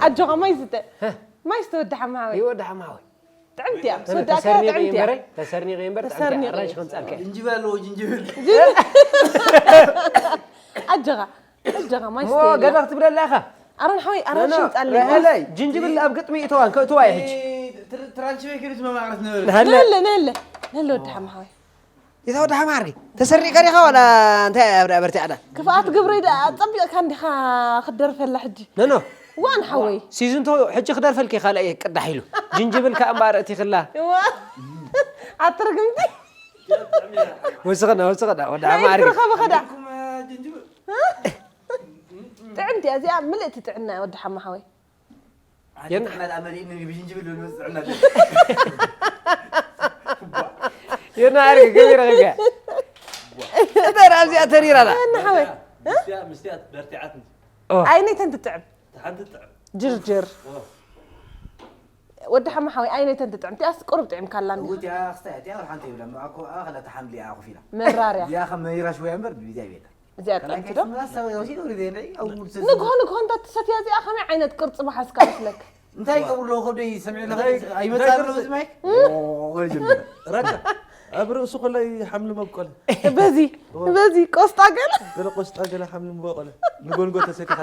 ኣጆኻ፣ ማይ ዝተ። ሀ? ማይ ዝተ ወዲ ሓማ ሓወይ። ይወዲ ሓማ ሓወይ። ጥዕምቲ እያ። ተሰርኒቑ ጥዕምቲ እያ። እምበረ፣ ተሰርኒቑ እምበር፣ ጥዕምቲ እያ። ተሰርኒቑ። ኣራንሺ ከምጻልካ እየ። ጅንጅብል ኣለዎ፣ ጅንጅብል። ኣጆኻ። እጃኻ ማይ ሞ ስተይ ገዛ የላ። ክትብለላ ኢኻ? ኣረን ሓወይ፣ ኣረን ኖ፣ ኖ፣ ሽምጻለይ። ረሀለይ፣ ጅንጅብል ኣብ ግጥሚ ይእተዋን፣ ከእትዋ እየ ሕጂ። ትር-፣ ትራንች ቤት ከይዱ ትመማቕረት ነበረ። ንሃለ። ንህለ፣ ንህለ። ነሎ ወዲ ሓማ ሓወይ። የታ ወዲ ሓማ ዓርኪ? ተሰሪቕካ ዲኻ ዋላ እንታይ ኣብ ደኣ በርቲዕና? ክፍኣት ግብረይ ደኣ ጸቢቕካ እንዲኻ ክትደርፈላ ሕጂ። ነኖ። ዋን ሓወይ። ሲዝንቶ ሕጂ ክደርፈልኪ ካልኣይ ቅዳሕ ኢሉ። ጅንጅብል ከኣ እምበኣር እቲኽላ። እዋ። ኣትርግምቲ። ወስኸና፣ ወስኸና፣ ወዲ ናይ ዓማርገ። ክረኸበ ኸዳ። ጥዕምቲ እያ እዚኣ ምልእቲ ጥዕና እያ ወዲ ሓማ ሓወይ። የን- ጥዕና ደኣ መሊእኒ ብጅንጅብል ዝመጽእ ጥዕና ደኣ። የና ዓርገ ገቢረ ኸጋ። እታ ራዚኣ ተሪራና። እና ሓወይ። ምስቲያ፣ ምስቲያ በርቲዓትኒ። ኦ። ኣይነይተን ትጥዕም። ሓንቲ ትጥዕም። ጅርጅር። ኦ። ወዲ ሓማ ሓወይ ኣይነይተን ትጥዕም። እቲኣስ ቁሩብ ጥዒምካላ እንዲኻ። እቲኣ ክስታይ፣ እቲኣ ወላ ሓንቲ የብላን። እኮ፣ ኣ፣ ክልተ ሓምሊ እያ ኮፍ ኢላ። መራርያ። እዚኣ ከም መሪራ ሽወያ እምበር፣ ብዚኣ የብላን። እዚኣ ካልኣይ ጥዕምቲ ዶ? ከይትስምራ፣ ሳብ ወሲድ ወሪደ፣ ናይ፣ ኣብ ሙድ ሰብ ንግሆ ንግሆ እንተ ትሰትያ እዚኣ ከመይ ዓይነት ቅርጺ ምሓዝካ መስለክ? እንታይ ይገብሩ ኣለዉ ከብደይ ሰሚዑ ኣለኻ? እንታይ ኣይመጽእ ኣሎ ቅርጺ? በዚ ማይክ? ኦ፣ ወይ ጀሚረ። ረዳ፣ ኣብ ርእሱ ከላይ ሓምሊ መብቆለ። በዚ፣ ኦ። በዚ ቆስጣ ገለ? ገለ ቆስጣ፣ ገለ ሓምሊ መብቆለ። ንጎንጎ ተሰኪኻ።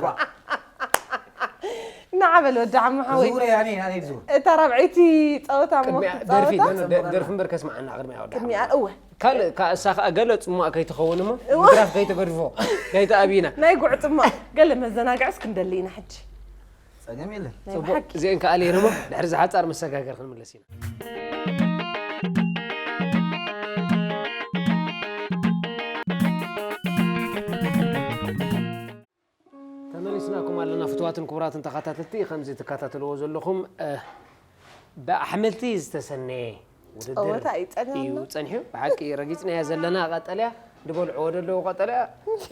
ንዓ በል ወዲ ዓሙ ሓወይ። ዝውረ ያኔ፣ ያኔ ዝውረ። እታ ራብዐይቲ ጸወታ እሞ ቅድሚያ ክትጻወታ? ደርፊ፣ ደ-፣ ደ-፣ ደርፊ እምበር ከስምዓና ቅድሚያ ወዲ ዓሙ። ቅድሚያ፣ እወ። ካልእ፣ ከ-፣ እሳ ከኣ ገለ ጽሙኣ ከይትኸውን እሞ፣ እወ። ምድራፍ ከይተገድፎ፣ ከይተኣብይና። ናይ ጉዕ ጽሙኣ፣ ገለ መዘናግዕስ ክንደሊ ኢና ሕጂ። ጸገም የለን። ናይ ጽቡቕ፣ ብሓቂ። እዚአን ከኣ ልየን እሞ፣ ድሕሪ ዝሓጻር መሰጋገር ክንምለስ ኢና። ተመሊስናኩም ኣለና ፍቱዋትን ክቡራትን ተኸታተልቲ፣ ከምዚ ትከታተልዎ ዘለኹም፣ እ፣ ብኣሕምልቲ ዝተሰነየ ውድድር ጸወታ እዩ ጸኒሑ እዩ ኣሎ። ጸኒሑ። ብሓቂ ረጊጽናዮ ዘለና ቀጠልያ፣ ዝበልዕዎ ዘለዉ ቀጠልያ፣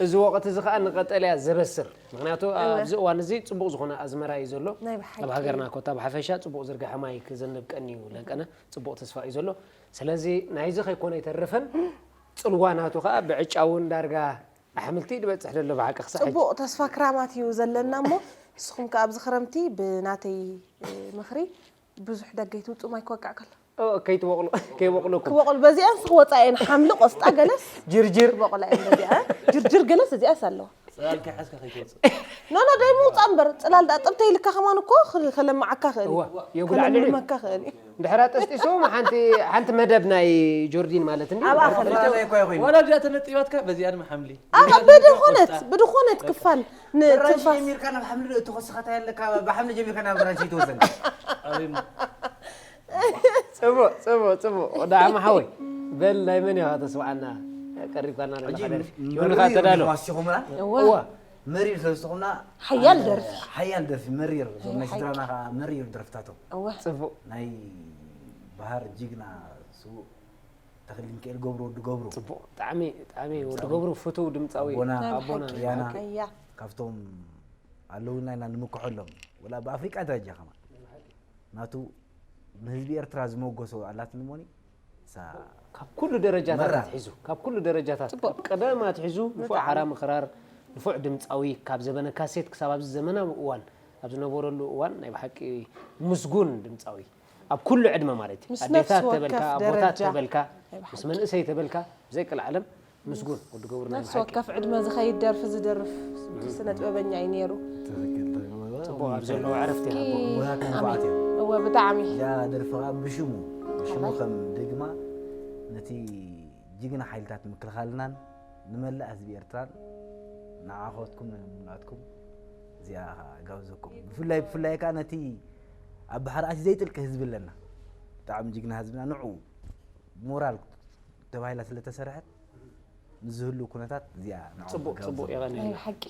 እዚ ወቕቲ እዚ ኸኣ ንቀጠልያ ዘበስር። ምኽንያቱ እወ። ኣብዚ እዋን እዚ ጽቡቕ ዝኾነ ኣዝመራ እዩ ዘሎ። ናይ ብሓቂ። ኣብ ሃገርና ኮታ ብሓፈሻ ጽቡቕ ዝርግሐ ማይ ክዘንብ ቀንዩ ለንቀነ፣ ጽቡቕ ተስፋ እዩ ዘሎ። ስለዚ ናይዚ ከይኮነ ኣይተርፍን፣ ጽልዋ ናቱ ኸኣ ብዕጫ እውን ዳርጋ ኣሕምልቲ ዝበጽሕ ዘሎ ብሓቂ ክሳዕ ሕጂ። ጽቡቕ ተስፋ ክራማት እዩ ዘለና እሞ፣ ንስኹም ከኣ ኣብዚ ክረምቲ ብናተይ፣ እ፣ ምኽሪ ብዙሕ ደገ ኣይትውጽኡ ማይ ክወቅዕ ከሎ። ኦ፣ ከይትበቕሉ፣ ከይበቕለኩም። ክበቕሉ፣ በዚኣንስ ክወጻ እየን፣ ሓምሊ፣ ቆስጣ፣ ገለስ ጅርጅር። ክበቕላ እየን በዚኣ። ጅርጅር፣ ገለስ እዚኣስ ኣለዋ። ጽላል ከይሓዝካ ከይትወጽእ። ኖ፣ ኖ፣ ደይ ምውጻእ እምበር፣ ጽላል ደኣ ጥብተ ኢልካ ከማን እኮ ኽ-፣ ከለምዓካ ክእል እዩ። እዋ፣ የጉልዓሉ እዩ። ከለምመካ ክእል እዩ። እንድሕር ኣጠስጢሶም ሓንቲ፣ ሓንቲ መደብ ናይ ጆርዲን ማለት እንዲ ኣብኣ ኣብ ከለ። ኣፍሪቃ እኮ ኣይኮይኑ። ዋላ እዚኣ ተነጢባትካ፣ በዚኣ ድማ ሓምሊ። ኣብ፣ በዚኣ ኣብ ድማ ብድኾነት፣ ቆስጣ። ብድኾነት በቃ። ክፋል ን-፣ ብራንሺ ትንፋስ። ጀሚርካ ናብ ሓምሊ እትኸስኻ እንታይ ኣለካ? ብሓምሊ ጀሚርካ ናብ ብራንሺ ይትወሰን። ኣበይ እሞ? ጽቡቕ፣ ጽቡቕ፣ ጽቡቕ። ወዲ ዓሚ ሓወይ፣ በል ናይ መን ኢኻ ተስምዓና? ቀሪብካና ኣለኻ ሕጂ ደርፊ። ም-፣ ዮኒ ኸኣ መሪር ተዳሎ። ተዋሲኹምና? እዋ። እዋ። መሪር ስለ ዝኾና፣ ሓያል ኣነ ደርፊ። ሓያል ደርፊ፣ መሪር። ናይ ናይ ሓቂ። ስድራና ኸኣ መሪር ደርፍታቶም። እዋ። ጽቡቕ። ናይ ባህር ጅግና ስዉእ ተኽለሚካኤል ገብሩ፣ ወዲ ገብሩ። ጽቡቕ። ጣዕሚ፣ ጣዕሚ ወዲ ገብሩ ፍቱው ድምጻዊ ኣቦና፣ ኣቦና ናይ ብሓቂ። ሓያና። ሓቂ። እያ። ካብቶም ኣለውና ኢና ንምክሐሎም። ወላ ብኣፍሪቃ ደረጃ ከማን። ናቱ ንህዝቢ ኤርትራ ዝመጎሶ ኣላትኒ ሞኒ፣ እሳ ካብ ኩሉ ደረጃታት መራ። ኣትሒዙ፣ ካብ ኩሉ ደረጃታት፣ ጽቡቕ። ካብ ቀደም ኣትሒዙ፣ ንፉዕ ብጣዕሚ። ሓራ ምኽራር፣ ንፉዕ ድምጻዊ፣ ካብ ዘበነ ካሴት ክሳብ ኣብዚ ዘመናዊ እዋን፣ ኣብ ዝነበረሉ እዋን፣ ናይ ብሓቂ ምስጉን ድምጻዊ። ኣብ ኩሉ ዕድመ ማለት እዩ። ምስ ኣዴታት ነፍሲ ተበልካ፣ ወከፍ ኣቦታት ደረጃ። ተበልካ፣ ናይ ብሓቂ። ምስ መንእሰይ ተበልካ፣ ብዘይ ቅልዓለም ምስጉን ወዲ ገብሩ ናይ ነፍሲ ብሓቂ። ወከፍ ዕድመ ዝኸይድ ደርፊ ዝደርፍ ስነ ጥበበኛ እዩ ነይሩ። ትኽክል፣ ትኽክል። ጽቡቕ፣ ኣብ ዘለዎ ዕረፍቲ እስኪ ይሃቦ። ሙያ ከንፈዓት እዩ። እወ፣ ብጣዕሚ። እዛ ደርፊ ኸኣ ብሽሙ፣ ብሽሙ ኣባይ። ከም ደግማ ነቲ ጅግና ሓይልታት ምክልኻልናን ንመላእ ህዝቢ ኤርትራን ንዓኾትኩም ንሙሉኣትኩም እዚኣ ኸኣ ጋብዘኩም። ብፍላይ፣ ብፍላይ ከኣ ነቲ ኣብ ባሕሪ ኣትዩ ዘይጥልቂ ህዝቢ ኣለና። ብጣዕሚ ጅግና ህዝብና ንዑ ሞራል ተባሂላ ስለ ተሰርሐት፣ ምስ ዝህሉ ኩነታት እዚኣ ንዕኦም ጽቡቕ፣ ክጋብዞም። ጽቡቕ፣ የቐንየልና። ናይ ብሓቂ።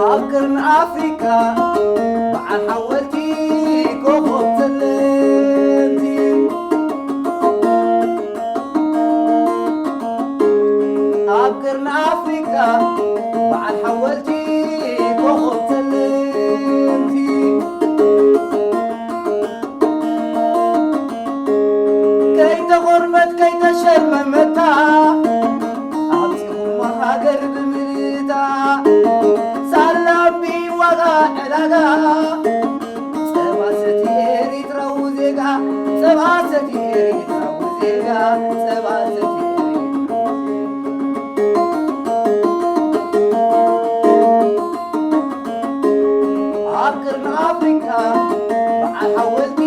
ኣብ ቅርኒ ኣፍሪቃ በዓል ሓወልቲ ኮኾብ ተለምቲ። ኣብ ቅርኒ ኣፍሪቃ በዓል ሓወልቲ ኮኾብ ተለምቲ። ከይተኾርመት ከይተሸርመመታ፣ ኣብዚኹማ ሃገር ብምልእታ፣ ሳላ እምቢ ዋጋ ዕዳጋ፣ ጸባ ሰቲ ኤሪትራዊ ዜጋ፣ ጸባ ሰቲ ኤሪትራዊ ዜጋ፣ ጸባ ሰቲ ኤሪትራዊ ዜጋ። ኣብ ቅርኒ ኣፍሪቃ በዓል ሓወልቲ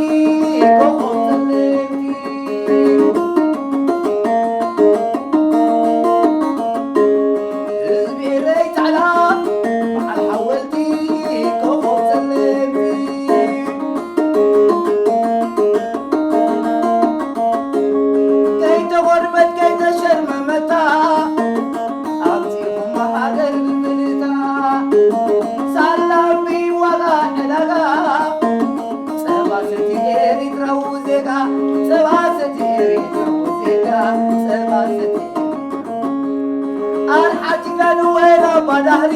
ዳህሪ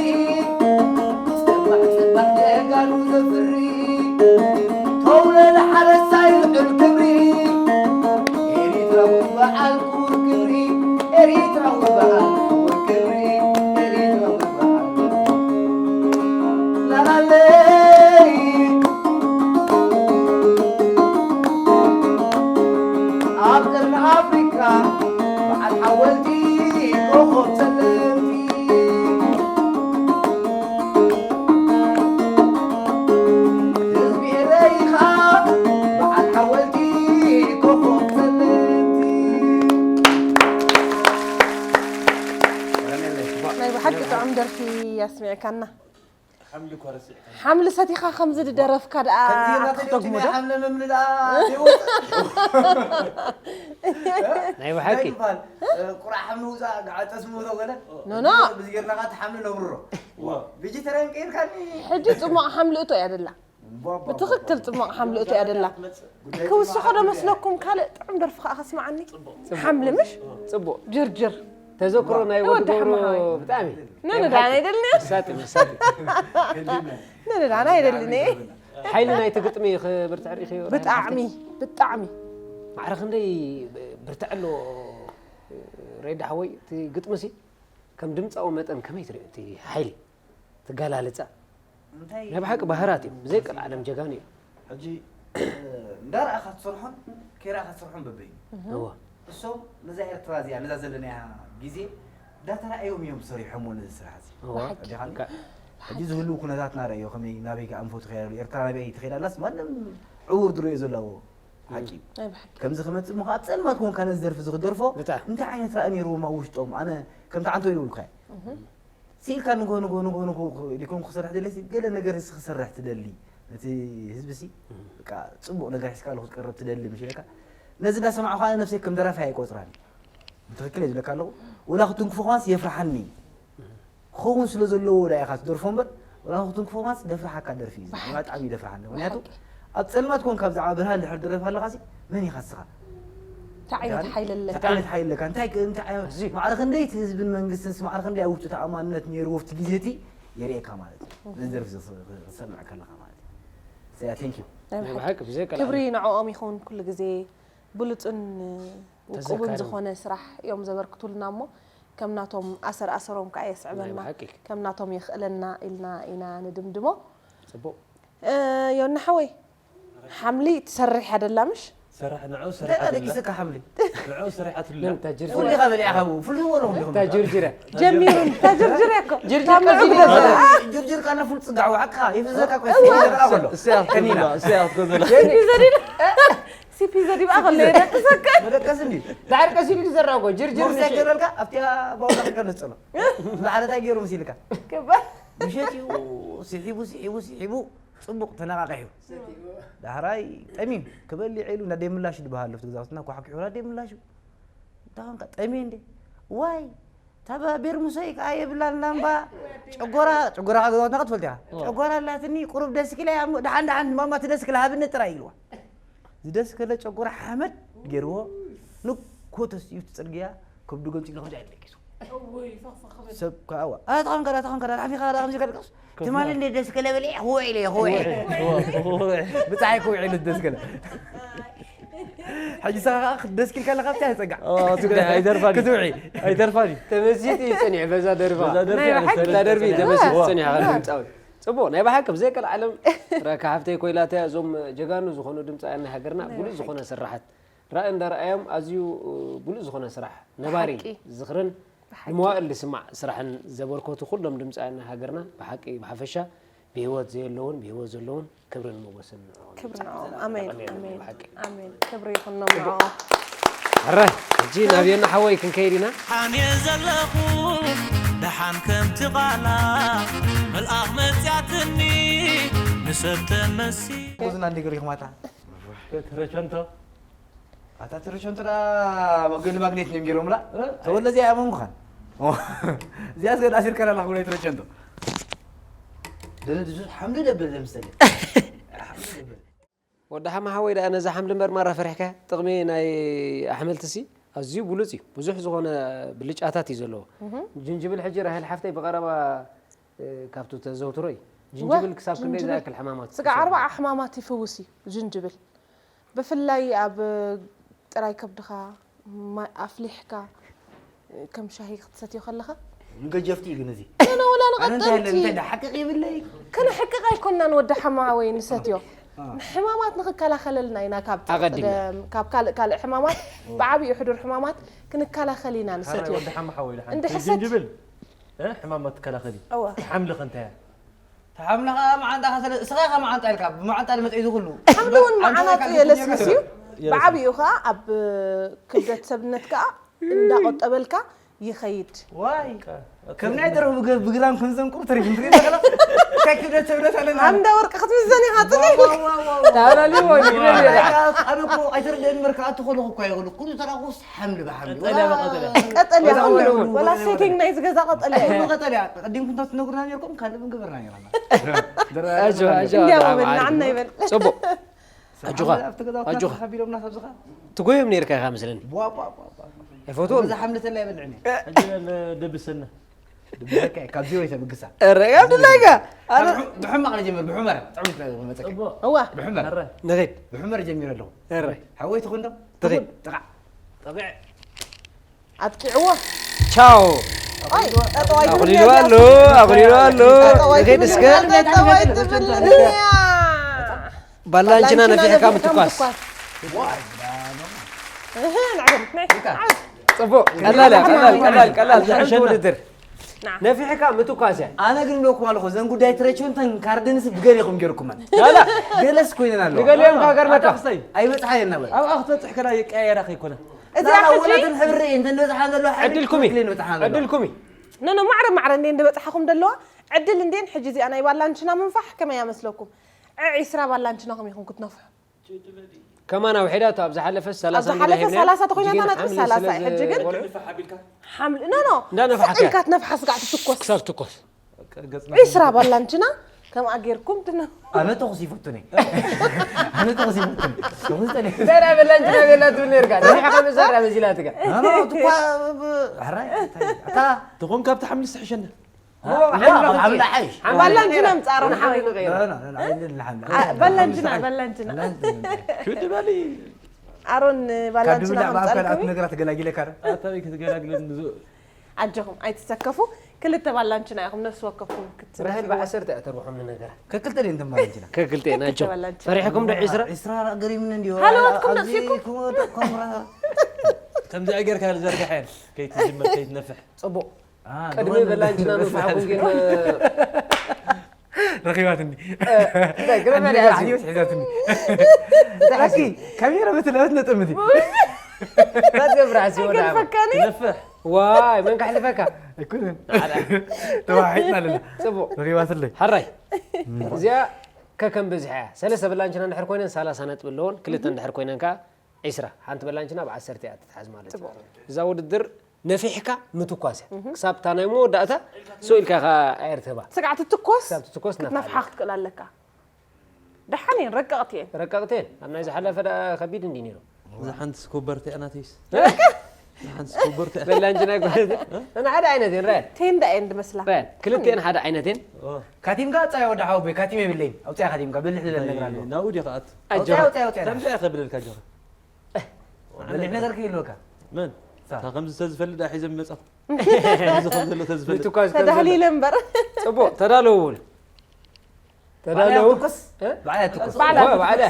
ጽባሕ ጽባሕ ጀጋኑ ዘፍሪ ተውለድ ሓረስታይ ልዑል ክብሪ ኤሪትራዊ በዓል ክቡር ክብሪ ኤሪትራዊ በዓል ክቡር ክብሪ ኤሪትራዊ በዓል ላላለይ ኣብ ቀርኒ ኣፍሪካ በዓል ሓወልቲ ኮኾብ ጸለምቲ ህዝቢ ኤረይኻ በዓል ሓወልቲ ኮኾብ ጸለምቲ ናይ ብሓቂ ጥዑም ደርፊ ኣስሚዕካና። ሓምሊ እኳ ረሲዕካ ሓምሊ ሰቲኻ ከምዚ ዝደረፍካ ደኣ ከምዚ ጌርና ክትደግሞ ተጨጭና ዶ? ሓምሊ ምምልኣ ዘይወፅእ ናይ ብሓቂ ይባል ቁራዕ ሓምሊ ውፃእ ጋዓ ጠስሚ ወተው ገለ ኖ ኖ ብዚ ጌርና ካ ሓምሊ ነብሮ ቪጂተሪያን ቀይርካኒ ሕጂ ፅሟቕ ሓምሊ እቶ እያ ደላ ብትኽክል ፅሟቕ ሓምሊ እቶ እያ ደላ ክውስኾ ዶ መስለኩም ካልእ ጥዑም ደርፊ ከዓ ከስማዓኒ ሓምሊ ምሽ ፅቡቅ ጅርጅር ተዘክሮ ናይ ወዲ ወዲ ገብሩ ሓማሓወይ። ብጣዕሚ ነንዳና ይደልኒ መሳጢ መሳጢ ነንዳና ይደልኒ ሓይሊ ናይቲ ግጥሚ ክብርትዕ ርኢኽዮ ብጣዕሚ ብጣዕሚ ማዕረ ክንደይ ብርትዕ ኣሎ ሬዳ ሓወይ እቲ ግጥሚ ሲ ከም ድምፃዊ መጠን ከመይ ትሪኦ እቲ ሓይሊ ትገላልፃ እንታይ ናይ ብሓቂ ባህራት እዩ ብዘይ ቀልዓለም ጀጋኑ እዩ ሕጂ እንዳረኣኻ ትሰርሖን ከይረኣኻ ትሰርሖን በበይ እወ እሶም ነዛ ኤርትራ እዚኣ ነዛ ዘለናያ ግዜ እንዳተረኣዮም እዮም ሰሪሖምዎ ነዚ ስራሕ እዚ እወ ኣዲኻኒ ካ- ሕጂ ዝህልው ኩነታትና ረእዮ ከመይ ናበይ ከኣ ኣንፈቱ ከይዳ ኣሎ ኤርትራ ናበይ ትኸይዳ ኣላስ ማንም ዕውር ዝርእዮ ዘለዎ ሓቂ እዩ ናይ ብሓቂ ከምዚ ክመፅእ እሞ ኣብ ፀልማት ኮንካ ነዚ ደርፊ እዚ ክደርፎ ብጣዕሚ። እንታይ ዓይነት ራእይ ነይርዎም ኣብ ውሽጦም ኣነ ከምቲ ዓንቶ ይብሉካ ስኢልካ ንጎ ንጎ ንጎ ንጎ ኢልኩም ክሰርሕ ደለሲ ገለ ነገር ሲ ክሰርሕ ትደሊ ነቲ ህዝቢ ሲ በቃ ፅቡቅ ነገር ሒዝካ ኣሎ ክትቀርብ ትደሊ ምሽ ኢለካ ነዚ እንዳሰማዕኹ ኣነ ነብሰይ ከም ደራፋይ ኣይቆፅራን ብትክክል እየ ዝብለካ ኣለኹ ወላ ክትንክፎ ከማስ የፍርሓኒ ክኸውን ስለ ዘለዎ ዳ ኢኻ ትደርፎ እምበር ወላ ክትንክፎ ከማስ ደፍርሓካ ደርፊ እዩ ብጣዕሚ ደፍርሓኒ ምክንያቱ ኣብ ፀልማት ኮንካ ብዛዕባ ብርሃን ድሕር ደረፍ ኣለኻ ሲ መን ኢኻ ስኻ እንታይ ዓይነት ሓይሊ ኣለካ እንታይ ዓይነት ሓይሊ ኣለካ እንታይ እንታይ ዓይነት- ኣዝዩ። ማዕረ ክንደይ እቲ ህዝብን መንግስትን ሲ ማዕረ ክንደይ ኣብ ውሽጡ ተኣማንነት ነይርዎ ኣብቲ ግዜ እቲ የርእየካ ማለት እዩ ነዚ ደርፊ ዝሰምዕ ከለኻ ማለት እዩ ያ ቴንክ ዩ ናይ ናይ ብሓቂ ብሓቂ ብዘይ ቀልዓለም ክብሪ ንዕኦም ይኸውን ኩሉ ግዜ ብሉፅን ውቁብን ተዘካሪ። ዝኾነ ስራሕ እዮም ዘበርክቱልና እሞ ከም ናቶም ኣሰር ኣሰሮም ከዓ ናይ የስዕበና ብሓቂ ከም ናቶም የኽእለና ኢልና ኢና ንድምድሞ ፅቡቅ እ፣ ዮና ሓወይ ሓምሊ ትሰርሕ ያደላ ምሽ ሰራሕ ንዑ እንታይ ሰሪሓትላ ደቂስካ ሓምሊ ንዑ ሰሪሓትላ ምን ተጅርጅረ ኩሉ ኢኻ በሊዕኻ ብኡ ፍልልዎ ኣለኹም ዲኹም ተጅርጅረ ጀሚሩ ተጅርጅር እኮ ጅርጅር ካብ ንዑ ቀሲሉ ግደፍ። ይበላዕ። ጅርጅር ካና ፉል ፅጋዕ ዋዕካ ይፍዘካ ኮ ይዘራ ከሎ እሰያ ክትብላ እሰያ ክትብላ ሲ ፒ ዘዲና ሲ ፒ ዘዲ ብኣ ከሎ የደቅሰካ መደቀስ እንዲ ዳሕር ቀሲሉ ዝዘራ እኮ ጅርጅር ሞክሲ ገረልካ ኣብቲያ ባውላ ከነስፅሎ ዝዓለታይ ገይሩ ምስ ኢልካ ክባር ምሸት እዩ ስሒቡ ስሒቡ ስሒቡ ፅቡቅ ተነቃቂሑ ዳሕራይ ጠሚም ክበሊዕ ኢሉ እንዳደይ ምላሽ ዝበሃል ሎፍቲ ገዛውትና ኳሕኪሑ እንዳደይ ምላሹ እንታይ ኾንካ ጠሚየ እንዴ ዋይ ታባ ቤርሙሰይ ከዓ የብላና እምባ ጨጎራ ጨጎራ ገዛውትና ክትፈልጥ ኢኻ ጨጎራ ኣላትኒ ቁሩብ ደስ ክላ እያ እሞ ደሓን ደሓን ማማ ትደስ ክላ ሃብኒ ጥራይ ኢልዋ ዝደስ ከለ ጨጎራ ሓመድ ገይርዎ ንኮ ተስዩ እቲ ፅርግያ ከብዱ ገንፂሉ ከምዚ ኣይደቂሱ ሰብ ከዓ ኣታ ኾንካ ኣታ ኾንካ ሓፊኻ ከምዚ ከደቀስ ትማሊ እንደ ደስ ከለ በለ ሆ ኢለ ሆ ብፀሓይ ክውዒ ኢሉ ደስ ከለ ሕጂ ሰኻ ከዓ ክትደስኪል ከለካ ብታይ ይፀጋዕ ኣይተርፋን ክትውዒ ኣይተርፋን እዩ ተመሲጡ እዩ ፀኒሑ በዛ ደርፋ በዛ ደርፊ ናይ ብሓቂ ኣነሰሪ እዛ ደርፊ ፀኒሐ። ተመሲጡ ዋ። ፀኒሑ ከም ድምፃዊ ፅቡቅ ናይ ብሓቂ ብዘይ ቀልዓለም ረካ ሃፍተይ ኮይላተ እዞም ጀጋኑ ዝኾኑ ድምፃውያን ናይ ሃገርና ብሉፅ ዝኾነ ስራሓት ራእይ እንዳረኣዮም ኣዝዩ ብሉፅ ዝኾነ ስራሕ ነባሪ ብሓቂ። ዝኽርን ብሓቂ። ንመዋእል ዝስማዕ ስራሕን ዘበርከቱ ኩሎም ድምፃውያን ናይ ሃገርና ብሓቂ ብሓፈሻ ብህይወት ዘየለውን ብህይወት ዘለውን ክብርን ሞገስን ንዕኦም ክብሪ ይብጻሕ። ንዕኦም ኣሜን ኣሜን ኣሜን ብሓቂ ኣሜን ክብሪ ይኹን ኖም ንዕኦም ሕራይ ሕጂ ናብ የና ሓወይ ክንከይድ ኢና ሓምየ ዘለኹ ደሓን ከምቲ ቓላ መልኣኽ መጽያትኒ ንሰብ ተመሲ ቁዝና እንዲ ገሪኹም ኣታ ትረቸንቶ ኣታ ትረቸንቶ ዳ መገሊ ማግኔት እዮም ገይሮምላ ተወለ እዚኣ እያ መንጉኻን እዚኣ ስገድ ኣሲርከና ላ ጉዳይ ትረቸንቶ ደለ ድዙ ሓምሊ ደብል ለምሰለ ሓምሊ ደብል ወዲ ሓማ ሓወይ ደኣ ነዛ ሓምሊ መርማራ ፈሪሕካ ጥቕሚ ናይ ኣሕምልቲ ሲ ኣዝዩ ብሉጽ እዩ። ብዙሕ ዝኾነ ብልጫታት እዩ ዘለዎ። ጅንጅብል ሕጂ ራሄል ሓፍተይ ብቐረባ፣ እ፣ ካብቱ ተዘውትሮ እዩ። ጅንጅብል ክሳብ ክንደይ ዝኣክል ሕማማት ስጋዕ ኣርባዓ ሕማማት ይፍውስ እዩ ጅንጅብል። ብፍላይ ኣብ ጥራይ ከብድኻ ማይ ኣፍሊሕካ ከም ሻሂ ክትሰትዮ ከለኻ ንገጀፍቲ እዩ ግን እዚ ነወላ ኣነ እንታይ ኣለኒ እንታይ ንቐጠልቲ ዳ ሓቅቕ ይብለይ ከነሕቅቕ ኣይኮናን ወደ ሓማወይ ንሰትዮ ንሕማማት ንኽከላኸለልና ኢና ካብ ኣቐዲምና። ጥቕጥደም ካብ ካልእ ካልእ ሕማማት ብዓብኡ ሕዱር ሕማማት ክንከላኸል ኢና ሓራይ ንሰትዮ ወዲ ሓማ ሓወይ ድሓን እንድሕር ሰት- ጅንጅብል እ፣ ሕማማት ትከላኸል እዩ እወ ሓምልኸ እንታይ እያ ተሓምልኻ መዓንጣኻ ስለ እስኻ ኢኻ መዓንጣ ኢልካ ብመዓንጣ ዝመፀ እዩ ዝኹሉ ሓምሊ እውን መዓናጡ የለስልስ እዩ ብዓብኡ ከዓ ኣብ ክብደት ሰብነት ከዓ እንዳቆጠበልካ ይኸይድ ዋይ ከም ናይ ደርሁ ብግ- ብግራም ከም ዘንቁር ተሪፉ ንርኢ ዘለና እንታይ ክብደት ሰብነት ኣለና ኣምዳ ወርቂ ክትምዘን ኢኻ ፅኒ ታላሊ ወይ ኣነ እኮ ኣይተረደአኒ እምበር ክኣቱ ከለኹ እኳ ይኽእሉ ኩሉ ተራኹስ ሓምሊ ብሓምሊ ቀጠልያ ብቀጠልያ ቀጠልያ ወላ ኩሉ ወላ ወላ ወላ ሴቲንግ ናይ ዝገዛ ቀጠልያ እዩ ኩሉ ቀጠልያ ቀዲምኩም ተትነግሩና ነርኩም ካልእ ምገበርና ነርና ኣጆ ኣጆ እንዲያው ኣጆ፣ በል ኣጆ። ንዓና ይበል ጽቡቕ ኣጆኻ ኣብቲ ገዛውትና ኣጆኻ ተሓቢሮምና ካብዝኻ ትጎዮም ነርካ ኢኻ መስለኒ ቧ ቧ ቧ ቧ ኣይፈትዎም እዚ ሓምሊ ተላ ይበልዕኒ ሕጂ ደብሰና ድብለካ ካብዚ ወይ ተብግሳ ረጋብ ድላይካ ብሕማቕ ንጀምር ብሑመር ጥዑም ስለ ዝመፀካ ጽቡቕ እዋ ብሕመር ንኸይድ ብሑመር ጀሚረ ኣለኹ እረይ ሓወይ ትኾን ዶ ትኸይድ ጥቓ ጠቢዕ ኣጥቂዕዎ ቻው ኣይ ጠጠው ኣቑሊሉ ኣይትብል ኣሎ ኣቑሊሉ ኣሎ ንኸይድ እስከ ጠጠው ኣይትብል ባላንችና ነፊሕካ ምትኳስ ጽቡቅ ቀላል እያ ቀላል ቀላል ቀላል ዝሕሸ ውድድር ነፊሕካ ምትኳስ እያ ኣነ ግን ብለኩም ኣለኹ እዘን ጉዳይ ትረችውን ተን ካርድንስ ብገሌኹም ገይርኩመን ገለስ ኮይነን ኣለዋ ንገሊኦም ሃገርና ኣታ ክስታይ ኣይበፅሓ የናበል ኣብ ኣኽቶ ጥሕከላ ይቀያየራ ከይኮነ ላላ ወላትን ሕብሪ እንተ ንበፅሓ ዘሎ ዕድልኩም እዩ ዕድልኩም እዩ ኖ ኖ ማዕረ ማዕረ እንዴ እንደበፅሓኹም ደለዋ ዕድል እንዴን ሕጂ እዚኣ ናይ ባላንችና ምንፋሕ ከመይ ኣመስለኩም ዕዒስራ ባላንችናኹም ኢኹም ክትነፍሑ ከማን ኣውሒዳቶ ኣብ ዝሓለፈ ኣብ ዝሓለፈ ሰላሳ ተኮይናታ ነጥቢ ሰላሳ እዩ ሕጂ ግን ሓምሊ ኖ ኖ እንዳነፋሕካ ኢልካ ትነፍሓ ስጋዕ ትትኮስ ክሳብ ትኮስ ገጽና ዒስራ ባላንችና ከምኣ ጌርኩም ትነ ኣነ ተኹስ ይፈቱኒ ኣነ ተኹስ ይፈቱኒ ተኹስ ጠሊ ዘራ በላንችና ቤላ ትብል ነርካ ንሕኻ መዛራ መዚላትካ ኣነ ትኳ ሕራይ ኣታ ትኾን ካብቲ ሓምሊ ዝሕሸና ሓምላ ሓይሽ ባላንችና ምጻሮም ሓወይ ባላንችና ባላንችና ክዲ በሊ ኣሮን ካብ ድብላ ባላንችና ኣብ ካልኣት ከምጻልኩም ነገራት ገላጊለካ ዶ ኣታ በይ ክትገላግለን ንዙ ኣጆኹም ኣይትሰከፉ ክልተ ባላንችና ኢኹም ነፍሲ ወከፍኩም ክትስርሑ ራሄል ብዓሰርተ እያ ተርብሖም ንነገራ ከክልተ ድን ተማለንችና ከክልተ ናቸው ባላንችና ፈሪሕኩም ዶ ዒስራ ዒስራ ገሪምኒ እንዲዮ ሃለዋትኩም ኣብዚ ነጥፊኩም? ክወደቅኩም ራ ከምዚ ጌርካ ዝዘርግሐን ከይትጅምር ከይትነፍሕ ጽቡቅ አ፣ ቅድሚ ድሮን በላንችና ድሮን ምንፋሕኩም ግን ረኺባትኒ ግረመልያ ኣዝዩ ሒዛትኒ ራኪ ካሜራ በተለበት ነጥምቲ ትገብር ዓሲ ወዳ ገርፈካኒ ትነፍሕ ዋይ መን ካሕልፈካ ኣይኮነን ተባሒጥና ኣለና ጽቡቅ ረኺባትለይ ሓራይ እዚኣ ከከም ብዝሓ እያ ሰለስተ በላንችና እንድሕር ኮይነን ሰላሳ ነጥቢ ኣለዎን ክልተ እንድሕር ኮይነን ከዓ ዒስራ ሓንቲ በላንችና ብ ዓሰርተ እያ ትትሓዝ ማለት እዩ እዛ ውድድር ነፊሕካ ምትኳስ እያ ክሳብ እታ ናይ መወዳእታ ስኡ ኢልካ ኢኻ ኣየር ትህባ ስጋዕ ትትኮስ ክሳብ ትትኮስ ክትነፍሓ ነፍሓ ክትክእል ኣለካ ደሓን እየን ረቀቕቲ እየን ረቀቕቲ እየን ኣብ ናይ ዝሓለፈ ደኣ ከቢድ እንዲ ነይሩ እዛ ሓንቲ ስኮበርቲ እያ ናተይስ እዛ ሓንቲ ስኮበርቲ እያ በላንችና ይኮነት እና ሓደ ዓይነት እየን ራያን ቴንዳ እየን ድመስላ ራያን ክልቲአን ሓደ ዓይነት እየን ኦ፣ ካቲምካ ኣውፅያ ወዲ ሓወቦይ ካቲም የብለይን ኣውፅያ ካቲምካ ብልሕ ዝለል ነገር ኣለዎ ናብኡ ዲኻ ኣት ኣጆኻ። ኣውፅያ ኣውፅያ ኣውፅያ ከምዚ እያ ከብለልካ ጆኻ በልሕ ነገር ከይህልወካ መን ሳ- እታ ከምዚ ተዝፈልጥ ዳ ሒዘ መጻኹ እዚ ከም ዘሎ ተዝፈልጥ ምትኳስ ከም ዘሎ። ተዳህሊለ እምበር ጽቡቅ ተዳለዉ በሉ ባዕላ ተዳለዉ ትኩስ እ? ባዕላ ትኩስ ባዕላ ወ- ባዕላ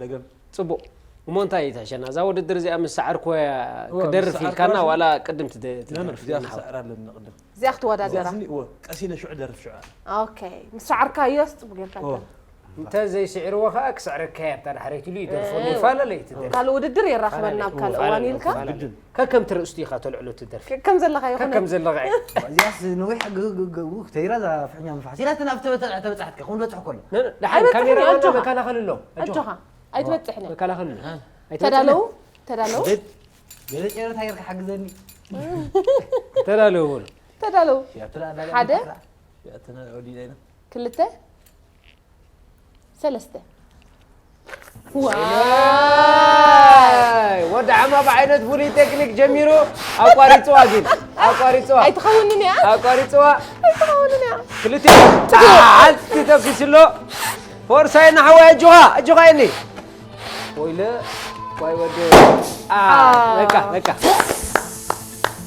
ደገም ጽቡቅ እሞ እንታይ እዩ ትሕሸና እዛ ውድድር እዚኣ ምስ ሰዓርኩ እወ፣ ክደርፍ ምስ ሰዓርኩ ኢልካና ኣለኹ። ዋላ ቅድም ትደ- ለምን ትደርፍ እዚኣ ኢልካ? ክሰዕር ኣለኒ ቅድም እዚኣ ክትወዳደራ እዚኣ ስኒ እወ ቀሲነ ሽዑ ደርፍ ሽዑ ኣለ ኦኬ ምስ ሰዓርካዮስ ጽቡቅ ጌርካ እወ ትደርፍ። እንተ ዘይስዕርዎ ከዓ ክስዕረካ እያ ብታ ድሕረይቲ ኢሉ ይደርፎ ይፋለለ እዩ ትደርፍ ካልእ ውድድር የራኽበና ኣብ ካልእ እዋን ኢልካ ግድን ከከም ትርእስቱ ኢኻ ተልዕሎ ትደርፍ ከም ዘለኻ ይኹን ከከም ዘለኻ እዩ እዚኣስ ነዊሕ ግ- ግ- ግ- ተይራ እዛ ፍሕኛ ምፋሕ ሲላትና ኣብቲ ተበተ- ተበጻሕትካ ኹን በጽሕ ኮሎ ደሓን ኣይበጽሕን ካሜራ እዩ፣ ዋና ኣጆኻ። መከላኸሊ ኣሎ ኣጆኻ። ኣጆኻ ኣይትበጽሕን እያ። መከላኸሊ ኣሎ እ። ኣይትበጽሕን ተዳለዉ እያ። ተዳለዉ ገለ ጨረታ ጌርካ ሓግዘኒ ተዳለዉ በሉ ተዳለዉ ያትላ ሓደ ያተና ኦዲዳ ኢና ክልተ ሰለስተ ዋይ፣ ወዲ ሓማ ብዓይነት ፍሉይ ቴክኒክ ጀሚሩ ኣቋሪፅዋ፣ ግን ኣቋሪፅዋ፣ ኣይትኸውንን እያ። ኣቋሪፅዋ። ኣይትኸውንን እያ። ክልቲኡ ሓንቲ ተኩስ ኣሎ። ፎርሳይ ንሓወይ፣ ኣጆኻ፣ ኣጆኻ እኒ። ወይለ፣ ዋይ ወዲ። ኣ፣ በቃ፣ በቃ።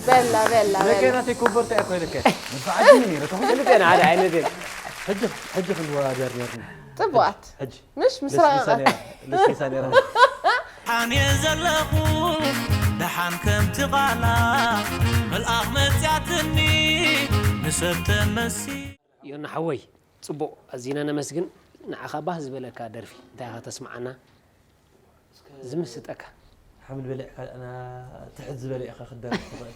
በላ በላ ደቀይ በላ። ናተይ ኮበርታ እኮ ይልከ። ንፋዓት ነይረ ተኹ። ክልቲኤን ሓደ ዓይነት እየን። ሕጂ ሕጂ ክንወዳደር ነርና። ፅቡቃት ሕጂ ምሽ ምስ ለስሊሳ ረቐቐ ነይራ። ለስሊሳ ነይራ። ኣነ ዘለኹ ደሓን ከምቲ ቓላ መልኣኽ መጽያትኒ ንሰብ ተመሲ ዮና ሓወይ፣ ጽቡቕ፣ ኣዚና ነመስግን። ንዓኻ ባህ ዝበለካ ደርፊ እንታይ ኢኻ ተስምዓና? ዝምስጠካ። ሓምድ በሊዕካ ኣና ትሕት ዝበለ ኢኻ ክደርፍ ትኽእል።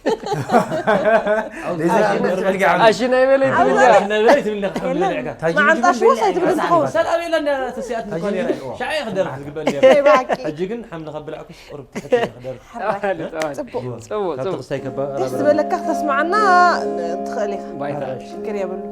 ኣሽናይ በለይ ትብልያ። ኣሽናይ በለይ ትብልያ፣ ሓምድ በሊዕካ። መዓንጣ ሽወስ ኣይትብል ትኸውን። ሰላም የለን፣ ተሲኣት ንኮን የራ። ሻዕ ክደርፍ ዝግበል ነይሩ። ናይ ብሓቂ ሕጂ ግን ሓምድ ከብላዕኩስ ቁሩብ ትሕት ኢለ ክደርፍ። ሕራይ። ጽቡቕ። ጽቡቕ፣ ካብ ጽቡቕ። ተኽስታይ ከባ ደስ ዝበለካ ክተስምዓና ትኽእል ኢኻ። ባይታ። ሽግር የብሉ።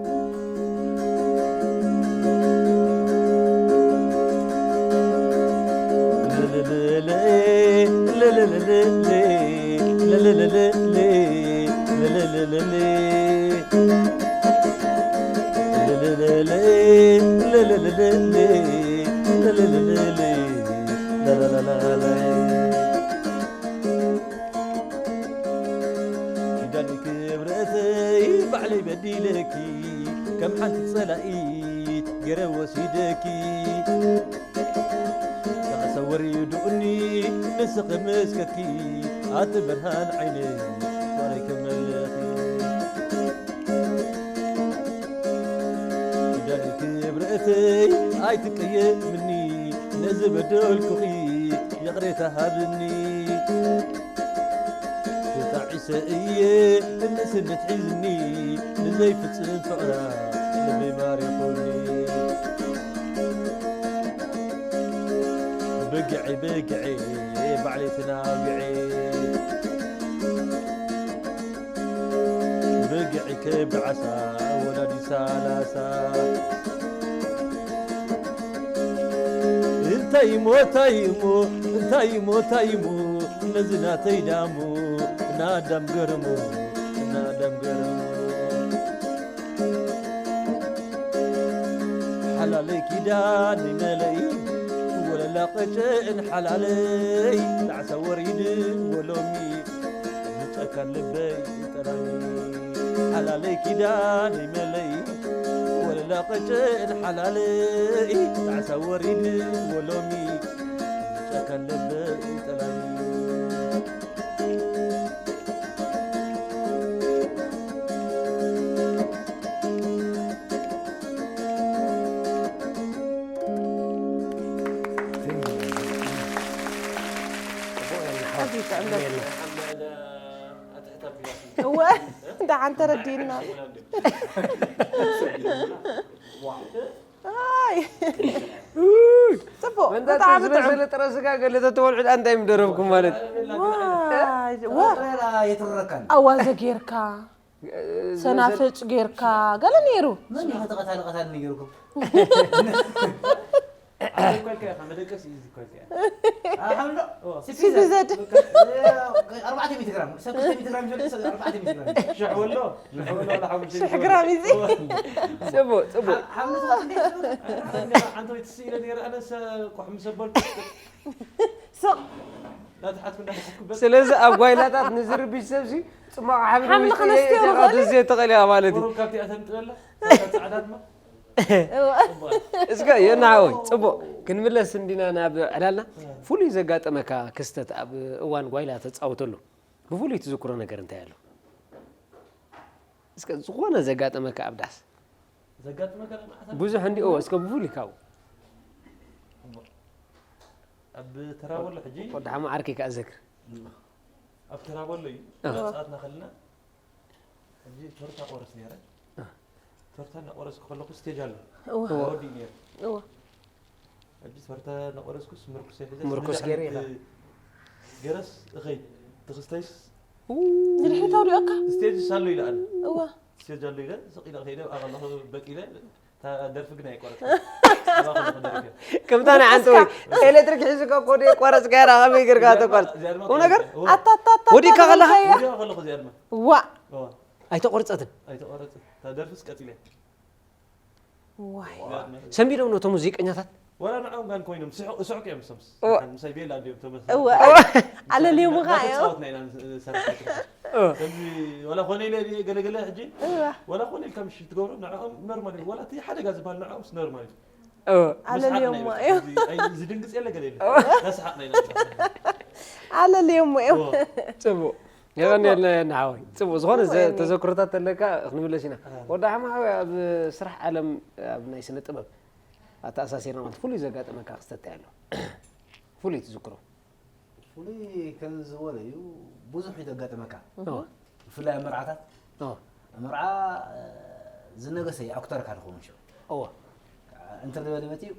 ኪዳን ክብረተይ ባዕለይ በዲለኪ ከም ሓንቲ ጸላኢት ገይረ ወሲደኪ ተሰወሪ ዱእኒ ንስኺ መስከኪ ኣቲ ብርሃን ዓይነይ ፍቕረይ ክመለኺ ኪዳን ክብረተይ ኣይትቀየምኒ ነዚ በደልኩኺ ይቕሬታ ሃብኒ ተጣዒሰ እየ ንስነት ሒዝኒ ንዘይፍጽም ፍቕራ ልበይ ማሪኹኒ ብግዒ ብግዒ ባዕለይ ተናግዒ ብግዒ ከብዲ ዓሳ ወላዲ ሳላሳ እንታይ እሞ እንታይ እሞ እንታይ እሞ እንታይ እሞ ነዚ ናተይ ዳሞ ናዳም ገርሞ ናዳም ገርሞ ሓላለይ ኪዳን ይመለይ ወለላ ቀጨን ሓላለይ ጣዕሳ ወሪድ ወሎሚ ዝጨካን ልበይ ጠላሚ ሓላለይ ኪዳን ይመለይ ወለላ ቀጨን ሓላለይ ጣዕሳ ወሪድ ወሎሚ ዝጨካን ልበይ ጠላሚ እወ ደሓን ተረዲእና። ኣይ ጽቡቕ መንታት ብጣዕሚ ጥዑም። ዝመሰለ ጥረ ስጋ ገለ ተተወልዑ እንታይ ምደረብኩም ማለት ዋይ፣ ዋ- የትረካን ኣዋዘ ጌርካ ሰናፍጭ ጌርካ ገለ ነይሩ። መን ኢኻ ተቐታሊ ቀታሊ ነይሩኩም ኣበይ ኳልካ ኢኻ መደቀሲ እዩ ዝኳልካ ሓምሎ ሲፒዘድ ኣርባዕተ ሚእቲ ግራም ሰብ ክልተ ሚእቲ ግራም ይፈልጥ ሰብ ኣርባዕተ ሚእቲ ግራም ሽሕ ወሎ ሽሕ ወሎ ወላ ሓሙሽተ ሽሕ ግራም እዩ። ጽቡቕ ጽቡቕ ሓምሎ ሓንተ ወይ ትስኢለ ነይረ ኣነሰ ኳሕ ምሰበልኩ ስቕ ናትሓትኩ እንዳሓትኩበት ስለዚ ኣብ ጓይላታት ንዝርብሽ ሰብሲ ጽማቕ ሓምሊ ሓምሊ ውሽጢ ክነስትዮ ዘየእተኻ ንኽእል? ተዝየ ተቐልያ ማለት እዩ ቁሩብ ካብቲ እተንጥበላ ጻዕዳ ድማ እስከ የናሃወይ ጽቡቕ ክንምለስ እንዲና ናብ ዕላልና ፍሉይ ዘጋጠመካ ክስተት ኣብ እዋን ጓይላ ተጻውተሉ ብፍሉይ ትዝክሮ ነገር እንታይ ኣሎ እስከ ዝኾነ ዘጋጠመካ ኣብ ዳስ ዘጋጥመካ መዓት ብዙሕ እንዲኦ እስከ ብፍሉይ ካብኡ ኣብ ተራበሎ ሕጂ ወዲ ሓማ ዓርከይ ከኣ ዘክር ኣብ ተራበሎ እዩ ኣዎ። ጻትና ከልና ሕጂ ቶርታ ቆረስ ነይረ ቶርታ እናቆረስኩ ከለኩ ስቴጅ ኣሎ እወ ወዲ ነይረ እወ ሕጂ ቶርታ እናቆረስኩስ ምርኩሰ ሒዘ ምርኩስ ገይረ ኢኻ። ገረስ እኸይ ትኽስተይስ ንድሕሪት ኣውዲኦካ ስቴጅ ሳሎ ኢለ ኣነ እወ ስቴጅ ኣሎ ኢለ ስቕ ኢለ ከይደ ኣብኣ ከለኹ በቂለ እታ ደርፊ ግን ኣይቆረጽ። ከምታ ናይ ሓንቲ ወይ ኤሌክትሪክ ሒዙ እኮ ኮዲ ቆረጽ ጋራ ከመይ ገርካ ተቆርጽ? ቁም ነገር? ወዲካ ከለኻ? ዋ ኣይተቆርጸትን። ኣይተቆረጽ። እታ ደርፍስ ቀጺለ። ዋይ ሰንቢዶም ነው ሙዚቀኛታት። ወላ ንዕኦም ጋን ኮይኖም ስሑ ስሑ እዮም ሰምስ። ምሳይ ቤላ እንዲዮም ተመስ። እወ ኣለልዮምኻ እዮም። ጻወትና ኢና ሰራሕ። ከምዚ ወላ ኮነ ኢለ ገለገለ ሕጂ ወላ ኮነ ኢልካ ምሽ ትገብሮ ንዕኦም ኖርማል እዩ። ወላ እቲ ሓደጋ ዝበሃል ንዕኦምስ ኖርማል እዩ። ኣለልዮሞ እዮም። ዝድንግጽ የለ ገለ የለ። ተስሓቅና ኢና። ኣለልዮሞ እዮም። ጽቡቅ የቐንየልና የና ሓወይ። ጽቡቅ ዝኾነ ተዘክሮታት ተለካ ክንምለስ ኢና። ወዲ ሓማ ሓወይ ኣብ ስራሕ ዓለም ኣብ ናይ ስነ ጥበብ ኣተኣሳሲርና ማለት ፍሉይ ዘጋጠመካ ክስተት ኣሎ? ፍሉይ ትዝክሮ? ፍሉይ ከም ዝበለ እዩ ብዙሕ እዩ ዘጋጥመካ። ብፍላይ ኣብ መርዓታት መርዓ ዝነገሰ እዩ ኣኩተርካ ዝኸውን ሽዑ። እወ። እንተ ዝበለ መፅኡ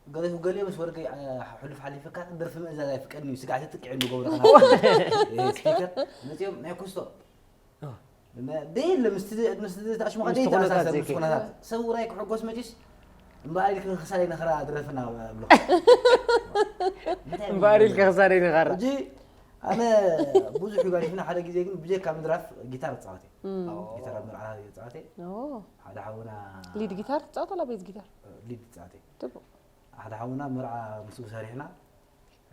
ገለ ገሊኦም ምስ ወርቂ ሕሉፍ ሓሊፍካ ደርፊ ምእዛዝ ኣይፍቀድን እዩ ስጋዕ ትጥቅዕ ንገብረካ ስፒከር መፅኦም ናይ ኩስቶ ደየለ ምስቲ ምስቲ ተኣሽሙኻ ደይተኣሳሰር ምስ ኩነታት ሰብ ውራይ ክሕጎስ መጪስ እምበኣር ኢልክ ክሳይ ነኽራ ድረፍና ብሎ እምበኣር ኢልክ ክሳይ ነኽራ ሕጂ ኣነ ብዙሕ ይጋዲፍና ሓደ ግዜ ግን ብጀካ ምድራፍ ጊታር ፃወት ጊታር ኣብ መርዓ ፃወት ሓደ ሓውና ሊድ ጊታር ትፃወት ኣላ ቤዝ ጊታር ሊድ ፃወት ሓደ ሓውና መርዓ ምስኡ ሰሪሕና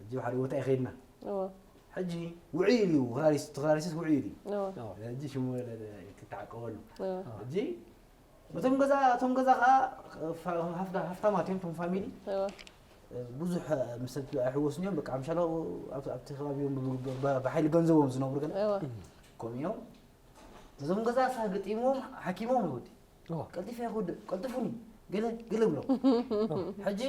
ሕጂ ሓደ ቦታ ይኸድና ሕጂ ውዕይ ኢሉ ክራሪስ ክራሪስስ ውዕይ ኢሉ ሕጂ ሽሙ ክትዓቀበሉ ሕጂ እቶም ገዛ እቶም ገዛ ከዓ ሃፍታማት እዮም እቶም ፋሚሊ ብዙሕ ምስ ሰብ ኣይሕወሱን እዮም በቃ ኣምሻሎ ኣብቲ ከባቢ እዮም ብሓይሊ ገንዘቦም ዝነብሩ ገለ ከምኡ እዮም እዞም ገዛ ሳ ግጢሞም ሓኪሞም ይወዲ ቀልጢፈ ይኸውድ ቀልጥፉኒ ገለ ገለ ብሎም ሕጂ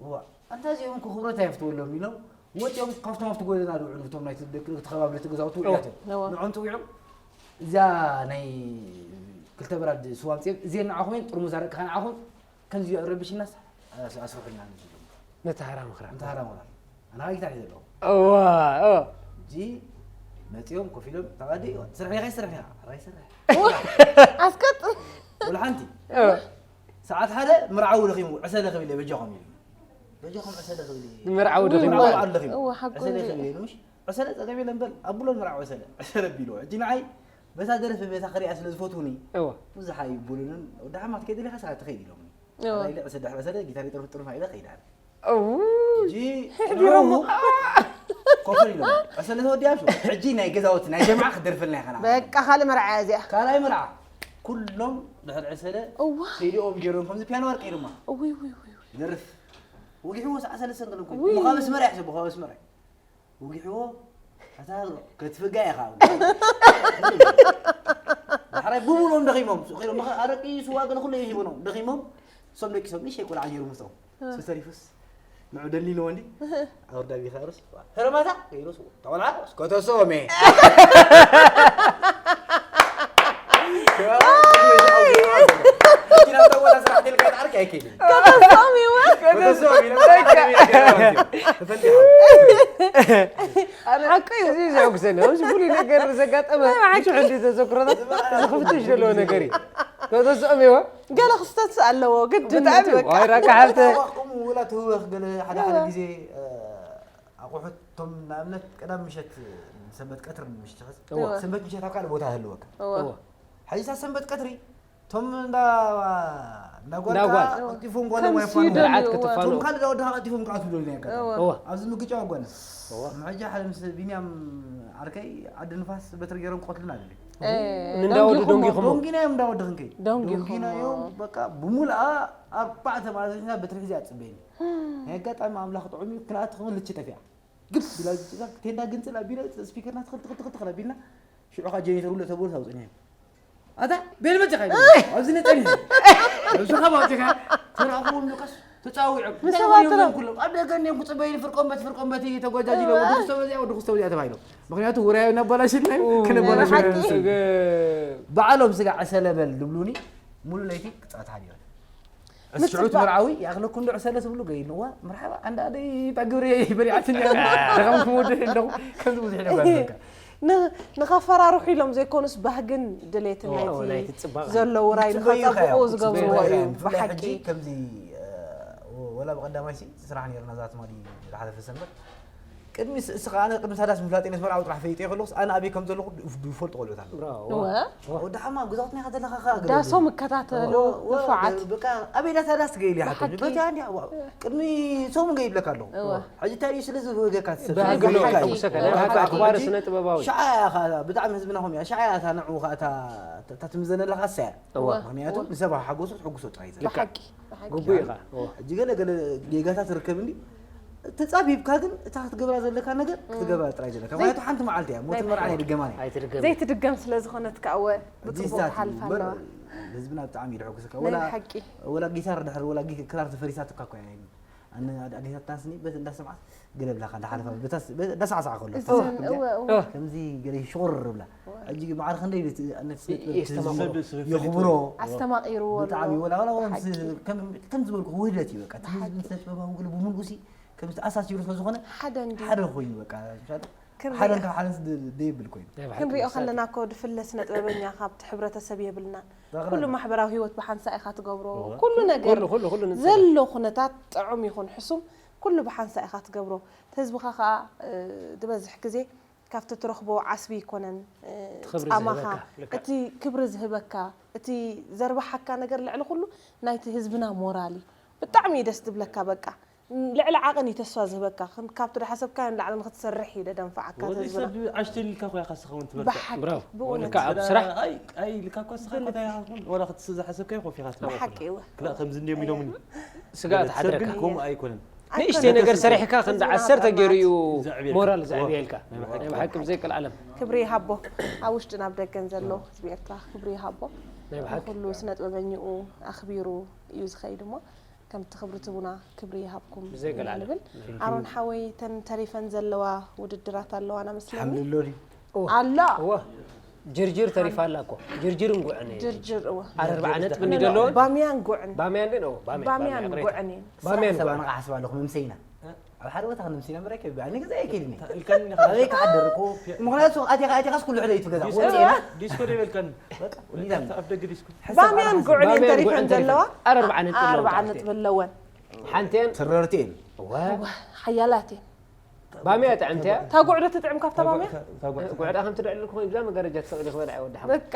እዋ ኣንታ እዚኦም እኮ ክብረት ኣየፍትወሎም ኢሎም ወፂኦም ካብቶም ኣብቲ ጎደና ዝውዕሉ እቶም ናይቲ ደቂ እቲ ከባቢ እቲ ገዛውቲ ውዕያት እዮም ንዖም ትውዕዮም እዚኣ ናይ ክልተ በራድ ስዋ ምፅኦም እዚአን ንዓኹም እየን ጥርሙዝ ኣረቂ ከዓ ንዓኹም ከምዚ ረብሽናስ ኣስርሑልና ንዝብሎም ነቲ ሃራ ምኽራ ነቲ ሃራ ምኽራ ኣና ጊታር እዩ ዘለዎ እዋ እዋ እጂ መፂኦም ኮፍ ኢሎም ተቐዲ ስራሕ ዲኻ ይስራሕ ዲኻ ራይ ስራሕ ኣስቀጥ ወላ ሓንቲ ሰዓት ሓደ መርዓዊ ለኺሙ ዕሰለ ክብል እየ በጃኹም ኢሉ በጃኹም ዕሰለ ክብል እየ መርዓዊ ደኺሙ መርዓዊ በዓል ለኺሙ እዋ ሓቁ ዕሰለ እንጂ ክብል እየ ምሽ ዕሰለ ፀገም የለን በል ኣብሎን መርዓዊ ዕሰለ ዕሰለ ቢልዎ ሕጂ ንዓይ በታ ደርፊ በታ ክሪኣ ስለ ዝፈትውኒ እዋ ብዙሓ ይቡሉንን ወዲ ሓማት ከይደ ዲኻ ሰዓት ትኸይድ ኢሎምኒ እዋ ኣላ ኢለ ዕሰለ ድሕሪ ዕሰለ ጊታር ይጥርፍ ጥርፍ ኢለ ከይደ ኣነ እው ሕጂ ዲሮሞ ኮፈል ኢሎም ዕሰለ ተወዲኣ ምሽ ሕጂ ናይ ገዛውቲ ናይ ጀምዓ ክደርፍልና ይኸና በቃ ካልእ መርዓ እያ እዚኣ ካልኣይ መርዓ ኩሎም ድሕሪ ዕሰለ እዋ ከይዲኦም ገይሮም ከምዚ ፒያኖ ወርቂ ድማ እውይ ውይ ውይ ይደርፍ ወጊሕዎ ሰዓ ሰለስተን ገለ ኮይኑ ውይ። ምዃ መስመር እያ ሕሰቦ ኳ መስመር እያ ወጊሕዎ ኣታ ክትፍጋ ኢኻ ዳሕራይ ብሙሉኦም ደኺሞም ሱቕ ኢሎም ምኸ ኣረቂ ስዋ ገለ ኩሉ ይሂቡኖም ደኺሞም እሶም ደቂሶም ንእሽተይ ቆልዓ ገይሩ ምስኦም እሱ ተሪፉስ ንዑ ደሊንዎ እንዲ ኣወዳ ቢኻርስ ህረማታ ገይሩስ ተቆልዓ ከተሶሜ ከተሶም ይወ ተፈንዲሖም ሓቂ እዩ። እዚ ዘዕጉሰኒ ኣብዚ ፍሉይ ነገር ዘጋጠመ ብዙሕ እንዲ ተዘክሮታት እዚ ክፍትሽ ዘለዎ ነገር እዩ። ከተስኦም ይወ ገለ ክስተት ኣለዎ ግድን ብጣዕሚ እዩ። ዋይ ራካ ሓብተ ከምኡ ውላ ትህወኽ ገለ ሓደ ሓደ ግዜ ኣቑሑት እቶም ንኣብነት ቀዳም ምሸት ሰንበት ቀትሪ ምሽት እወ። ሰንበት ምሸት ኣብ ካልእ ቦታ ህልወካ እወ። እወ። ሕጂ እታ ሰንበት ቀትሪ እቶም እንዳ እንዳ ጓልካ እንዳጓል። ቀልጢፎም ጓሎም ከም ኣይፋኑ ሲደል መርዓት እዋ። ክትፋኑ። እቶም ካልእ ዳ ወድኻ ቀልጢፎም ክኣትዉ ደሉ ናይ ኣጋጣሚ እዋ። እዋ። ኣብዚ ምግጫ ጓል እዋ። ሕጂ ሓደ ምስ ቢንያም ዓርከይ ዓዲ ንፋስ በትሪ ገይሮም ክቐትሉና ደልዩ እ፣ ንእንዳ ወዲ ደንጊኹሞ። ደንጊኹሞ። ዶንጊና እዮም እንዳ ወዲ ክንከይ ደንጊኹሞ። ዶንጊና እዮም በቃ ብሙልኣ ኣርባዕተ ማለት ሒዝና በትሪ ሒዘ ኣጽበይኒ ናይ ኣጋጣሚ ኣምላኽ ጥዑም እዩ ክንኣት ክልቺ ጠፊኣ ግብ ኢላ ቴንዳ ግንጽል ኣቢለ ስፒከርና ትኽል ትኽል ትኽል ትኽል ኣቢልና ሽዑ ካ ጀኔተር ውልእ ተብሎ ታውፅንያ ኣታ ቤል መፅኻ ኢሉ ኣብዚ ነፀኒ እሱ ካብ ኣውፅኻ ተራኽቦም ሉቃስ ተፃዊዖም እንታይ ሰባት ኮይኖም ተራ- እዮም ኩሎም ኣብ ደገ እኒኦም ክፅበዩ ፍርቆምበት ፍርቆምበት ተጓጃጅ ኢለ ወዲ ክስቶ በዚኣ ወዲ ክስቶ በዚኣ ተባሂሎም ምክንያቱ ውራይ እናባላሽልና እዩ ክነባላሽ ሓቂ። በዓሎም ስጋ ዕሰለ በል ድብሉኒ ሙሉ ለይቲ ክፃወት ሓዲረ እስኪ ዑት መርዓዊ ይኣኽለኩም ዶ ዕሰለ ትብሉ ገይንዋ መርሓባ ኣንዳ ኣደይ እታ ግብሪ በሊዓትኒ ደኸምኩም ወዲ ኣለኹ ከምዚ ብዙሕ ነገር በቃ ን- ንኸፈራርሑ ኢሎም ዘይኮኑስ፣ ባህግን ድሌትን ናይቲ ዘሎ ውራይ ንኸፀብቑ ዝገብርዎ እዩ። ብሓቂ ከምዚ ወላ ብቀዳማይ ሲ ስራሕ ነርና ዛት ማዲ ዝሓለፈ ሰንበት ቅድሚ እስኻ ኣነ ቅድሚ ሳዳስ ምፍላጥ ነት መርዓው ጥራሕ ፈይጠ ከለኹስ ኣነ ኣበይ ከም ዘለኹ ዝፈልጡ ቆልኦት ኣሎ። ወዲ ሓማ ግዛት ናይ ዘለኻ ዳሶም እከታተሉ ንፉዓት። በቃ ኣበይ ዳ ሳዳስ ትገይል ይሓቶ በቲ ኣንዲ ቅድሚ ሰሙን ገይብለካ ኣለኹ። ሕጂ እንታይ እዩ ስለዚ ወገካ ትሰብ ኣክባሪ ስነ ጥበባዊ ሸዓ እያ ብጣዕሚ ህዝብና ኸም እያ ሸዓ እያ እታ ንዑ እታ ትምዘነለካ ሰያ። ምክንያቱ ንሰብ ሓጎሱ ትሕጉሶ ጥራይ ዘለ ብሓቂ ግቡእ ኢኻ። ሕጂ ገለ ገለ ጌጋታት ትርከብ እንዲ ተጻቢብካ ግን እታ ክትገብራ ዘለካ ነገር ክትገብራ ጥራይ ዘለካ። ምክንያቱ ሓንቲ መዓልቲ እያ ሞትን መርዓን ኣይድገማን እያ። ኣይትድገም። ዘይትድገም ስለ ዝኾነት ከኣ እወ ብጽቡቕ ትሓልፍ ኣለዋ። ህዝብና ብጣዕሚ እዩ ድሕጉስካ። ናይ ወላ ብሓቂ። ወላ ጊታር ድሕር ወላ ጊ- ክራር ተፈሪሳትካ እኮ እያ። ኣነ ኣዴታትና ስኒ በቲ እንዳሰምዓት ገለ ብላካ እንዳሓለፋ በታስ እንዳሳዕሳዕ ከሎ እዚ እወ እወ ከምዚ ገለ ሽቁር ብላ ሕጂ ማዕረ ክንደይ ቤት ኣነት ስነ ጥበብ የስተማቕሮ። ትዝምር የኽብሮ ኣስተማቒርዎ ኣሎ። ብጣዕሚ ወላ ወላ ወላ ምስ- ብሓቂ። ከም ከም ዝበልኩ ውህደት እዩ በቃ እቲ ህዝቢ ብሓቂ። ስነ ጥበባዊ ገለ ብምልኡ ሲ ከም ተኣሳሲሩ ስለ ዝኾነ ሓደ እንድዩ። ሓደ ኮይኑ በቃ ምሻል ክርዮ። ሓደን ካብ ሓደን ስ- ደይብል ኮይኑ ናይ ብሓቂ ክንሪኦ ንሳ ከለና እኮ ድፍለ ስነ ጥበበኛ ካብቲ ሕብረተሰብ የብልናን። ዛቕረብ። ኩሉ ማሕበራዊ ህይወት ብሓንሳእ ኢኻ ትገብሮ። እወ። ኩሉ ነገር ኩሉ- ኩሉ- ኩሉ ንጸገም። ዘሎ ኩነታት ጥዑም ይኹን ሕሱም ኩሉ ብሓንሳእ ኢኻ ትገብሮ። እቲ ህዝብኻ ከኣ እ፣ ዝበዝሕ ግዜ ካብቲ ትረኽቦ ዓስቢ ኣይኮነን እ፣ እቲ ክብሪ ጻማኻ ዝህበካ፣ ልክዕ። እቲ ክብሪ ዝህበካ እቲ ዘርባሓካ ነገር ልዕሊ ኩሉ ናይቲ ህዝብና ሞራል እዩ። ብጣዕሚ እዩ ደስ ዝብለካ በቃ ልዕሊ ዓቐን እዩ ተስፋ ዝህበካ። ክን- ካብቲ ዝሓሰብካዮ ንላዕሊ ንክትሰርሕ እዩ ደደንፍዓካ እቲ ወዲ ህዝብና። ሰብ ኣሽተሊልካ እኮ ኢኻ ንስኻ እውን ትበርትዕ። ብሓቂ፣ ብራቮ። ብእውነት። ወዲ ከኣ ኣብ ስራሕ። ኣይ ኣይ ኢልካ እኮ ንስኻ እኮ እንታይ ኢኻ ትኹን ወላ ክትስ ዝሓሰብካዮ ኮፍ ኢኻ ትበርትዕ። ብሓቂ እወ። ክላእ ከምዚ እንድዮም ኢሎምኒ። ስጋኣት ወዲ ሰብ ግን ሓድረካ። ከምኡ ኣይኮነን። ንእሽተይ ነገር ሰሪሕካ ክንዲ ዓሰርተ ገይሩ እዩ ዘዕብየልካ። ሞራል ዘዕብየልካ። ናይ ብሓቂ። ናይ ብሓቂ ብዘይ ቀልዓለም። ክብሪ ይሃቦ። ኣብ ውሽጥን ኣብ ደገን ዘሎ ህዝቢ ኤርትራ ክብሪ ይሃቦ። ናይ ብሓቂ። ንኹሉ ስነ ጥበበኝኡ ኣኽቢሩ እዩ ዝኸይድ እሞ ከምቲ ክብሪ ትቡና ክብሪ ይሃብኩም ብዘይ ገለ ዓለም። ንብል። ኣሮን ሓወይ ተን ተሪፈን ዘለዋ ውድድራት ኣለዋና መስለኒ። ሓምሊ ኣሎ ድዩ? እወ። ኣሎ። እወ። ጅርጅር ተሪፋ ኣላ እኮ። ጅርጅር እንጉዕን እዩ። ጅርጅር እወ። ኣረርብዓ ነጥቢ እንዲ ደለወን? ባምያን ጉዕን። ባምያን ግን እወ። ባምያ- ባምያን ባምያ ቅሬታ። ጉዕን እየን። ባምያን ስራሕ ጉዕን። ሰባና ክሓስብ ኣለኹ መምሰይና። ኣብ ሓደ ቦታ ክንምስና ምረ ከቢ ኣነ ገዛ ኣይከድኒ ኢልካኒ ኢኻ። ኣበይ ክሓድር እኮ ምኽንያቱ ኣቲኻ ኣቲኻስ ኩሉ ሕደ እዩ ትገዛ ዲስኮ- ወፂ ኢና ዲስኮ ዶ ይበልካኒ በቃ ወዲና ኣፍ ደገ ዲስኮ ባምያን ጉዕን ባምያን ተሪፈን ጉዕን ዘለዋ ተሪፈን። ኣረ ብዓነት ኣለዋ። ኣርብዓ ነጥቢ ኣለወን ሓንቴን ትረርቲ እየን ሓያላት እየን ባምያ ጥዕምቲ እያ እታ ጉዕዶ ትጥዕም ካብታ ባምያ ጉዕዳ ከም ትድዕል እኮ ይብዛ መጋረጃ ትሰቕል ይኽበል ኣይ ወዲ ሓሙስ በቃ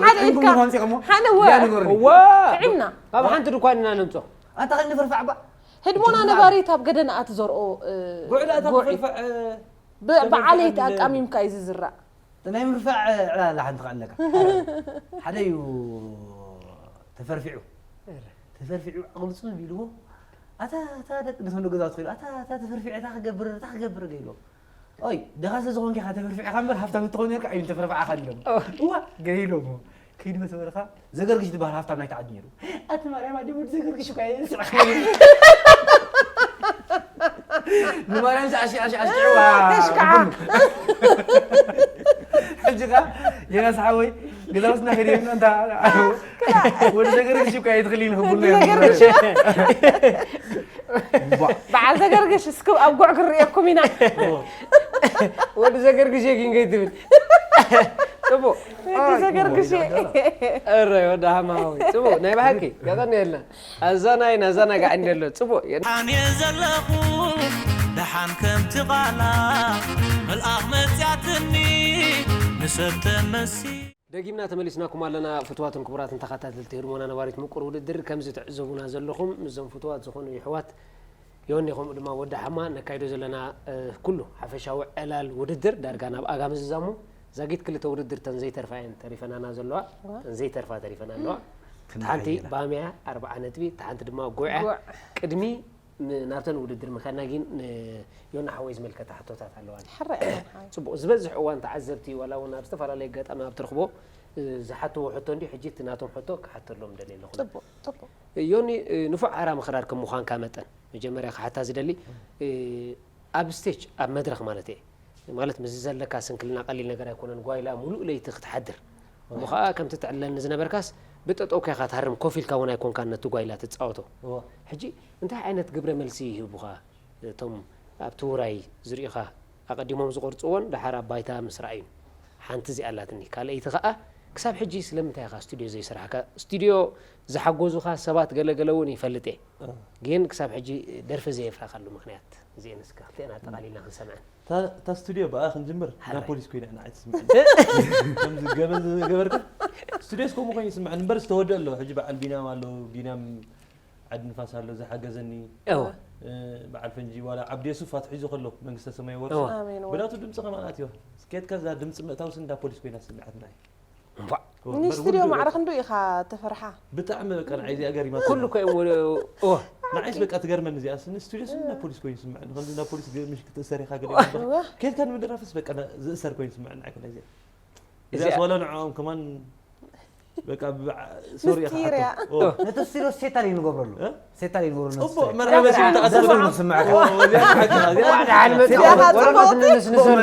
ሓደ ኢድካ ሓደ ወ ጥዕምና ካብ ሓንቲ ድኳን ኢና ነምጾ ኣታ ኸ ንፍርፋዕ ባ ህድሞና ነባሪት ኣብ ገደና ኣትዘርኦ ጉዕዳ እታ ጉዒ። ትፍርፋዕ ብዓለይቲ ኣቃሚምካ እዩ ዝዝራእ ናይ ምርፋዕ ዕላላ ሓንቲ ከኣለካ ሓደ እዩ ተፈርፊዑ ተፈርፊዑ ኣቕልፁ ቢልዎ ኣታ እታ ደቂ ንሰንዶ ገዛ ትኽእሉ ኣታ እታ ተፈርፊዐ እታ ክገብር እታ ክገብር ገይልዎ ኦይ ደኻ ስለ ዝኾንኪ ኢኻ ተፈርፊዕኻ እምበር ሃፍታም ትኾን ነርካ ኣይም ተፈርፋዕኻ ኢሎም እዋ ገይሎም ከይድ በተበረኻ ዘገርግሽ ዝበሃል ሃፍታም ናይቲ ዓዲ ነይሩ ኣቲ ማርያም ኣዲ ወዲ ዘገርግሽ እኳ እየ ስራሕ ንማርያም ኣሽዕዋ ሕጂ ኸ የናስ ሓወይ ገዛውትና ከደና እንታ ወዲ ዘገርግሽ እኳ እየ ትኽእል ንኽቡና በዓል ዘገርግሽ እስኪ ኣብ ጉዕ ክርእየኩም ኢና ወዲ ዘገርግሽ ግን ገይ ትብል ጽቡቅ ወዲ ዘገርግሽ እረ ወዲ ሃማዊ ጽቡቅ ናይ ብሓቂ የቀንየልና ኣዛናይ ናዛናጋዕ እንደሎ ጽቡቅ ኣነ ዘለኹ ደሓን ከምቲ ቃላ መልኣኽ መጽያትኒ ንሰብ ተመሲ ደጊምና ተመሊስናኩም ኣለና ፍትዋትን ክቡራትን ተኸታተልቲ ህድሞና ነባሪት ምቁር ውድድር ከምዚ ትዕዘቡና ዘለኹም ምስዞም ፍትዋት ዝኾኑ ይሕዋት ዮኒ ከምኡ ድማ ወዲ ሓማ ነካይዶ ዘለና ኩሉ ሓፈሻዊ ዕላል ውድድር ዳርጋ ናብ ኣጋ ምዝዛሙ ዛጊት ክልተ ውድድር ተን ዘይተርፋ እየን ተሪፈናና ዘለዋ ተን ዘይተርፋ ተሪፈና ኣለዋ ሓንቲ ባምያ ኣርብዓ ነጥቢ ሓንቲ ድማ ጉዕ ቅድሚ ናብተን ውድድር ምኸድና ግን ዮና ሓወይ ዝመልከታ ሕቶታት ኣለዋ ፅቡቅ ዝበዝሕ እዋን ተዓዘብቲ ዋላ እውን ኣብ ዝተፈላለዩ ኣጋጣሚ ኣብ ትረኽቦ ዝሓትዎ ሕቶ እንዲ ሕጂ እቲ ናቶም ሕቶ ክሓተሎም ደልየ ኣለኹ ዮኒ ንፉዕ ኣራ ምኽራር ከም ምዃንካ መጠን መጀመርያ ክሓታ ዝደሊ ኣብ ስቴጅ ኣብ መድረኽ ማለት እየ ማለት ምስ ዘለካ ስንክልና ቀሊል ነገር ኣይኮነን ጓይላ ሙሉእ ለይቲ ክትሓድር እሞ ከዓ ከምቲ ትዕለኒ ዝነበርካስ ብጠጠው ከይካ ትሃርም ኮፍ ኢልካ እውን ኣይኮንካን ነቲ ጓይላ ትፃወቶ ሕጂ እንታይ ዓይነት ግብረ መልሲ ይህቡኻ እቶም ኣብቲ ውራይ ዝሪእኻ ኣቐዲሞም ዝቐርጽዎን ደሓር ኣብ ባይታ ምስ ረኣዩን። ሓንቲ እዚኣ ኣላትኒ። ካልኣይቲ ከኣ፣ ክሳብ ሕጂ ስለምንታይ ኢኻ ስቱድዮ ዘይሰራሕካ? ስቱድዮ ዝሓገዙኻ ሰባት ገለገለ እውን ይፈልጥ እየ። እ። ግን ክሳብ ሕጂ ደርፊ ዘየፍረኻሉ ምኽንያት፣ እዚኤን እስከ ክልቴና ኣጠቓሊልና ክንሰምዐን። እታ፣ እታ ስቱድዮ ብኣ ክንጅምር፣ ሓራይ። ናፖሊስ ኮይና ኢና ኣይትስምዐን። ከምዚ ገበን ዝገበርካ፣ ስቱድዮስ ከምኡ ኮይኑ ይስምዐን እምበር ዝተወደአ ኣሎ። ሕጂ በዓል ቢንያም ኣሎ፣ ቢንያም ዓዲ ንፋስ ኣሎ ዝሓገዘኒ። እወ። እ፣ በዓል ፈንጂ ዋላ ዓብዲ የሱፍ ኣትሒዙ ከሎ መንግስተ ሰማይ ወርሶ። እወ። ኣሜን፣ እወ። ብናቱ ድምፂ ከማን ኣትዮ። ስኬትካ እዛ ድምፂ ምእታውስ እንዳ ፖሊስ ኮይና ስምዐትና እዩ። እምቧ። እወ፣ እምበር ንስቱድዮ ውድእ ማዕረ ውድእ። ክንዱ ኢኻ ተፈርሓ? ብጣዕሚ በቃ ንዓይ እዚኣ ገሪማ። ኩሉ እኮ እዮም ወደ-፣ እወ። ንዓይስ በቃ ትገርመኒ እዚኣ። ስ-፣ ንስቱድዮስ እንዳ ፖሊስ ኮይኑ ስምዐኒ። ከምዚ እንዳ ፖሊስ ገ-፣ ምሽ ክትእሰር ኢኻ ገለ እምበር። እወ። ኬድካ ንምድራፍስ በቃ ና-፣ ዝእሰር ኮይኑ ስምዐኒ ንዓይ ኮላ እዚኣ። እዚኣ እዚኣ ስዋላ ንዕኦም ከማን በቃ ብዓ-፣ ሶሪ ኢኻ ምስጢር እያ። ሓቶ። ኦ። ነቲ ስቱድዮ ሴታል እዩ ንገብረሉ። እ? ሴታል እዩ ንገብረሉ። ጽቡቕ፣ መርሃ በሲ ተኣስሩ። ዘፈን ንስምዓካ። ኦ፣ እዚኣ ሓቂ፣ እዚኣ ዋላ ሓቂ። ሓልመት እዚኣ ወረቐት ንንስንሰሉ።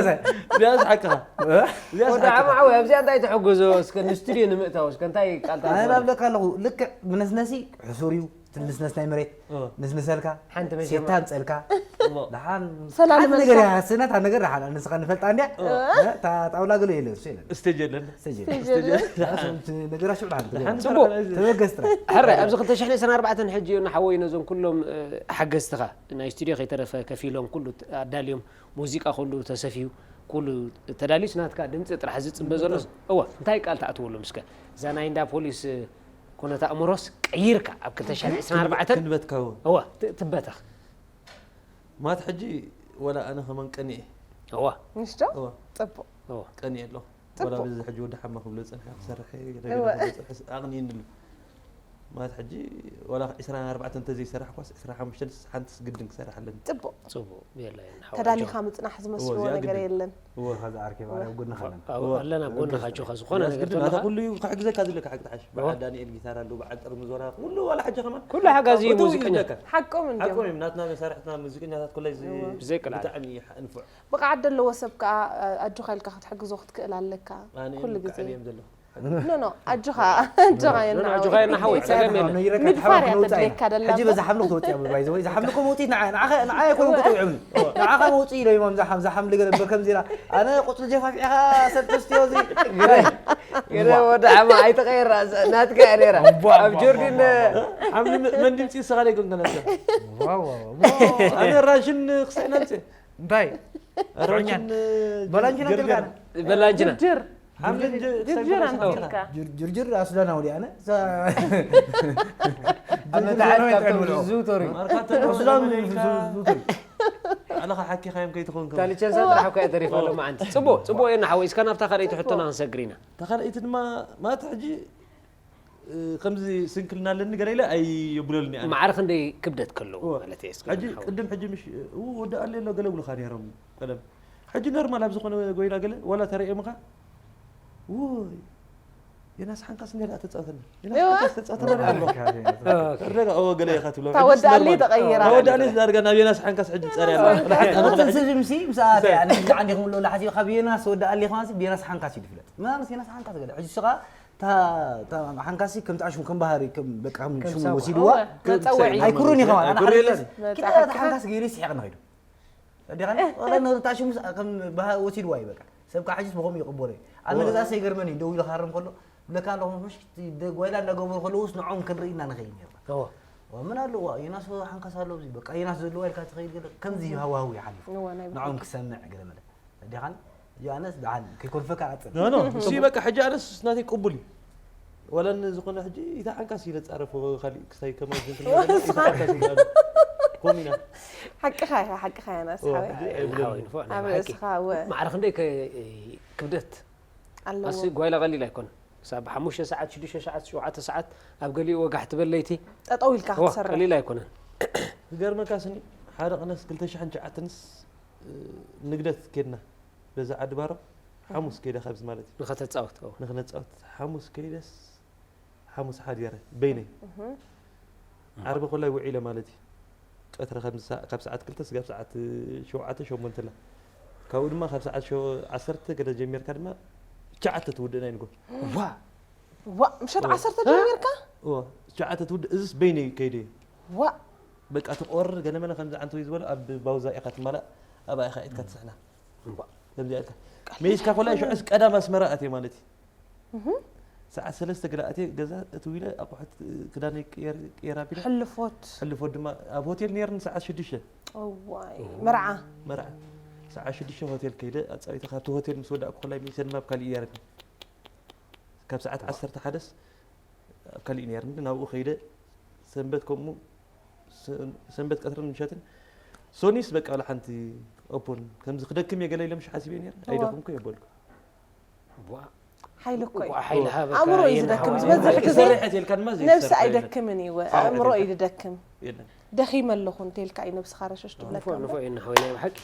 እዚኣ ሓቅኻ። እ? እዚኣ ወዲ ሓቅኻ። ዓማዊ ኣብዚኣ እንታይ ትሕግዞ? እስከ ንስቱድዮ ንምእታው እስከ እንታይ ቃልታት ኣነ ትህቦ? ናብለካ ኣለኹ። ልክዕ ምነስነሲ ሕሱር እዩ። ትንስነስ ናይ መሬት ኦ። ንስንሰልካ፣ ሓንቲ መሸማ። ሴታ ኣምጸልካ። ኦ። ደሓን ሰላም ሓንቲ መልካ። ነገር እያ፣ ስእነት ሓደ ነገር ደሓን፣ ንስኻ ንፈልጣ እንድያ። ኦ። እ፣ እታ ጣውላ ገለ የለን፣ እሱ የለን። ስቴጅ የለን። ስቴጅ የለን። ስቴጅ የለን። ስቴጅ የለን። ደሓን። ደሓን። ጽቡቕ። ተበገስ ጥራይ። ሕራይ፣ ኣብዚ ክልተ ሽሕን ዕስራን ኣርባዕተን ሕጂ ኢና ሓወይ ነዞም ኩሎም፣ እ፣ ሓገዝትኻ፣ ናይ ስቱድዮ ከይተረፈ ከፊሎም ኩሉ ኣዳልዮም፣ ሙዚቃ ኩሉ ተሰፍዩ፣ ኩሉ ተዳልዩስ ናትካ ድምጺ ጥራሕ ዝጽበ ዘሎስ፣ እወ፣ እንታይ ቃል ትኣትወሎም እስከ? እዛ ናይ እንዳ ፖሊስ፣ እ፣ ኩነት ኣእምሮስ ቀይርካ ኣብ ክልተ ሽሕን ዕስራን ኣርባዕተን ክንበትካ እውን። እወ፣ ት-፣ ትበተኽ። ማት ሕጂ ወላ ኣነ ከመን ቀኒኤ። እወ። ምሽ ዶ? እወ። ጽቡቕ። እወ። ቀኒኤ ኣለኹ። ጽቡቕ። ወላ በዚ ሕጂ ወዲ ሓማ ክብሎ ዝጸንሐ ክሰርሕ እየ፣ ገለ ገለ እወ። ክብሎ ዝጸንሐ ኣቕኒእኒ ኣሎ። ማለት ሕጂ ወላ ዕስራን ኣርባዕተን እንተዘይሰራሕኳስ ዕስራን ሓሙሽተን ሓንቲስ ግድን ክሰርሕ ኣለኒ። ጽቡቕ። ጽቡቕ፣ የላ የን ሓወይ፣ ተዳሊኻ ኣጆኻ። ምጽናሕ ዝመስሎ እወ፣ እዚኣ ነገር ግድን። የለን። እወ። እወ። ኣብ ጎንኻ ኣለና። ኣብ፣ እወ። ኣለና ኣብ ጎንኻ፣ ኣጆኻ። ዝኾነ ኣዚኣ ነገር ግድን። ተለኻ ኣታ ኩሉ እዩ ክሕግዘካ ዝለካ ሓቂ ጥሓሽ። እወ። በዓል ዳንኤል ጊታር ኣሎ፣ በዓል ጥርሙዝ ወራ፣ ኩሉ ዋላ ሕጂ ከማን። ኩሉ ሓጋዚ እዩ፣ ኩሉ ሙዚቀኛ። ይደካ። ሓቆም እንድዮም። ሓቆም እዮም። ናትና መሳርሕትና ሙዚቀኛታት ኩላይ ዝ-፣ እወ። ብዘይ ቅልዓት። ብጣዕሚ እዩ ንፉዕ። ብቕዓት ዘለዎ ሰብ ከኣ፣ ኣጆኻ ኢልካ ክትሕግዞ ክትክእል ኣለካ። ኣነ ኩሉ እዮም ግዜ። ብጣዕሚ እዮም ዘለዉ። ኖ፣ ኖ፣ ኣጆኻ፣ ኣጆኻ ኖ፣ ኖ፣ የናሓወይ። ኣጆኻ የናሓወይ፣ ጸገም የለን። ንድፋር እያ ተድልየካ ደላ ሕጂ እምበር። በዛ ሓምሊ ክትወጽእ እያ፣ ባይ ዘ ወይ፣ እዛ ሓምሊ እኮ መውጽኢት ንዓ-፣ ንዓኸ-፣ ንዓይ ኣይኮነን እኮ ተውዕምኒ። ንዓኻ መውጽኢ ኢሎ፣ እዛ ሓም-፣ እዛ ሓምሊ ገለ እምበር ከምዚ ኢላ። ኣነ ቁጽሪ ጀፋፊዕኻ ሰብ ተስትዮ እዚ። ግረ፣ ግረ ወዲ ዓማ ኣይተቐየራ፣ ናትካ እያ ነይራ። እቧ፣ ኣብ እቧ፣ ጆርዲን እቧ፣ እቧ። ሓምሊ መ-፣ መን ድምጺ ንስኻ ደይኮንካ ነብሰ? ዋው፣ ዋው፣ ዋው። ኣነ ራሽን ክሳይ ናምጽእ። እንታይ? ራሽን በላንችና ጀርጀር። ትልካ? በላንችና። ጅርጅር። ሓምሊ ጅ-፣ ጅርጅር ክሳይ ኣምጽእ ኣምጽእልካ። ኢልካ። ጅር-፣ ጅርጅር ኣሱዳናዊ ድያ? ኣነ? እዛ ኣብ ጅርጅር መታዓት ሱዳናዊ ካብቶም ትዕምልኦ። ዝዝውተሩ እዩ። ማርካ ተንኮል ሱዳን ተመለይካ። ዝዝውተሩ። ኣነ ኸዓ ሓኪኻ እዮም ከይትኾን ከም። ታሊቸንሳ ጥራሕ እኮ እያ ተሪፋ ኦ። ሎማዓንቲ። ጽቡቕ፣ ጽቡቕ እየና ሓወይ። እስካ ናብታ ካልኣይቲ ሕቶና ክንሰግር ኢና። እታ ካልኣይቲ ድማ፣ ማለት ሕጂ፣ እ፣ ከምዚ ስንክልና ኣለኒ ገለ ኢለ ኣይብለሉን እየ ኣነ። ማዕረ ክንደይ ክብደት ከለዎ እወ። ማለት እየ፣ እስኪ ሕጂ ንሓው። ቅድም ሕጂ ምሽ፣ እ፣ ወዲ ኣለ ኣሎ ገለ ብሉኻ ነይሮም ቀደም። ሕጂ ኖርማል ኣብ ዝኾነ ጎይና ገለ ዋላ ተረእዮምኻ፣ ውይ፣ የናስ ሓንካስ እንዲያ ደኣ ተጻወተና። የናስ እወ። ሓንካስ ተጻወተና ደኣ ኣሎ። ኦኬ። ረጋ፣ ኦ፣ ገለ ኢኻ ትብሎ። እታ ሕጂ ወዲ ኣለ ኖርማል። ተቐይራ። እታ ወዲ ኣለ ዳርጋ ናብ የናስ ሓንካስ ሕጂ ትጸርያ ኣላ። እወ። ንሓንቲ ኣነ ቁጽሪ ሕጂ ስብ ምሲ ምስ ኣትያ፣ እንታይ? ንግዛዕ እንዲኹም ኣሎ፣ ላሕዚ ካብ የናስ ወዲ ኣለ ኢኻ ማለት ብየናስ ሓንካስ እዩ ዝፍለጥ። ምናልባት የናስ ሓንካስ ገለ። ሕጂ ስኻ እታ፣ እታ ሓንካሲ ከም ጣሽሙ፣ ከም ባህሪ፣ ከም በቃ ከም ከም ሽሙ ሳዋ። ወሲድዋ። እወ፣ መጸውዒ። ኣይኩሩን ኢኻ፣ ኣነ ኣይኩሩን ሓንካሲ፣ የለን። ኪዳ መጻሕፍቲ። ሓንካሲ ገይሩ ይስሕቕ ንኸይዱ። ኣዲኻ፣ ወላ ነታ ሽሙ ከም ባህ-፣ ወሲድዋ እዩ በቃ። ሰብ ከዓ ሕጂስ ብኸምኡ ይቕበሎ እዩ። ኣነ እወ። ገዛ ሰይገርመኒ፣ ደው ኢሉ ክሃርም ከሎ፣ ብለካ ኣለኹ፣ ምሽ፣ ጓይላ እንዳገበሩ ከለውስ ንዖም ክንርኢ ኢና ንኸይድ ነርና። እወ። እወ፣ ምን ኣለዎ? የናስ ሓንካስ ኣሎ ኣብዚ፣ በቃ የናስ ዘለዎ ኢልካ ትኸይድ ገለ፣ ከምዚ ሃዋህው ይሓልፍ። እወ፣ ናይ ንዖም ብሓቂ። ክሰምዕ ገለ መለ። ኣዲኻን፣ ዮ ኣነስ ደሓን፣ ከይኮልፈካ ቀጽል። ኖ፣ ኖ፣ እሱ በቃ ሕጂ ኣነስ ናተይ ቅቡል እዩ። ወላ ን-፣ ዝኾነ ሕጂ ኢታ ሓንካስ ኢለ ጻረፎ፣ ካሊእ ክሳይ ከማን ዝንክል ወላ ነገር፣ ኢታ ስኻ። ሓንካስ ኢለ ኣነ። ኮሚና። ሓቅኻ ኢኻ፣ ሓቅኻ ኢኻ፣ ኣነስ እወ፣ ሓወይ። ሕጂ ኣይብለኒ። ሓወይ፣ ንፉዕ፣ ኣብ ሓቂ። ርእስኻ፣ እወ። ማዕረ ክንደይ ከ-፣ ክብደት ኣለዎ። ኣሲ ጓይላ ቀሊል ኣይኮነን። ክሳብ ሓሙሽተ ሰዓት፣ ሽዱሽተ ሰዓት፣ ሸውዓተ ሰዓት ኣብ ገሊኡ ወጋሕ ትበል ለይቲ። ጠጠው ኢልካ እዋ፣ ክትሰርሕ። ቀሊል ኣይኮነን። ዝገርመካ ስኒ፣ ሓደ ቅነስ ክልተ ሽሕን ትሽዓተንስ፣ እ፣ ንግደት ኬድና። በዛ ዓዲ ባሮ፣ ሓሙስ ከይደ ካብዚ ማለት እዩ። ንኸተጻወት፣ እዋ። ንኽነጻወት። ሓሙስ ከይደስ፣ ሓሙስ ሓዲረ፣ በይነይ። እህ። ዓርቢ ኮላይ ውዒለ ማለት እዩ። ቀትሪ ከም ሰ-፣ ካብ ሰዓት ክልተ ስጋብ ሰዓት ሸውዓተ፣ ሸሞንተ ኣላ። ካብኡ ድማ ካብ ሰዓት ሸው-፣ ዓሰርተ ገለ ጀሚርካ ድማ ትሽዓተ ትውድእ ናይ ንጎ። ዋ! ዋ! ምሸት ዋ! ዓሰርተ ጀሚርካ? ዋ! ትሽዓተ ትውድእ፣ እዝስ በይነይ ከይደ እዩ። ዋ! በቃ ትቆርር ገለ መለ ከምዚ ዓንተወይ ዝበሎ ኣብ ባውዛ ኢኻ ትማላእ፣ ኣብኣ ኢኻ ኢድካ ትስሕና። ከምዚኣ ኢልካ መይስካ ኮላ ሽዑስ ቀዳም ኣስመራ ኣትየ ማለት እዩ። ሰዓት ሰለስተ ገለ ኣትየ ገዛ እትው ኢለ ኣቑሑት ክዳነይ ቅየር ኣቢለ ሕልፎት ሕልፎት ድማ ኣብ ሆቴል ነይርኒ ሰዓት ሽዱሽተ እዋይ መርዓ መርዓ ሰዓት ሽዱሽተ ሆቴል ከይደ ኣጻዊተ ካብቲ ሆቴል ምስ ወዳእኩ ኮላይ መይሰ ድማ ኣብ ካሊእ እያረኒ ካብ ሰዓት ዓሰርተ ሓደስ ኣብ ካሊእ ነይርኒ ናብኡ ከይደ ሰንበት ከምኡ ሰንበት ቀትርን ምሸትን ሶኒስ በቃ ወላ ሓንቲ ኦፖን ከምዚ ክደክም እየ ገለ ኢሎም ሓሲበ ነይረ ኣይደኽምኩ እየ በልኩ ሓይሊ እኮ እዩ ሓይሊ ሃበካ ኣእምሮ እዩ ዝደክም ዝበዝሕ ግዜ ነብሲ ኣይደክምን እዩ ኣእምሮ እዩ ዝደክም ደኺመ ኣለኹ እንተልካ እዩ ነብስኻ ረሸሽ ትብለካ ንፎ እዩ ንሃወይ ናይ ብሓቂ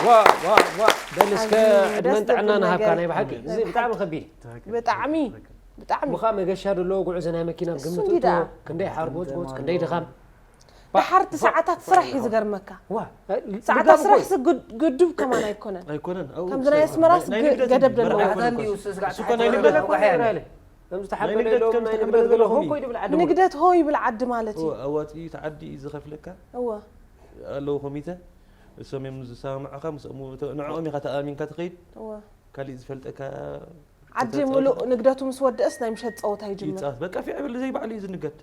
ዋ ዋ ዋ በል እስከ ዕድመን ጥዕና ንሃብካ ናይ ብሓቂ እዚ ብጣዕሚ ከቢድ ብጣዕሚ ብጣዕሚ ምኻ መገሻ ደሎ ጉዕዞ ናይ መኪና ግምት እቶ ክንደይ ሓርጎት ጎት ክንደይ ድኻም ድሓርቲ ሰዓታት ስራሕ እዩ ዝገርመካ ዋ ሰዓታት ስራሕ ግዱብ ከማን ኣይኮነን ኣይኮነን ከምዚ ናይ ኣስመራስ ገደብ ዘለዎ ከምዚ ተሓበለ ኢሎም ናይ ንግደት ገለ ሆ ይድብል ዓዲ ንግደት ሆ ይብል ዓዲ ማለት እዩ ኣዋፂኡ ተዓዲ እዩ ዝኸፍለካ እወ ኣለዉ ኮሚተ እሶም እዮም ዝሰማምዑኻ ምስኦም ንዕኦም ኢኻ ተኣሚንካ ትኸይድ እወ ካሊእ ዝፈልጠካ ዓዲ ሙሉእ ንግደቱ ምስ ወደእስ ናይ ምሸት ፀወታ ይጅምር ይፃወት በቃ ፊዕ በሉ ዘይባዕሉ እዩ ዝንገድ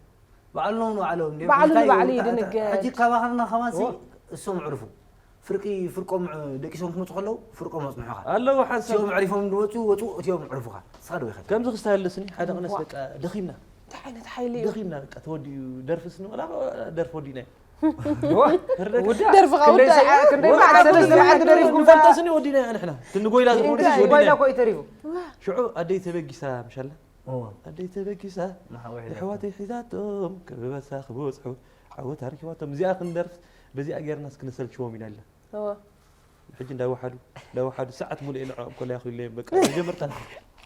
ባዕሎም ንባዕሎም እንዲዮም ባዕሉ እንታይ ንባዕሉ እዩ ድንገት ሕጂ ካባኻልና ከማሲ እሶም ዕርፉ ፍርቂ ፍርቆም ደቂሶም ክመፁ ከለዉ ፍርቆም ኣፅንሑኻ ኣለዉ ሓንሳብ እቲኦም ዕሪፎም ዝወፁ ወፁ እቲኦም ዕርፉኻ ንስኻ ዶ ይኸድ ከምዚ ክስተሃለስኒ ሓደ ቅነስ በቃ ደኺምና እንታይ ዓይነት ሓይሊ እዩ ደኺምና በቃ ተወዲኡ ደርፍስኒ ወላ ደርፊ ወዲናዮ ደርፍኻ ውዳእ ክንደይ መዓልቲ ሰለስተ መዓልቲ ደሪፍኩም ንፈልጠስኒ ወዲናዮ ንሕና ክንጎይላ ዝኾነ ወዲናዮ እኮ እዩ ተሪፉ ሽዑ ኣደይ ተበጊሳ ምሻላ ኣደይ ተበጊሳ ንሓወይ ሒዛቶም። ኣሕዋተይ ሒዛቶም ከበሳ ክበፅሑ ዓወት ኣረኪባቶም እዚኣ ክንደርፍ በዚኣ ጌርናስ ክነሰልችዎም ኢና ኢልና እወ ሕጂ እንዳወሓዱ እንዳወሓዱ ሰዓት ሙሉእ ንዕኦም ኮላ ይኽሉ እዮም በቃ መጀመርታ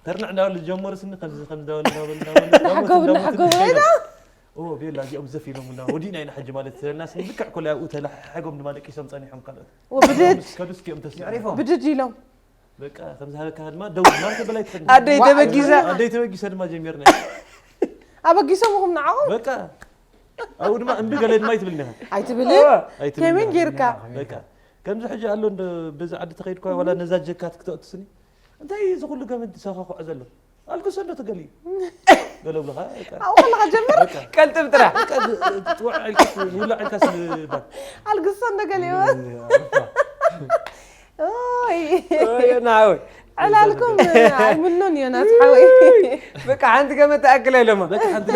ተርንዕ እንዳበሉ ዝጀመሩ ስኒ ከምዚ ከም እንዳበሉ እንዳበሉ እንዳበሉ እንዳሞቱ እንዳሞቱ እንዳሞቱ እንዳበሉ እዎ ቤላ እዚኦም ዘፍ ኢሎም እና ወዲእና ኢና ሕጂ ማለት ናስ ልክዕ ኮላ ኣብኡ ተላሓሒጎም ድማ ደቂሶም ጸኒሖም ካልኦት ወብድድ ከዱስ ኪኦም ተስ ይዕሪፎም ብድድ ኢሎም በቃ ከም ዝሃበካ ድማ ደው ማለት በላይ ትፈልጥ ኣደይ ተበጊሳ ኣደይ ተበጊሳ ድማ ጀሚርና ኣበጊሶምኹም ንዓኹም በቃ ኣብኡ ድማ እምቢ ገለ ድማ ኣይትብልን ኢኻ ኣይትብልን ኣይትብልን ከመን ጌርካ በቃ ከምዚ ሕጂ ኣሎ እንዶ በዚ ዓዲ ተኸይድኳ ዋላ ነዛ ጀካት ክተእትስኒ እንታይ እዚ ኩሉ ገመድ ዝሰኻኽዖ ዘሎ ኣልግሶ እንዶ ትገሊ ገለ ብልኻ ኣብኡ ከለኻ ጀምር ቀልጥም ጥራሕ ትወዕ ኢልካስ ውላዕ ኢልካስ ኣልግሶ እንዶ ገሊዎ ናወይ ዕላልኩም ኣይምኖን ዮናስ ሓወይ በቃ ሓንቲ ገመ ተኣክለ ኢሎማ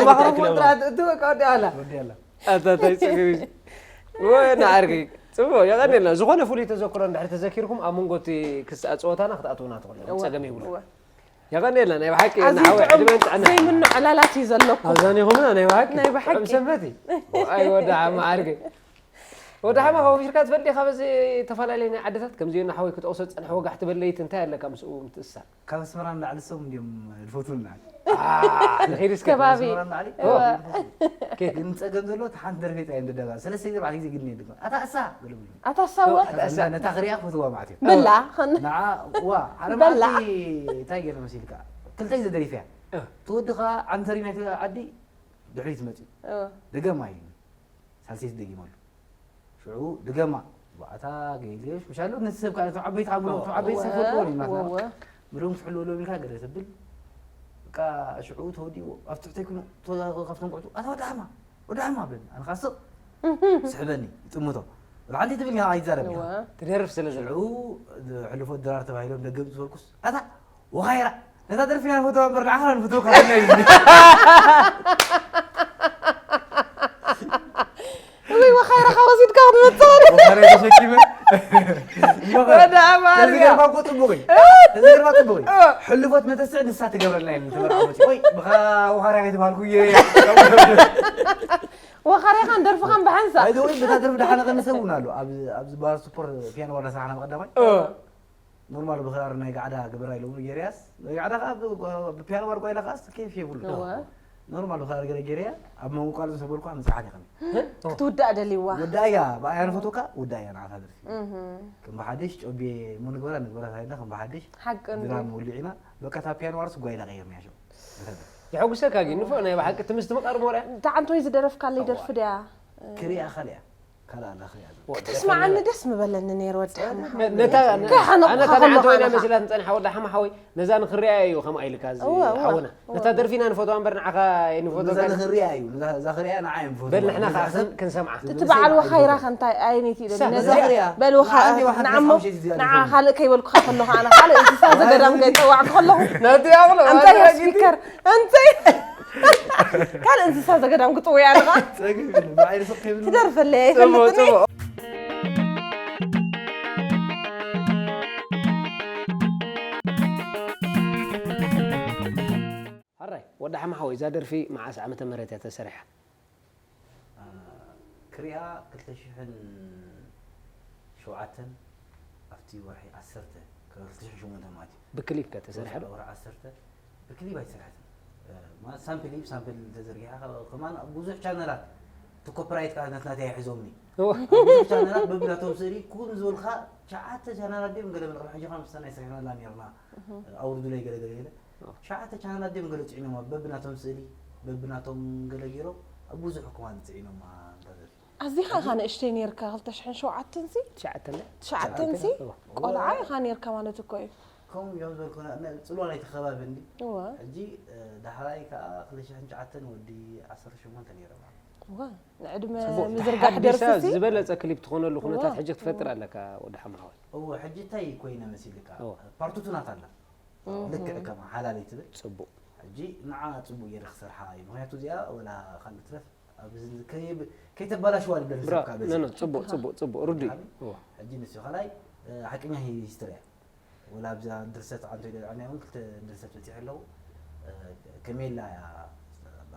ማክሮፎን ጥራት እቲ በቃ ወዲ ኣላ ኣታታይ ፅግሪ ወይ ናዓርጊ ፅቡቅ የቀኒልና ዝኾነ ፍሉይ ተዘክሮ እንድሕር ተዘኪርኩም ኣብ መንጎ እቲ ክስኣ ፀወታና ክትኣትውና ትኽእሉ ፀገም ይብሉ የቐንየልና ናይ ብሓቂ ኣዝዩ ንዓወ ጥዑም ዕድመን ጥዕና ዘይምኖ ዕላላት እዩ ዘለኩም። ኣብዛኒኹምና ናይ ብሓቂ ናይ ብሓቂ። ጥዑም ሰንበት እዩ። ኣይ ወዲ ሓማ ዓርገ ወዲ ሓማ ከፊርካ ትፈልጥ ኢኻ በዚ ተፈላለየ ናይ ዓድታት ከምዚ ዮና ሓወይ ክጠቕሶ ዝጸንሐ ወጋሕቲ በለይቲ እንታይ ኣለካ ምስኡ ምትእስሳር? ካብ ኣስመራ ንላዕሊ እሶም እንድዮም ዝፈትውና። ኣሕ፣ ንኺድ እስከ። ከባቢ። ኣስመራ ንላዕሊ? እወ። ኬክ። ግን ጸገም ዘሎ እቲ ሓንቲ ደርፌ ጥራይ እዮም ደዳባ። ሰለስተ ግዜ ኣርባዕተ ግዜ ግድን የድግም። ኣታ እሳ በሉኒ። ኣታ እሳ እወ። ኣታ እሳ። ነታ ክሪኣ ክፈትዋ ማለት እዩ። በላ። ንዓ ዋ ሓደ በላ። መዓልቲ እንታይ ገይረ መሲልካ ክልተ ግዜ ደሪፍያ እ። እቲ ወዲ ከዓ ዓንተሪ ናይቲ ዓዲ ድሕሪት መፅዩ እወ። ደገማ እዩ ሳልሰይቲ ደጊመሉ ሽዑ ድገማ ባእታ ገይልዮሽ ምሻሉ ነቲ ሰብ ከዓ እቶም ዓበይቲ ካብ እቶም ዓበይቲ ሰብ ፈልጥዎ እዩ ናትና እወ። ምሎም ትሕልወሎም ኢልካ ገለ ተብል በቃ ሽዑ ተወዲእዎ ኣብ ትሕተይ ኩኑ ተወዳደሩ ካብቶም ኩዕቱ ኣታ ወዲ ሓማ ወዲ ሓማ ብለኒ ኣነ ከዓ ስቕ ስሕበኒ ይጥምቶ ወላ ሓንቲ ትብል ኢኻ ኣይዛረብ ኢኻ እወ። ትደርፍ ስለ ዘሎ ሽዑ ሕልፎት ድራር ተባሂሎም ደገ ዝበልኩስ ኣታ ወኻይራ ነታ ደርፊ ኢና ንፈትዋ እምበር ንዓኻ ንፈትወካ ዘለና እዩ ዝብል። ወይ ወኻይራኻ ወሲድካ ክትመጽእ ወኻይራ ተሸኪመ ወደ ኣማርያ ተዘገርባ እኮ ጽቡቕ እዩ ተዘገርባ ጽቡቕ እዩ ሕልፎት ነተስዕ ንሳ ትገብረልና እዩ ተመርዓወት ወይ ብኻ ወኻርያ ከይተባልኩ እየ ወኻርያኻን ደርፍኻን ብሓንሳእ ኣይዘወይ በታ ደርፊ ደሓነ ቀንሰ እውን ኣሎ ኣብዚ ባር ስፖርት ፒያኖ ዋላ ሰሓና ብቐዳማይ ኖርማል ብክራር ናይ ጋዕዳ ግበራ ኢሎምሉ ጌርያስ ናይ ጋዕዳ ከዓ ብፒያኖ ባር ጓይላ ከዓ ኬፍ የብሉ እወ። ኖርማል ብክራር ገለ ጌርያ ኣብ መንጎ ቃል ዝተበልኳ ምፅሓት ይኸኒ ክትውዳእ ደልይዋ ወዳእያ ብኣያ ንፈትወካ ውዳእያ ንዓታ ደርፊ እህ፣ ከም ብሓድሽ ጮቤ እሞ ንግበራ ንግበራ ሳይና ከም ብሓድሽ ሓቂ እንዲ ድራም ውልዒና በቃ እታ ፒያኖ ባርስ ጓይላ ቀይርናያ ሸው የሐጉሰካ ግን ንፎ ናይ ብሓቂ ትምስቲ ምቃር ሞርያ ተዓንቶይ ዝደረፍካለይ ደርፊ ድያ ክሪኣ ካልያ ካልኣ ኣላ ክሪኣ ኣለኹ። ክትስማዓኒ ደስ ምበለኒ ነይሩ ወዲ ሓማ ሓወይ። ነታ ከሓኖ ኣነ ከሓኖ ታንዓቶ ኢና ከሓኖ መሲላ ትጸንሓ ወላ ሓማ ሓወይ ነዛ ንኽሪኣ እዩ ከምኣ ኢልካ እዚ እወ፣ እወ፣ ሓውና እወ። ነታ ደርፊ ኢና ንፈትዋ እምበር ንዓኻ ነዛ ኣይንፈትወካ ንኽሪኣ እዩ። ነዛ እዛ ክሪኣ ንዓ እዮም ዝፈትዋ። በል ንሕና ከኣ ክን- ክንሰምዓ ትትበዓል ወኻይራ ከንታይ ኣይነት ኢለን ነዛ ነዛ ክሪኣ። በል ወኻ ንዓንዲ ዋሕዲ ንዓሞ ሓሙሽተ ጊዜ ንዓ ኣለኹም። ካልእ ከይበልኩኻ ከለኹ ኣነ ካልእ እንስሳ ዘገዳም ከይጸዋዕኩ ከለኹ ነቲ ኣቕሎ እንታይ ስፒከር እንታይ ካልእ እንስሳ ዘገዳም ክጥውያ ኣለኻ ጸገም የብሉን። ብዓይኒ ስቕ ከይብሉ። ትደርፈለይ ጽቡቅ ኣይፈልጥኒ ጽቡቅ ሓራይ ወዲ ሓማ ሓወይ እዛ ደርፊ መዓስ ዓመተ ምህረት እያ ተሰሪሓ ክሪኣ ክልተ ሽሕን ሸውዓተን ኣብቲ ወርሒ ዓሰርተ ክልተ ሽሕን ሸሞንተን ማለት እዩ ብክሊፕ ከ ተሰሪሓ ዶ ወርሒ ዓሰርተ ብክሊፕ ኣይተሰርሐትን ማለት ሳምፕል እዩ ሳምፕል ተዘርጊሓ ከማን ብዙሕ ቻነላት እቲ ኮፒራይት ከዓ ናትናተይ ኣይሕዞምኒ ብዙሕ ቻነላት በብናቶም ስእሊ ኩን ዝበልካ ሸዓተ ቻነላት ድዮም ገለ ብልቕልሕ ሕጂ ከዓ ምስታ ናይ ስርሕና ላ ነርና ኣውርዱለይ ገለ ገለ ገለ ሸዓተ ቻነላት ድዮም ገለ ፅዒኖማ በብናቶም ስእሊ በብናቶም ገለ ገይሮም ኣብ ብዙሕ ከማን ፅዒኖማ እንዳ ደርፊ ኣዚኻ ኢኻ ንእሽተይ ነርካ ክልተ ሽሕን ሸውዓተን ሲ ትሽዓተ እንደ ትሽዓተን ሲ ቆልዓ ኢኻ ነርካ ማለት እኮ እዩ ከምኡ እዮም ዝበልኩ ጽልዋ ናይቲ ከባቢ እንዲ እወ ሕጂ ዳሕራይ ከዓ ክልተ ሽሕን ትሽዓተን ወዲ ዓሰርተ ሸሞንተ ነይረ ማለት እወ ንዕድመ ምዝርጋሕ ደርፊ ሲ ዝበለፀ ክሊፕ ትኾነሉ ኩነታት ሕጂ ክትፈጥር ኣለካ ወዲ ሓማወይ እወ ሕጂ እንታይ ኮይነ መሲልካ እወ። ፓርቱቱናት ኣላ ልክዕ ከማ ሓላለይ ትብል ፅቡቅ ሕጂ ንዓ ፅቡቅ ገይረ ክሰርሓ እዩ ምክንያቱ እዚኣ ወላ ካልእ ትረፍ ኣብዚ ከይብ- ከይተባላሽዋ ልብለ ብራ ንሰብካ በዚ ኖ ኖ ፅቡቅ ፅቡቅ ፅቡቅ ርዱይ እወ ሕጂ ንስ ካልኣይ ሓቀኛ ሂስትሪ እያ ወላ ኣብዛ ድርሰት ዓንቶ ኢለ ኣነ እውን ክልተ ድርሰት በፂሐ ኣለዉ ከሜላ እያ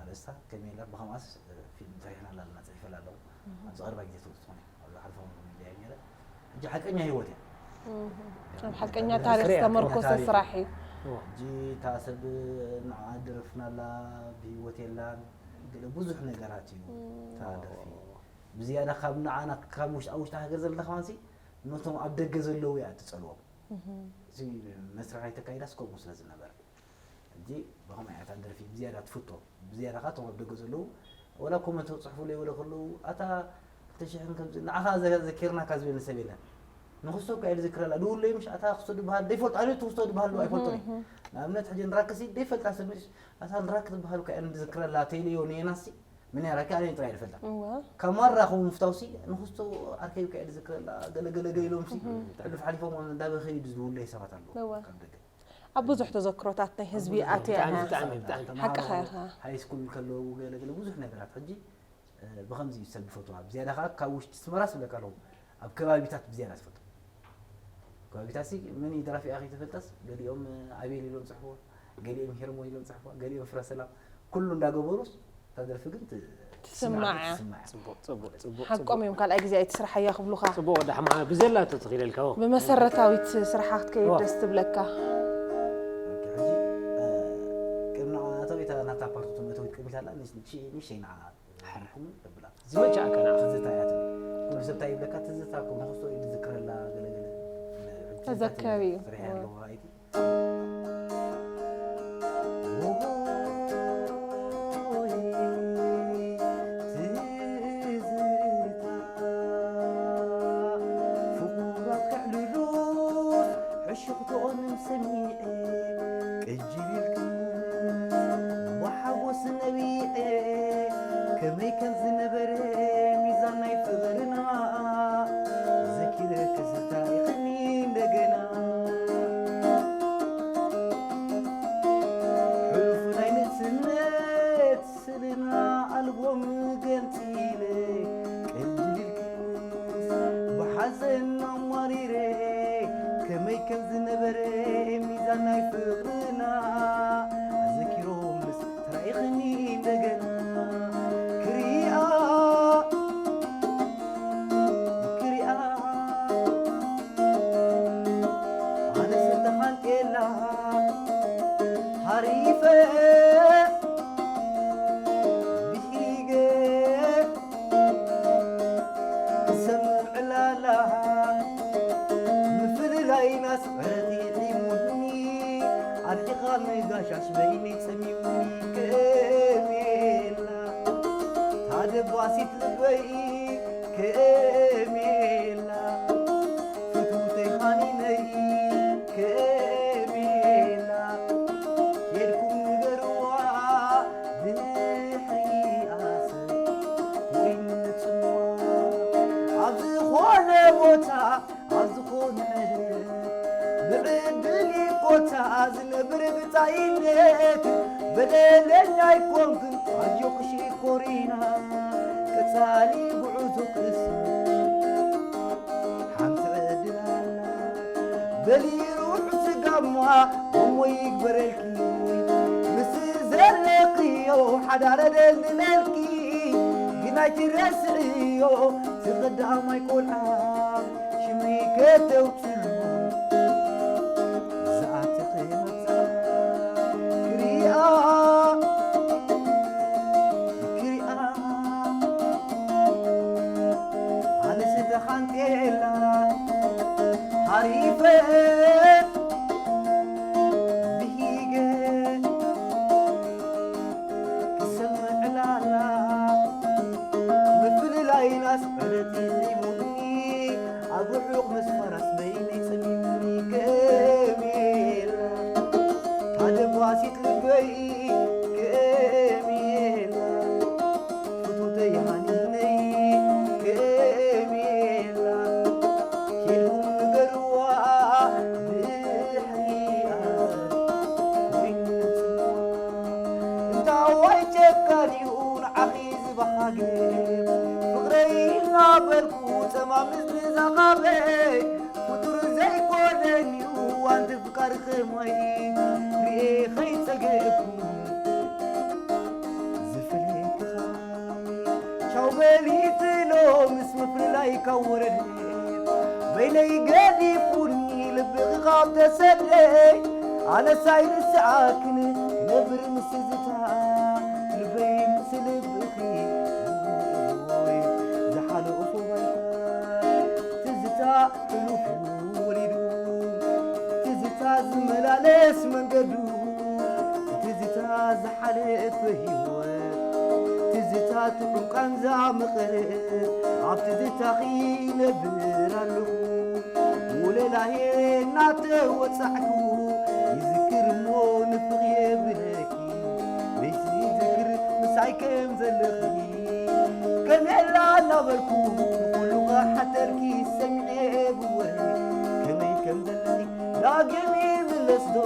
ኣርእስታ ከሜላ ብኸምኣስ ፊልም ሰሪሕና ኣለና ፅሒፈላ ኣለዉ ኣብዚ ቀረባ ግዜ ትወፅእ ትኾነ ኣብዚ ሓልፎ ሚድያ ነረ ሕጂ ሓቀኛ ህይወት እያ ኣብ ሓቀኛ ታሪክ ዝተመርኮሰ ስራሕ እዩ ሕጂ እታ ሰብ ንዓ ደረፍናላ ብህይወት የላን ገለ ብዙሕ ነገራት እዩ እታ ደርፊ ብዝያዳ ካብ ንዓና ካብ ውሽጢ ኣብ ውሽጢ ሃገር ዘለና ከማንሲ ነቶም ኣብ ደገ ዘለዉ እያ ትፀልዎም እዚ መስርሕ ኣይተካይዳስ ከምኡ ስለ ዝነበረ ሕጂ ብኸምኣ እያ እታ ደርፊ ብዝያዳ ትፍቶ ብዝያዳ ከዓ እቶም ኣብ ደገ ዘለዉ ወላ ኮመንት ክፅሕፉለይ ወለ ከለዉ ኣታ ክልተ ሽሕን ከምዚ ንዓኻ ዘ- ዘኪርናካ ዝብል ሰብ የለን ንክስቶ እኳ እየ ዝክረላ ድውለይ ምሽ ኣታ ክስቶ ድበሃል ደይፈልጡ ኣነ ትክስቶ ድበሃል ዶ ኣይፈልጦን እዩ ንኣብነት ሕጂ ንራክሲ ደይፈልጣ ሰብ ምሽ ኣታ ንራክ ትበሃል እኳ እየ ዝክረላ ተይለዮ ነየናሲ ምን ያራኪ ኣነ ጥራይ ይፈልጣ እወ ካብ ማራ ከምኡ ምፍታውሲ ንክስቶ ኣርከይ እኳ እየ ዝክረላ ገለገለገ ኢሎምሲ ሕሉፍ ሓሊፎም እንዳበኸዩ ዝውለይ ሰባት ኣለዉ እወ። ካብ ደገ ኣብ ብዙሕ ተዘክሮታት ናይ ህዝቢ ኣትያ ብጣዕሚ ኢኻ ብጣዕሚ ብጣዕሚ ሓቅኻ ኢኻ ሃይ ስኩል ከለዉ ገለገለ ብዙሕ ነገራት ሕጂ ብኸምዚ እዩ ዝሰልቢ ፈትዋ ብዝያዳ ከዓ ካብ ውሽጢ ስመራ ስብለካ ኣለዉ ኣብ ከባቢታት ብዝያዳ ዝፈቱ ከባቢታት ሲ ምን እዩ ደራፊ ኣኸ ተፈልጠስ ገሊኦም ኣቤል ኢሎም ፅሕፍዎ ገሊኦም ሄርሞ ኢሎም ፅሕፍዋ ገሊኦም ፍረሰላም ኩሉ እንዳገበሩስ እታ ደርፊ ግን ት- ትስማዕ እያ። ትስማዕ እያ። ፅቡቅ ፅቡቅ ፅቡቅ ሓቆም እዮም ካልኣይ ግዜ ኣይትስርሓያ ክብሉኻ ፅቡቅ ወዲ ሓማ ብዘላ ተተኺለልካ ዎ ብመሰረታዊት ስራሓ ክትከይድ ዋ። ደስ ትብለካ ኦኬ፣ ሕጂ ቅድሚ ኣተዊታ ናታ ፓርቱ መእተዊት ቅድሚት ኣላ ንሽ- ንሽ- ንሽተይ ንዓ ሓርኩም ተብላ ዝመቻእካ ንዓ ትዝታ እያ ትብል ኩሉ ሰብ እንታይ ይብለካ ትዝታ እኮ ንክስቶ እዩ ዝዝክረላ ገለገለ ተዘከሪ እዩ። ስርሒ ኣለዋ ኣይቲ ፍቑራት ከዕልሉስ ሕሹኽትኦም ሰሚዐ ቅጅል ኢልክን ብሓጎስ ነቢዐ ከመይ ከም ዝነበረ ሚዛን ናይ ፍቕርና ዘኪረ ክዝታ ይኽኒ እንደገና ሕሉፍ ናይ ንእስነት ስልና ኣልቦም ገንፂለ ቅጅል ኢልክንስ ብሓዘን ኣማሪረ ከመይ ከም ዝነበረ ሚዛን ናይ ፍቕርና ኣዘኪሮምስ ተራኢኽኒ እንደገና ክሪኣ ክሪኣ ኣነስ ተኻንቄላ ሃሪፈ ብሂገ ክሰምዕ ዕላላ ምፍልላይናስ ዕረቲ ጢሙኒ ኣርሒቓ ንጋሻሽ በይኒ ጸሚሙኒ ከሜላ ታደባሲት ልበይ ከሜላ ፍቱተይ ሃኒነይ ከሜላ ኬድኩም ንገርዋ ድሕሪኣስ ወይን ጽምዋ ኣብ ዝኾነ ቦታ ኣብ ዝኾነ መደብ ብዕድል ይኮታ ዝነብር ብጻይነት በደለኛ ኣይኮንክን ኣጆኽሽ ኮሪና ቀጻሊ ጉዕዞ ክስ ሓንቲ ዕድል ኣላ በሊሩ ስጋማ እሞ ይግበረልኪ ምስ ዘለኽዮ ሓዳረ ደልድለልኪ ግን ኣይትረስዕዮ ዝቐዳማይ ቆልዓ ሽመይ ከተውፅሉ ዝኣተኸ መብፃ ክሪኣ ክሪኣ ኣነስ ተኻንጤላ ሃሪፈ ብሂገ ክሰምዕ ዕላላ ምፍልላይናስ ዕለት ይሙኒ ኣብ ርሑቕ ምስፋራስ በይነይ ጸሚሙኒ ከሜላ ታደባሲት ልበይ ከሜላ ፍቱተይ ሃኒነይ ከሜላ ኬድኩም ንገርዋ ድሕሪኣ ኮይንጽዋ እንታዋይ ጨካን እዩ ንዓኺ ዝበሃገ ፍቕረይ እናበልኩ ጸማምስ ንዛኻበይ ፍጡር ዘይኮነን እዩ ኣንቲ ፍቃር ከማይ ርኤ ኸይጸገእኩ ዝፍለየካ ቻው በሊትሎ ምስ ምፍልላይ ካብ ወረደ በይነይ ገዲፉኒ ልብኺ ካብ ተሰደ ኣነሳይ ንስኣክን ክነብር ምስ ትዝታ ልበይ ምስ ልብኺ ዝሓለፎ ባይታ ትዝታ ሕሉፍ ወሊዱ ትዝታ ዝመላለስ መንገዱ ትዝታ ዝሓለፈ ህይወት ትዝታ ጥዑም ቃንዛ መቐረት ኣብ ትዝታኺ ነብር ኣለኹ ወለላየ እናተወጻዕኩ ይዝክር እሞ ንፍቕ የብለኪ በይቲ ዝክር ምሳይ ከም ዘለኺ ከመላ እናበልኩ ንኩሉ ክሓተልኪ ሰሚዐ ብወረ ከመይ ከም ዘለኺ ዳግም ይምለስ ዶ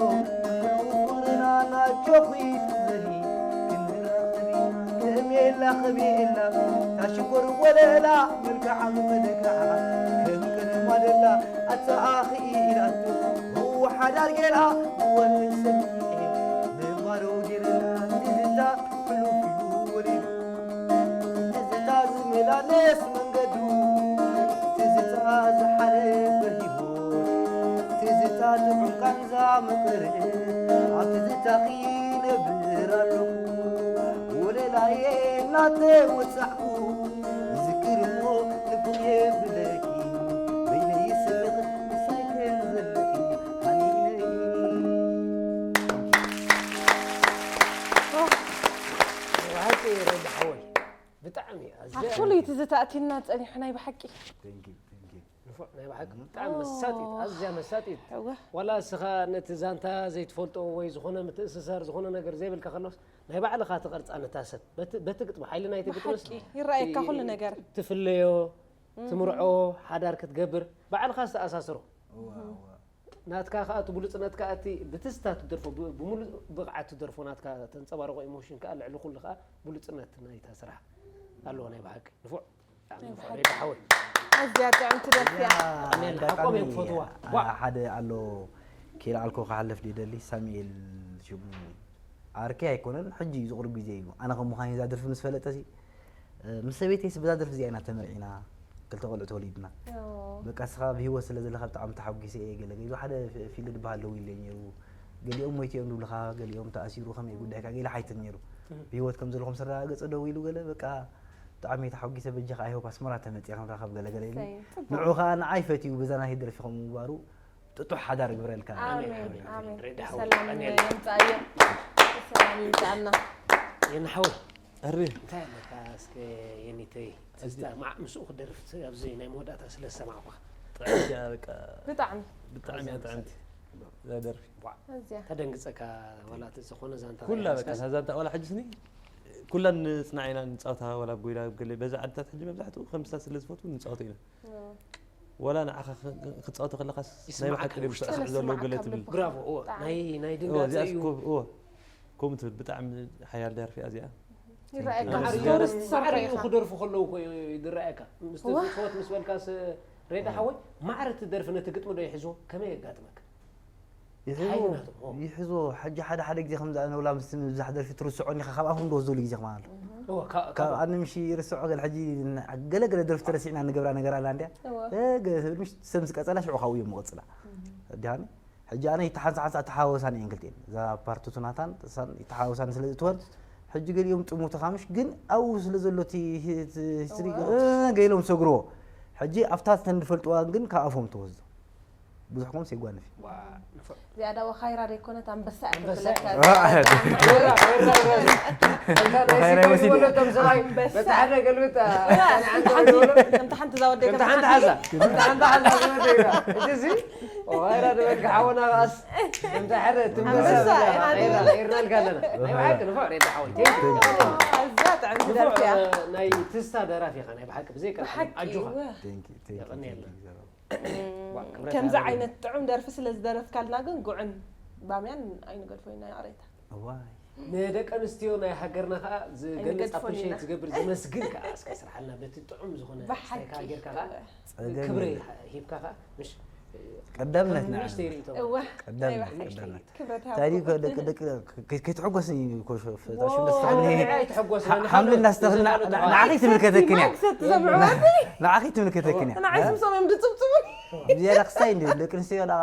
ፍቅርና ናጆኺ ትዘኒ ክንራኸብ ኢና ከመላ ከመላ ታሽኮር ወለላ መልክዓ መመለክዓ ከም ቀለማ ደላ ኣተኣኺ ኢላቶ ህወሓዳር ጌራ ወረ ሰሚዐ ምንባሮ ጌርና ትዝታ ሕሉፍ እዩ ወሊዱ ትዝታ ዝመላለስ መንገዱ ትዝታ ዝሓለፈ ህይወት ትዝታ ጥዑም ቃንዛ መቐረ ኣብ ትዝታኺ ነብር ኣለኹ ወለላየ እናተወጻዕኩ ይዝክር እሞ ንፉቕ የብለኪ በይነይ ይስልኽ ምሳይ ከም ዘለኺ ሃኒነይ ብሓቂ ረዲ ሓወይ ብጣዕሚ ኣዝያ ኣብ ፍሉይ ትዝታ ኣቲና ጸኒሑ ናይ ብሓቂ ንፉዕ ናይ ብሓቂ ብጣዕሚ መሳጢት ኣዝያ መሳጢት እወ ዋላ እስኻ ነቲ ዛንታ ዘይትፈልጦ ወይ ዝኾነ ምትእስሳር ዝኾነ ነገር ዘይብልካ ከሎስ ናይ ባዕልኻ ትቐርፃ ነታ ሰብ በቲ በቲ ግጥሚ ሓይሊ ናይቲ ግጥምስ ብሓቂ ይረኣየካ ኩሉ ነገር ትፍለዮ ትምርዖ ሓዳር ክትገብር ባዕልኻ ዝተኣሳስሮ ናትካ ከዓ እቲ ብሉፅነትካ እቲ ብትዝታ ትደርፎ ብ- ብምሉእ ብቕዓት ትደርፎ ናትካ ተንፀባርቆ ኢሞሽን ከዓ ልዕሊ ኩሉ ከዓ ብሉፅነት ናይታ ስራሕ ኣለዎ ናይ ብሓቂ ንፉዕ ብጣዕሚ ንፉዕ ሬዲ ሓወይ ኣዝያ ጥዕምቲ ደርፊ እያ ኣሜን ሓቆም እዮም ክፈትዋ ቧዕ ሓደ ኣሎ ኬል ኣልኮ ክሓልፍ ደደሊ ሳሙኤል ሽሙ ዓርከይ ኣይኮነን ሕጂ እዩ ዝቕርብ ግዜ እዩ ኣነ ከም ምዃን እዛ ደርፊ ምስ ፈለጠ ሲ ምስ ሰበይተይስ በዛ ደርፊ እዚኣ ኢና ተመርዒና ክልተ ቆልዑ ተወሊድና በቃ ስኻ ብሂወት ስለ ዘለኻ ብጣዕሚ ተሓጒሰ እየ ገለ ገይሉ ሓደ ፊልድ ዝበሃል ደው ኢለ ነይሩ ገሊኦም ሞይተ እዮም ዝብልኻ ገሊኦም ተኣሲሩ ከመይ ጉዳይካ ገለ ሓይትን ነይሩ ብሂወት ከም ዘለኹም ስረጋገፀ ደው ኢሉ ገለ በቃ ብጣዕሚ ተሓጒሰ በጃኻ ኣይሆፕ ኣስመራ ተመፂኣ ክንራኸብ ገለ ገለ ኢሉ ንዑ ከዓ ንዓይ ፈትዩ በዛ ናይ ደርፊ ከም ምግባሩ ጥጡሕ ሓዳር ግብረልካ ኣሜን ኣሜን ሰላም የምፃእዮ ሰላም ይምፃእና የናሓወይ እሪ እንታይ ኣለካ እስከ የኒተይ ትዝታ ማዕ ምስኡ ክደርፍ ኣብዚ ናይ መወዳእታ ስለ ዝሰማዕኩኻ። ጥዕምቲ እያ በቃ ብጣዕሚ ብጣዕሚ እያ ጥዕምቲ እዛ ደርፊ። ኣዝያ ተደንግጸካ ዋላ እቲ ዝኾነ ዛንታ ኩላ በቃ ተደንግጸካ። እዛ ዛንታ ዋላ ሕጅስ ኒ ኩላ ንጽናዕ ኢና ንጻወታ ዋላ ኣብ ጎይላ ኣብ ገለ በዛ ዓድታት ሕጂ መብዛሕትኡ ከም ስታር ስለ ዝፈትው ንጻወቶ ኢና። ዋላ ንዓኻ ክ- ክትጻወቶ ከለኻስ ናይ ይስምዓካ ብሓቂ ድዮም ውሽጥኻ። ዝስዕስዑ ዘለዉ ገለ ትብል። ይስምዓካ ብራቮ እዎ ብጣዕሚ። ናይ ናይ እዎ ድንጋጸ እዚኣስ እዩ። እኮ እዎ ከምኡ ትብል ብጣዕሚ ሓያል ደርፊ እያ እዚኣ። ይረኣየካ ማዕረ ምስ ቶርስ ማዕረ ትሰርሖ እዩ ኢኻ ክደርፉ ከለዉ እኮ ይድረኣየካ። ምስቲ ዋህ። ዝፈወት ምስ በልካስ ሬዳ ሓወይ ማዕረ እቲ ደርፊ ነቲ ግጥሚ ዶ ይሕዝዎ? ከመይ የጋጥመካ? ሓይሊ ይሕዝዎ ናቶም፣ ኦ። ይሕዝዎ። ሕጂ ሓደ ሓደ ግዜ ከምዚ ኣነ ውላ ምስ ምብዛሕ ደርፊ ትርስዖኒ ኢኻ ካብ ኣፎም ዶ ዝብሉ ግዜ ከማን ኣሎ። እዎ፣ ካ- ካብ ካብ- ኣነ ምሽ ይርስዖ ገለ ሕጂ ገለ ገለ ደርፊ ተረሲዕና ንገብራ ነገር ኣላ እንድያ። እወ። እ፣ ገ- ምሽ ሰብ ምስ ቀጸላ ሽዑ ካብኡ እዮም መቐጽላ። ዲሃኒ ሕጂ ኣነ ይተሓንሳ ሓንሳ ተሓወሳን እየን ክልቲኤን እዛ ፓርቲቱ ናታን እሳን ይተሓወሳን ስለ ዝእትወን ሕጂ ገሊኦም ጥሙትኻ ምሽ ግን ኣብኡ ስለ ዘሎ እቲ ሂ- እቲ ሂስትሪ እወ። እ፣ ገይሎም ሰግርዎ። ሕጂ ኣብታ ተን ዝፈልጥዋ ግን ካብ ኣፎም ትወስዶ ብዙሕ ኮምስ የጓንፍ እዩ። ዋ፣ ንፉዕ። እዚኣ ዳ ወኻይራ ደይኮነት ኣንበሳ እያ ኣንበሳ ትብለካ እያ። እዚኣ። ወኻይራ ይወስድ እዩ። እቶም ሰብኣይ ኣንበሳ። በታ ሓደ ገልብጥ ከምታ ሓንቲ ከምታ ሓንቲ ከምታ ሓንቲ ከምታ ሓንቲ እዛ ወደካ ከምታ ሓንቲ ሓዛ ከምታ ሓንቲ ሓዛ ዝወደካ እቲ እዚ ወኻይራ ድበልካ ሓወና ኸኣስ ከምታ ሓደ ትንበሳ ኣንበሳ ብላ ኢና ኸይራ ንብል። ኸይርናልካ ኣለና ናይ ብሓቂ ንፉዕ ሬዳ ሓወይ ኣዛ ጥዕምቲ ንፉዕ ደርፊ እያ ናይ ትስታ ደራፊ ኢኻ ናይ ብሓቂ ብዘይቀ ብሓቂ ኣጆኻ እወ። Thank you, thank you, የቐንየልና። thank you። ዋ፣ ክብረት ከምዚ ኣለና። ዓይነት ጥዑም ደርፊ ስለ ዝደረፍካልና ግን ጉዕን ባምያን ኣይንገድፎ ኢና ይቕሬታ እዋይ ንደቂ ኣንስትዮ ናይ ሃገርና ከዓ ዝገልፅ ኣይንገድፎን ኣፕሪሼት ኢና። ዝገብር ዝመስግን ከዓ እስከ ስርሓልና በቲ ጥዑም ዝኾነ ብሓቂ ስታይካ ጌርካ ከዓ ጸገም ክብሪ የለን። ሂብካ ከዓ ምሽ ቀዳምነት ንዓና። ንእሽተይ ርእይቶ እወ ቀዳምነት ናይ ብሓቂ። ቀዳምነት ክብረት እንታይ ድዩ ይሃብኩም። ደቂ ደቂ ከይትሕጎስ እዩ ኮሽ ዋው። ፈታሽ ሓምሊ ኣይትሕጎስ ሓምሊ እናስተኽልና ንዓኺ ትምልከተክን እያ ማክሰት ትሰምዑ ማለት ንዓኺ ትምልከተክን እያ ንዓይ ስምሶም እዮም ድጽብጽቡ ብዝያዳ ክስታይ እንዲ ደቂ ኣንስትዮ ዳ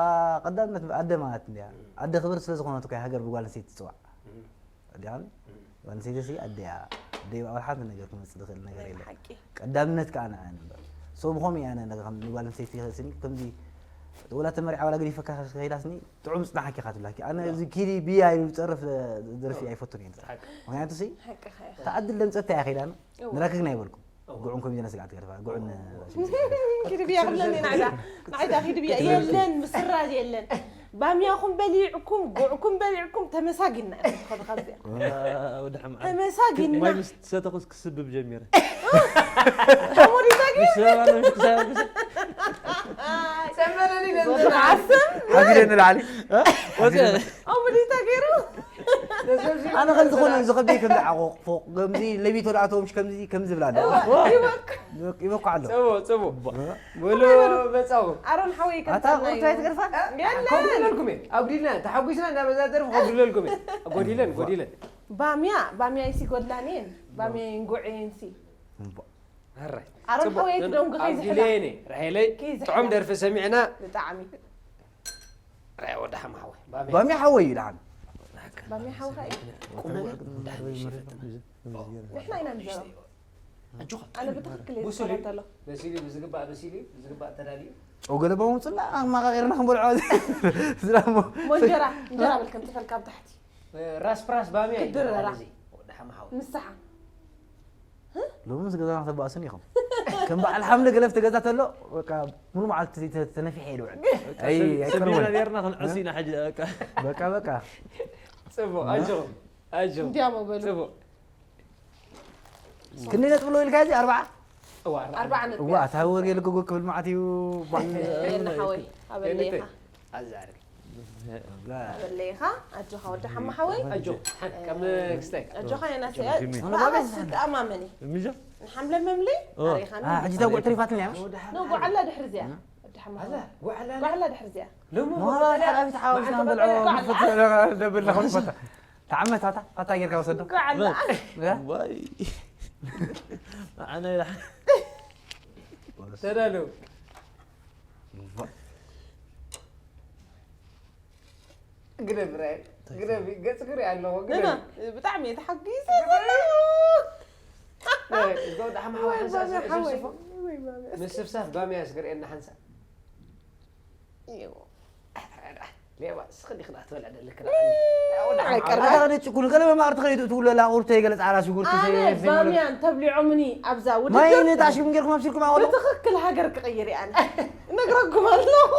ቀዳምነት ኣደ ማለት እንዲያ ኣደ ክብር ስለ ዝኾነት እኮ ሃገር ብጓል ኣንስተይቲ ትፅዋዕ ዲኣን ጓል ኣንስተይቲ ሲ ኣደያ ኣደይ ብኣወል ሓንቲ ነገር ክመፅእ ዝኽእል ነገር የለን ሓቂ ቀዳምነት ከዓ ንዓን እምበር ሶ ብኸምኡ እያ ኣነ ከም ንጓል ኣንስተይቲ ስኒ ከምዚ ወላ ተመሪዓ ወላ ገዲፈካ ከይዳስኒ ጥዑም ፅናሓኪ ኢኻ ትብላኪ ኣነ እዚ ኪዲ ብያ ኢሉ ዝፀርፍ ደርፊ ኣይፈቱን እየ ምክንያቱ ሲ ሓቂ ኸያ ተዓድል ደምፀታ እያ ከይዳ ንራክግና ይበልኩም ጉዕን ኮሚደና ስጋዕ ትገርፋ ጉዕን ኪድ ብያ ክብለኒ ንዓዳ ንዓዳ ኪድ ብያ የለን ምስራዝ የለን ባሚያኹም በሊዕኩም ጉዕኩም በሊዕኩም ተመሳጊና ኢና ትኸዱ ካብዚኣ ወደ ሓምዓ ተመሳጊና ማይ ምስ ሰተኹስ ክስብብ ጀሚረ ተሞዲታጊ ምስ ሰብ ኣሎ ምስ ክሳብ ምስ ዓስም ሓቢረ ንላዕሊ ወፀ ኣሙዲታ ገይሩ ኣነ ከም ዝኾነ ዝኸብደ ከም ዓቆቕ ፎቕ ከምዚ ለቢቶ ዳኣተው ምሽ ከምዚ ከምዚ ዝብላ ኣሎ ይበቅ ይበኩ ኣሎ ፅቡቅ ፅቡቅ ሙሉ መፃኹም ኣሮን ሓወይ ኣታ ቁርቱ ኣይትገርፋ ከጉድለልኩም እየ ኣጉዲልና ተሓጒስና እንዳበዛ ደርፍ ከጉድለልኩም እየ ጎዲለን ጎዲለን ባሚያ ባሚያ ይሲ ጎድላን እየን ባሚያ ይንጉዕ እየን ሲ ኣራይ ኣሮን ሓወይ ትደንጉ ከይዝሕላ ኣጉዲለየን እየ ራሄለይ ከይዝሕላ። ጥዑም ደርፊ ሰሚዕና ብጣዕሚ ራያ ወደ ሓማ ሓወይ ባሚ ሓወይ እዩ ደሓን ባሚያ ሓውካ እዩ ቁመና ዳሕሚ ይሽፍጥና ንሕና ኢና ንዘረብ ኣጆኻ ኣነ ብትክክል እየ ብሱል እዩ። ዝከታተሎ በሲሉ ብዝግባእ በሲሉ እዩ ብዝግባእ ተዳልዩ ጨው ገለባውን ፅላ ኣማቃቂርና ክንበልዖ ዝላሞ ሞ እንጀራ እንጀራ በል ከም ትፈልካ ኣብ ታሕቲ ራስ ፕራስ ባምያ እዩ ክድረራ። ዝበሃል እዚ ወዲ ሓማ ሓወይ ንስሓ ሎሚ ምስ ገዛና ተባእሱን ኢኹም ከም በዓል ሓምለ ገለፍ ተገዛ ተሎ በቃ ሙሉ መዓልቲ ተነፊሐ ይልውዕል ኣይ ሰሚዕና ኣይቀርቦን ኔርና ክንዕስ ኢና ሕጂ በቃ በቃ በቃ ፅቡቅ ኣጆኹም ኣጆኹም እንዲያሞ በሉ ፅቡቅ ክንደይ ነጥቢ ኣለዎ ኢልካ እዚ ኣርባዓ እዋ ኣርባዓ ነጥቢ እዋ እታ ወር የልግጉ ክብል መዓት እዩ የለ ሓወይ ኣበለይኻ ኣዛርግ ኣበለይኻ ኣጆኻ ወዲ ሓማ ሓወይ ኣጆ ሓን ከም ክስታይ ኣጆኻ የናሰያ ጅሚ። ብኣኻስ ተኣማመኒ ምጃ ንሓምለ መምሊ ኦ። ኣሪኻኒ ሕጂ እታ ጉዕ ተሪፋትኒ እያ ነጉዓላ ድሕሪ እዚኣ ወዲ ሓማ ሓወይ ጓዕላ ጓዕላ ድሕሪ እዚኣ ሎሚ መሃራ ሓላፊት ሓወስና ንበልዖ ጓዕላ ደብል ለኹም ፈታ ተዓመት ኣታ ኣታ ጌርካ ወሰዶ ጓዕላ ዋይ ኣነ ተዳለው ግደፍ ራይ ግደፍ ገጽ ክርኢ ኣለኹ ንና ግደፍ ብጣዕሚ እየ ተሓጒሰ ዘለኹ እዝጎ ደሓ መሓዋ ሓንሳ ወይ ባባ ሓወይ ስስፎ ወይ ባባ ምስፍሳፍ ባምያ ስክርእየና ሓንሳ እዩ ሌባ፣ እስኺ ዲኺ ደኣ ትበልዕ ዘለኺ ደኣ? ኣይ፣ ቀርባ። ኣታ ከደ ጭኩን፣ ገለ መማቕርቲ ከይዱ ትብሎ፣ ላቑርተይ ገለ ጻዕዳ ሽጉርቲ ኣነ ሰ-፣ ሰ-፣ ባምያን ተብሊዖምኒ ኣብዛ ውድድር። ማይ ነታ ሽም ጌርኩም ኣብሲልኩም ኣቕርቡ። ብትኽክል ሃገር ክቕይር እየ ኣነ። እነግረኩም ኣለኹ።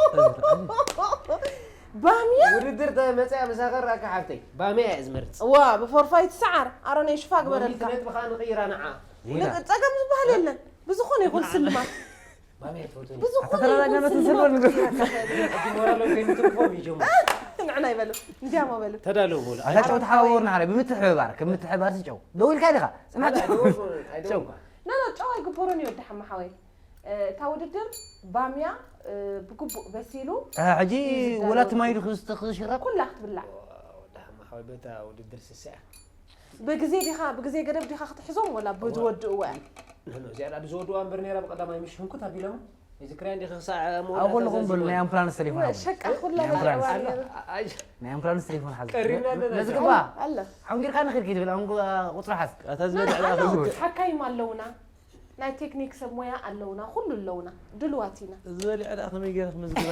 ባምያ? ውድድር ተመጽያ ምሳኻ ራካ ሓፍተይ፣ ባምያ እየ ዝመርጽ። ዋ፣ ብፎርፋይ ትሰዓር። ኣሮነይ ሽፋ ግበረልካ። ሞኒት ነጥቢ ኸኣ ንቕይራ ንዓ። ጸገም ዝበሃል የለን። ብዝኾነ ይኹን ስልማት። ብዝኾነ ኣተተላላኛ ይኹን ነትን ስልማት ስልማት ንገር። ክቕይረካ ይኽእል እዩ። ሕጂ ሞራሎም ከይንትንክፎ ይጀምሩ። ንዕና ይበሉ። እንዲያማ በሉ። ተዳለዉ በሉ። ኣታ ጨው ተሓባበሩና ሓራይ፣ ብምትሕብባር፣ ከም ምትሕብባር ሲ ጨው። ደው ኢልካ ዲኻ? ጽናሕ ጨው። ኣይደወልኩ፣ ኣይደወልኩ። ጨው። ና፣ ና፣ ጨው ኣይግበሮን እዩ ወዲ ሓማ ሓወይ። እ፣ እታ ውድድር ባምያ፣ እ፣ ብግቡእ በሲሉ እ፣ ሕጂ እዩ ዝዳሎ። ወላ እቲ ማይ ዶ ክስተ ክሽረብ? ኩላ ክትብላዕ። ወዲ ሓማ ሓወይ በታ ውድድር ስስያ። ብግዜ ዲኻ፣ ብግዜ ገደብ ዲኻ ክትሕዞም ወላ እዋ። ብዝወድእዎ እያ? ኖ፣ ኖ፣ እዚኣ ደኣ ዝወድእዋ እምበር ነይራ ብቐዳማይ ምሽ ህንኩት ኣቢሎማ። ይዝክርያ እንዲኺ ክሳዕ ኣብ መወዳእታ ከለኹም ብል፣ ዘዚሙ። ናይ ኣምቡላንስ ተሌፎን ወ-፣ ሓዙ። ሸቃ ኩላ ናይ ኣምቡላንስ። ኣለዋ። ኣይ፣ ናይ ኣምቡላንስ ተሌፎን ሓዙ። ቀሪብና ኣለና። ነዚ ግባ። ኣለ። ሓንጊርካ ንኺድ ኪድ ብል፣ ኣንጎ-፣ ቁጽሪ ሓዝ። ኣታ ዝበልዕ ኣለ። ደኣ ክዝውር። ሓካይም ኣለውና። ናይ ቴክኒክ ሰብ ሞያ ኣለውና። ኩሉ ኣለውና። ድልዋት ኢና። ዝበልዕ ደኣ ከመይ ገይረ ክምዝግባ?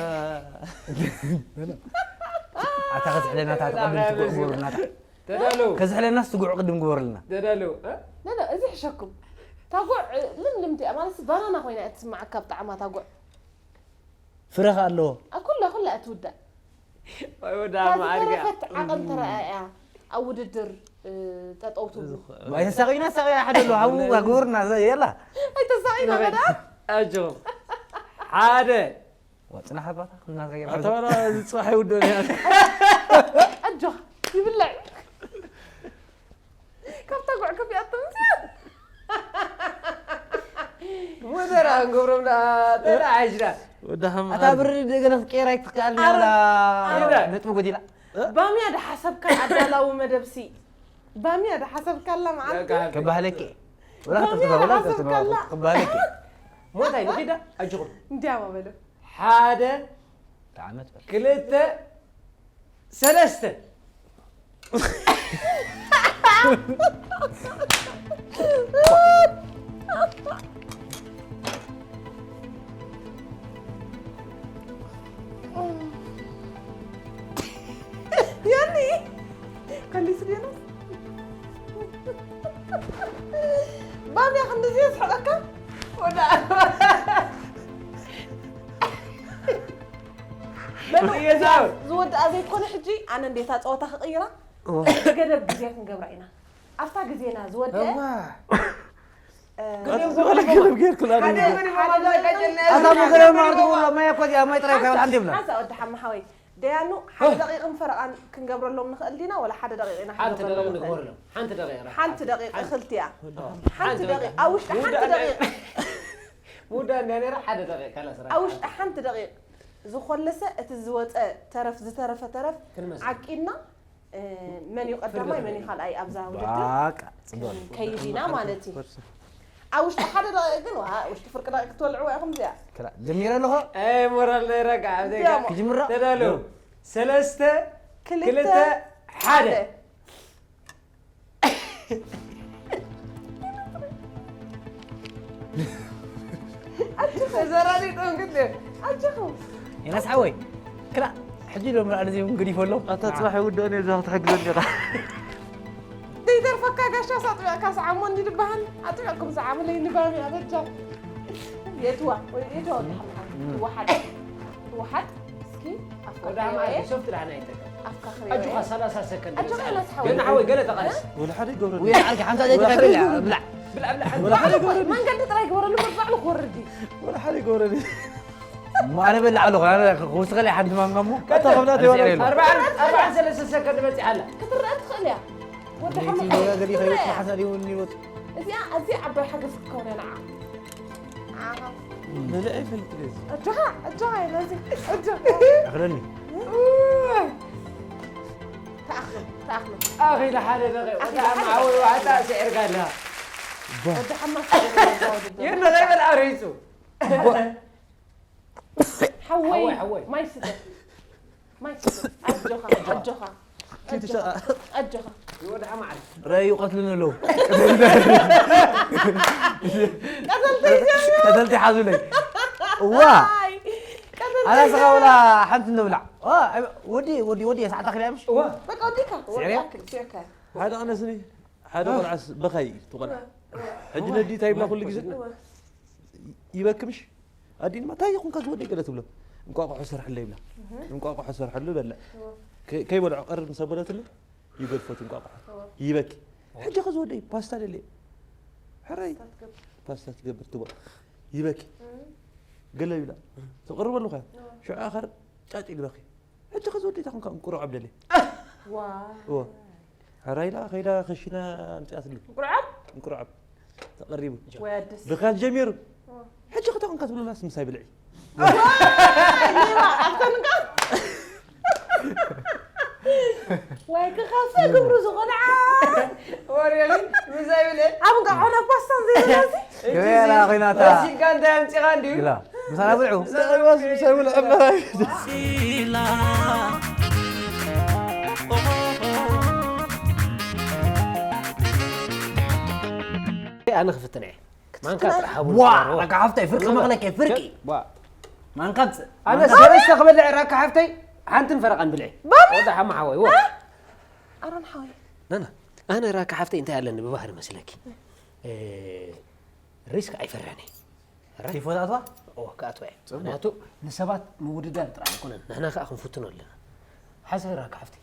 ኣታ ከዝሕለና፣ እታ ትቐድም ትጉዕ ግበሩልና፣ እታ። ተዳለዉ። ከዝሕለናስ ትጉዕ ቅድም ግበሩልና። ተዳለዉ፣ እ? ለ፣ ለ፣ እዚ ሕሸኩም። ታጉዕ፣ እ፣ ልምልምቲ እያ። ማለት ባናና ኮይና እያ ትስምዓካ ብጣዕማ ታጉዕ። ፍረ ከ ኣለዎ? ኣ፣ ኩላ፣ ኩላ እያ ትውዳእ። ወይ ወዳ እታ ማዕርጋ። ዝተረፈት ዓቐን ተረኣያ ኣብ ውድድር፣ እ፣ ጠጠው ትብሉ። እዚ ኸ-፣ ኣይተሳቒና፣ ሳቒ ሓደ ኣሎ፣ ሃቡ ግበሩልና፣ ዘ-፣ የላ። ኣይተሳቒና፣ በዳ? ኣጆኹም። ሓደ። ዋ፣ ጽናሕ ኣባታ፣ እናተቀየረ ኣታ ሓዚ። ዋላ እዚ ጽባሕ ይውደል እያ። ኣጆኻ፣ ይብላዕ። ካብታ ጉዕ ከፊኣቶ ምጽእ። ወደራ እንገብሮም ዳ፣ ተላ ሓሽዳ። ወደ ሓማ ኣታ ዓርቢ። ብሪ ደገለ ክትቀየር ኣይትከኣልን ኣረ፣ ወላ ኣረ። ነጥቢ ጎዲላ። ባምያ ዶ ሓሰብካ ኣዳላዊ መደብሲ? ባምያ ዶ ሓሰብካ ኣላ መዓልቲ? ዳጋ ሃብቲ። ከባህለኪ። ወላ ባምያ ክትፍትፋ፣ ዶ ወላ ሓሰብካ ክትፍትፋ፣ ኣላ? ከባህለኪ። ሞታይ ንኺዳ ኣጆኹም። እንዲያማ በሉ። ሓደ፣ ዓመት በል። ክልተ፣ ሰለስተ። ያኒ፣ ከሊስ ዲያና? ባምያ ክንድዚ የስሕቐካ? ወዳ-፣ በሉ፣ የዛው። ዝወድኣ ዘይኮነ ሕጂ፣ ኣነ እንዴታ ጸወታ ክቕይራ፣ እወ። ገደብ ግዜ ክንገብራ ኢና። ኣብታ ግዜና ዝወድአ፣ እዋ። እ፣ ገደብ ዝኾነ ገደብ ጌርኩላ ሓደ፣ ነበር። ሓደ ደቂቕ፣ ኣታ ሓደ መገረብ ደቂቕ ማለት እኮ ማይ እኮ እዚኣ ማይ ጥራይ እኮ ሓንሳእ፣ ሓንቲ የብላ። ሓንሳእ ወዲ ሓማ ሓወይ፣ ደያኑ ሓደ እ። ደቂቕን ፈረቓን ክንገብረሎም ንኽእል ዲና? ወላ ሓደ ደቂቕ ኢና ሓንቲ ክንገብረሎም ደቂቕ ንኽእል? ንግበረሎም። ሓንቲ ደቂቕ ራ-፣ ሓንቲ ሓንቲ፣ ደቂቕ ሓንቲ። እኽልቲ እያ። ኦ። ሓንቲ ሓንቲ ደቂቕ፣ ደቂቕ። ኣብ ውሽጢ ሓንቲ ምውዳእ ደቂቕ። ምውዳእ እንድያ ነይራ፣ ሓደ ደቂቕ ካላስ ራ-፣ ኣብ ውሽጢ ሓንቲ ደቂቕ ዝኾለሰ እቲ ዝወፀ ተረፍ፣ ዝተረፈ ተረፍ ክንመዝን። ዓቂድና፣ እ፣ መን እዩ ቀዳማይ፣ መን እዩ ካልኣይ ኣብዛ ውድድር ባቃ፣ ጽቡቕ። ከይድ ኢና ማለት እዩ። ኣብ ውሽጢ ሓደ ደቂቕ ግን፣ ዋ፣ ውሽጢ ፍርቂ ደቂቕ ክትወልዕዋ ኢኹም እዚኣ። ክላ-፣ ጀሚረ ኣለኹ። ኣይ፣ ሞራል ናይ ረጋ፣ ኣብ ዜጋ። ጀሞ። ክጅምር ዶ? ተዳለዉ። ዶ? ሰለስተ፣ ክልተ፣ ክልተ፣ ሓደ። ሓደ። ኣጆኹም። ተዘራሪጦም ግን ኣጆኹም። ዮናስ ሓወይ፣ ክላ-፣ ሕጂ ዶ ምርኣድ እዚ እውን ገዲፎ ኣሎ? ኣታ ጽባሕ ይውድኦ ነዚ ክትሕግዘኒ ኢኻ። ዘይተርፈካ ጋሻ ኣጥቢቕካ ሰዓሞ እንዲ ድበሃል፣ ኣጥቢቕኩም ሰዓምለይ ንባምያ በጃ። የትዋ፣ ወይ የትዋ ወዲ ሓምሓም። እም። ትወሓድ። ትወሓድ። እስኪ ኣፍካ ወደ ኣማይ ክረየ። ሶፍት ዳሕና ይጠቀም። ኣፍካ ክረየ። ኣጆኻ ሰላሳ ሰከንድ ኣጆኻ በጽሓ። ዮናስ ሓወይ። ገና ሓወይ ገለ ተቓለስ። ወላ ሓደ ይገብረኒ። ውይ፣ ዓርኪ ሓምሳ ዘይተረፈ ኢላ፣ ብላዕ። ብላዕ፣ ብላዕ፣ ሓንቲ ወላ ሓደ ይገብረኒ። መንገዲ ጥራይ ግበረሉ፣ ምባዕሉ ክወርድ እዩ። ወላ ሓደ ይገብረኒ። እሞ ኣነ በልዕ ኣለኹ፣ ኣነ ክውስኸለይ ሓንቲ ማንጋ እሞ። ቀጥታ ከምና ኣነ ተይወረድኩ። ስዒረ ኣለኹ። ኣርባዓን፣ ኣርባዓን ሰለስተ ሰከንድ በጺሓ ኣላ። ክትረአ ትኽእል እያ። ወዲ ሓመድ ገዲ ከይወጽእ ትረአ። ሓሳድ ይውን ይወጽእ። እዚኣ ኣዝያ ዓባይ ሓገዝ ክትከውን እያ ንዓ። ንዓኻ። በለ ኣይፈልጥ እዩ። ኣጆኻ፣ ኣጆኻ፣ ነዚ፣ ኣጆኻ። ኣኽለኒ። ተኣኽሎ፣ ተኣኽሎ። ኣኺ ንሓደ ደቂቕ። ኣኺ ወዲ ሓማ ንሓደ ሓወይ ደቂቕ። ዋዕታ ስዒርካ ኣለኻ። ወዲ ሓማ ስዒርካ ኣለኻ ወዲ የለ፣ ዘይበል ኣርሂጹ። ሓወይ፣ ሓወይ፣ ሓወይ። ማይ ስተ። ማይ ስተ። ኣጆኻ፣ ኣጆኻ። ኪዱ ኣጆኻ። ሸ-፣ ኣጆኻ። ይወድዓ መዓል። ረኣዩ ቀትልኒ ኣለዉ። ቀተልቲ ሒዙለይ። እዋ። ኣይ፣ ቀተልቲ ኣና ስኻ ወላ ሓንቲ ንብላዕ። ዋ፣ ወዲ፣ ወዲ፣ ወዲ፣ ሰዓት ኣኺላ ምሽ? እዋ። በቃ ወዲካ ስዕርያ? ወዲካ ስዕርካ ሓደ ቀነስኒ ሓደ ቆልዓስ በኻይ እዩ እቲ ቆልዓ። ሕጂ ነዲታ ይብላ ኩሉ ግዜ ይበኪ ምሽ? ኣዲንማ እንታይ ይኹንካ ዝወደይ ገለ ትብሎ። እንቋቑሖ ሰርሐለይ ይብላ። እንቋቑሖ ሰርሐሉ በልዕ። ከ- ከይበልዖ ቀርብ ምስ ኣበለትሉ ይገድፎት እንቋቑሖ ይበኪ። ሕጂ ከ ዝወደይ ፓስታ ደልየ ሕራይ ፓስታ ትገብር ትቦ ይበኪ። ገለ ይብላ ተቕርበሉ ኸ ሽዑ ኣኸር ጫጭ ይግበኺ። ሕጂ ከዚ ወዲታ ክንካ እንቁርዖብ ደልየ። እዎ። ሕራይ ኢላ ከይዳ ከሽና ኣምፂኣትሉ። ቁርዓብ እንቁርዖብ ተቐሪቡ። ወይ ኣደስ ብኻል ጀሚሩ። ሕጂ ክተኹንካ ትብሉላስ ምሳይ ብልዒ። ኣፍተንካ ወይ ክኸፈ ግብሩ ዝቆልዓ ወሬ ግን ምሳይ ብልዒ። ኣብ እንቃ ሆነ ፓስታን ዘይብላሲ ገበያና ኮይናታ ሲጋ እንታይ ኣምፂኻ እንድዩ? ኢላ ምሳና ብልዑ። ብዛዕባስ ምሳይ ብልዒ ኣላ። ኢላ ኣነ ክፍትን እየ። ማንካ ጥራሕ ሃቡኒ ዋ ሽኮር፣ ዋ። ራካ ሓፍታይ ፍርቂ መቕለከ ፍርቂ ዋ። ማንካ ምፅእ ኣነ ሰለስተ ክበልዕ ራካ ሓፍተይ ሓንትን ፈረቃን ብልዒ። ወደ ሓማ ሓወይ ዋ። ኣሮን ሓወይ ናና ኣነ ራካ ሓፍተይ እንታይ ኣለኒ ብባህሪ መስለኪ? እ፣ ሪስክ ኣይፈርሕን እየ። ቲፎ ትኣትዋ ኦ ክኣትዋ እየ። ምክንያቱ ንሰባት ምውድዳር ጥራሕ ኣይኮነን ንሕና ከዓ ክንፍትኖ ኣለና። ሓሰይ ራካ ሓፍተይ።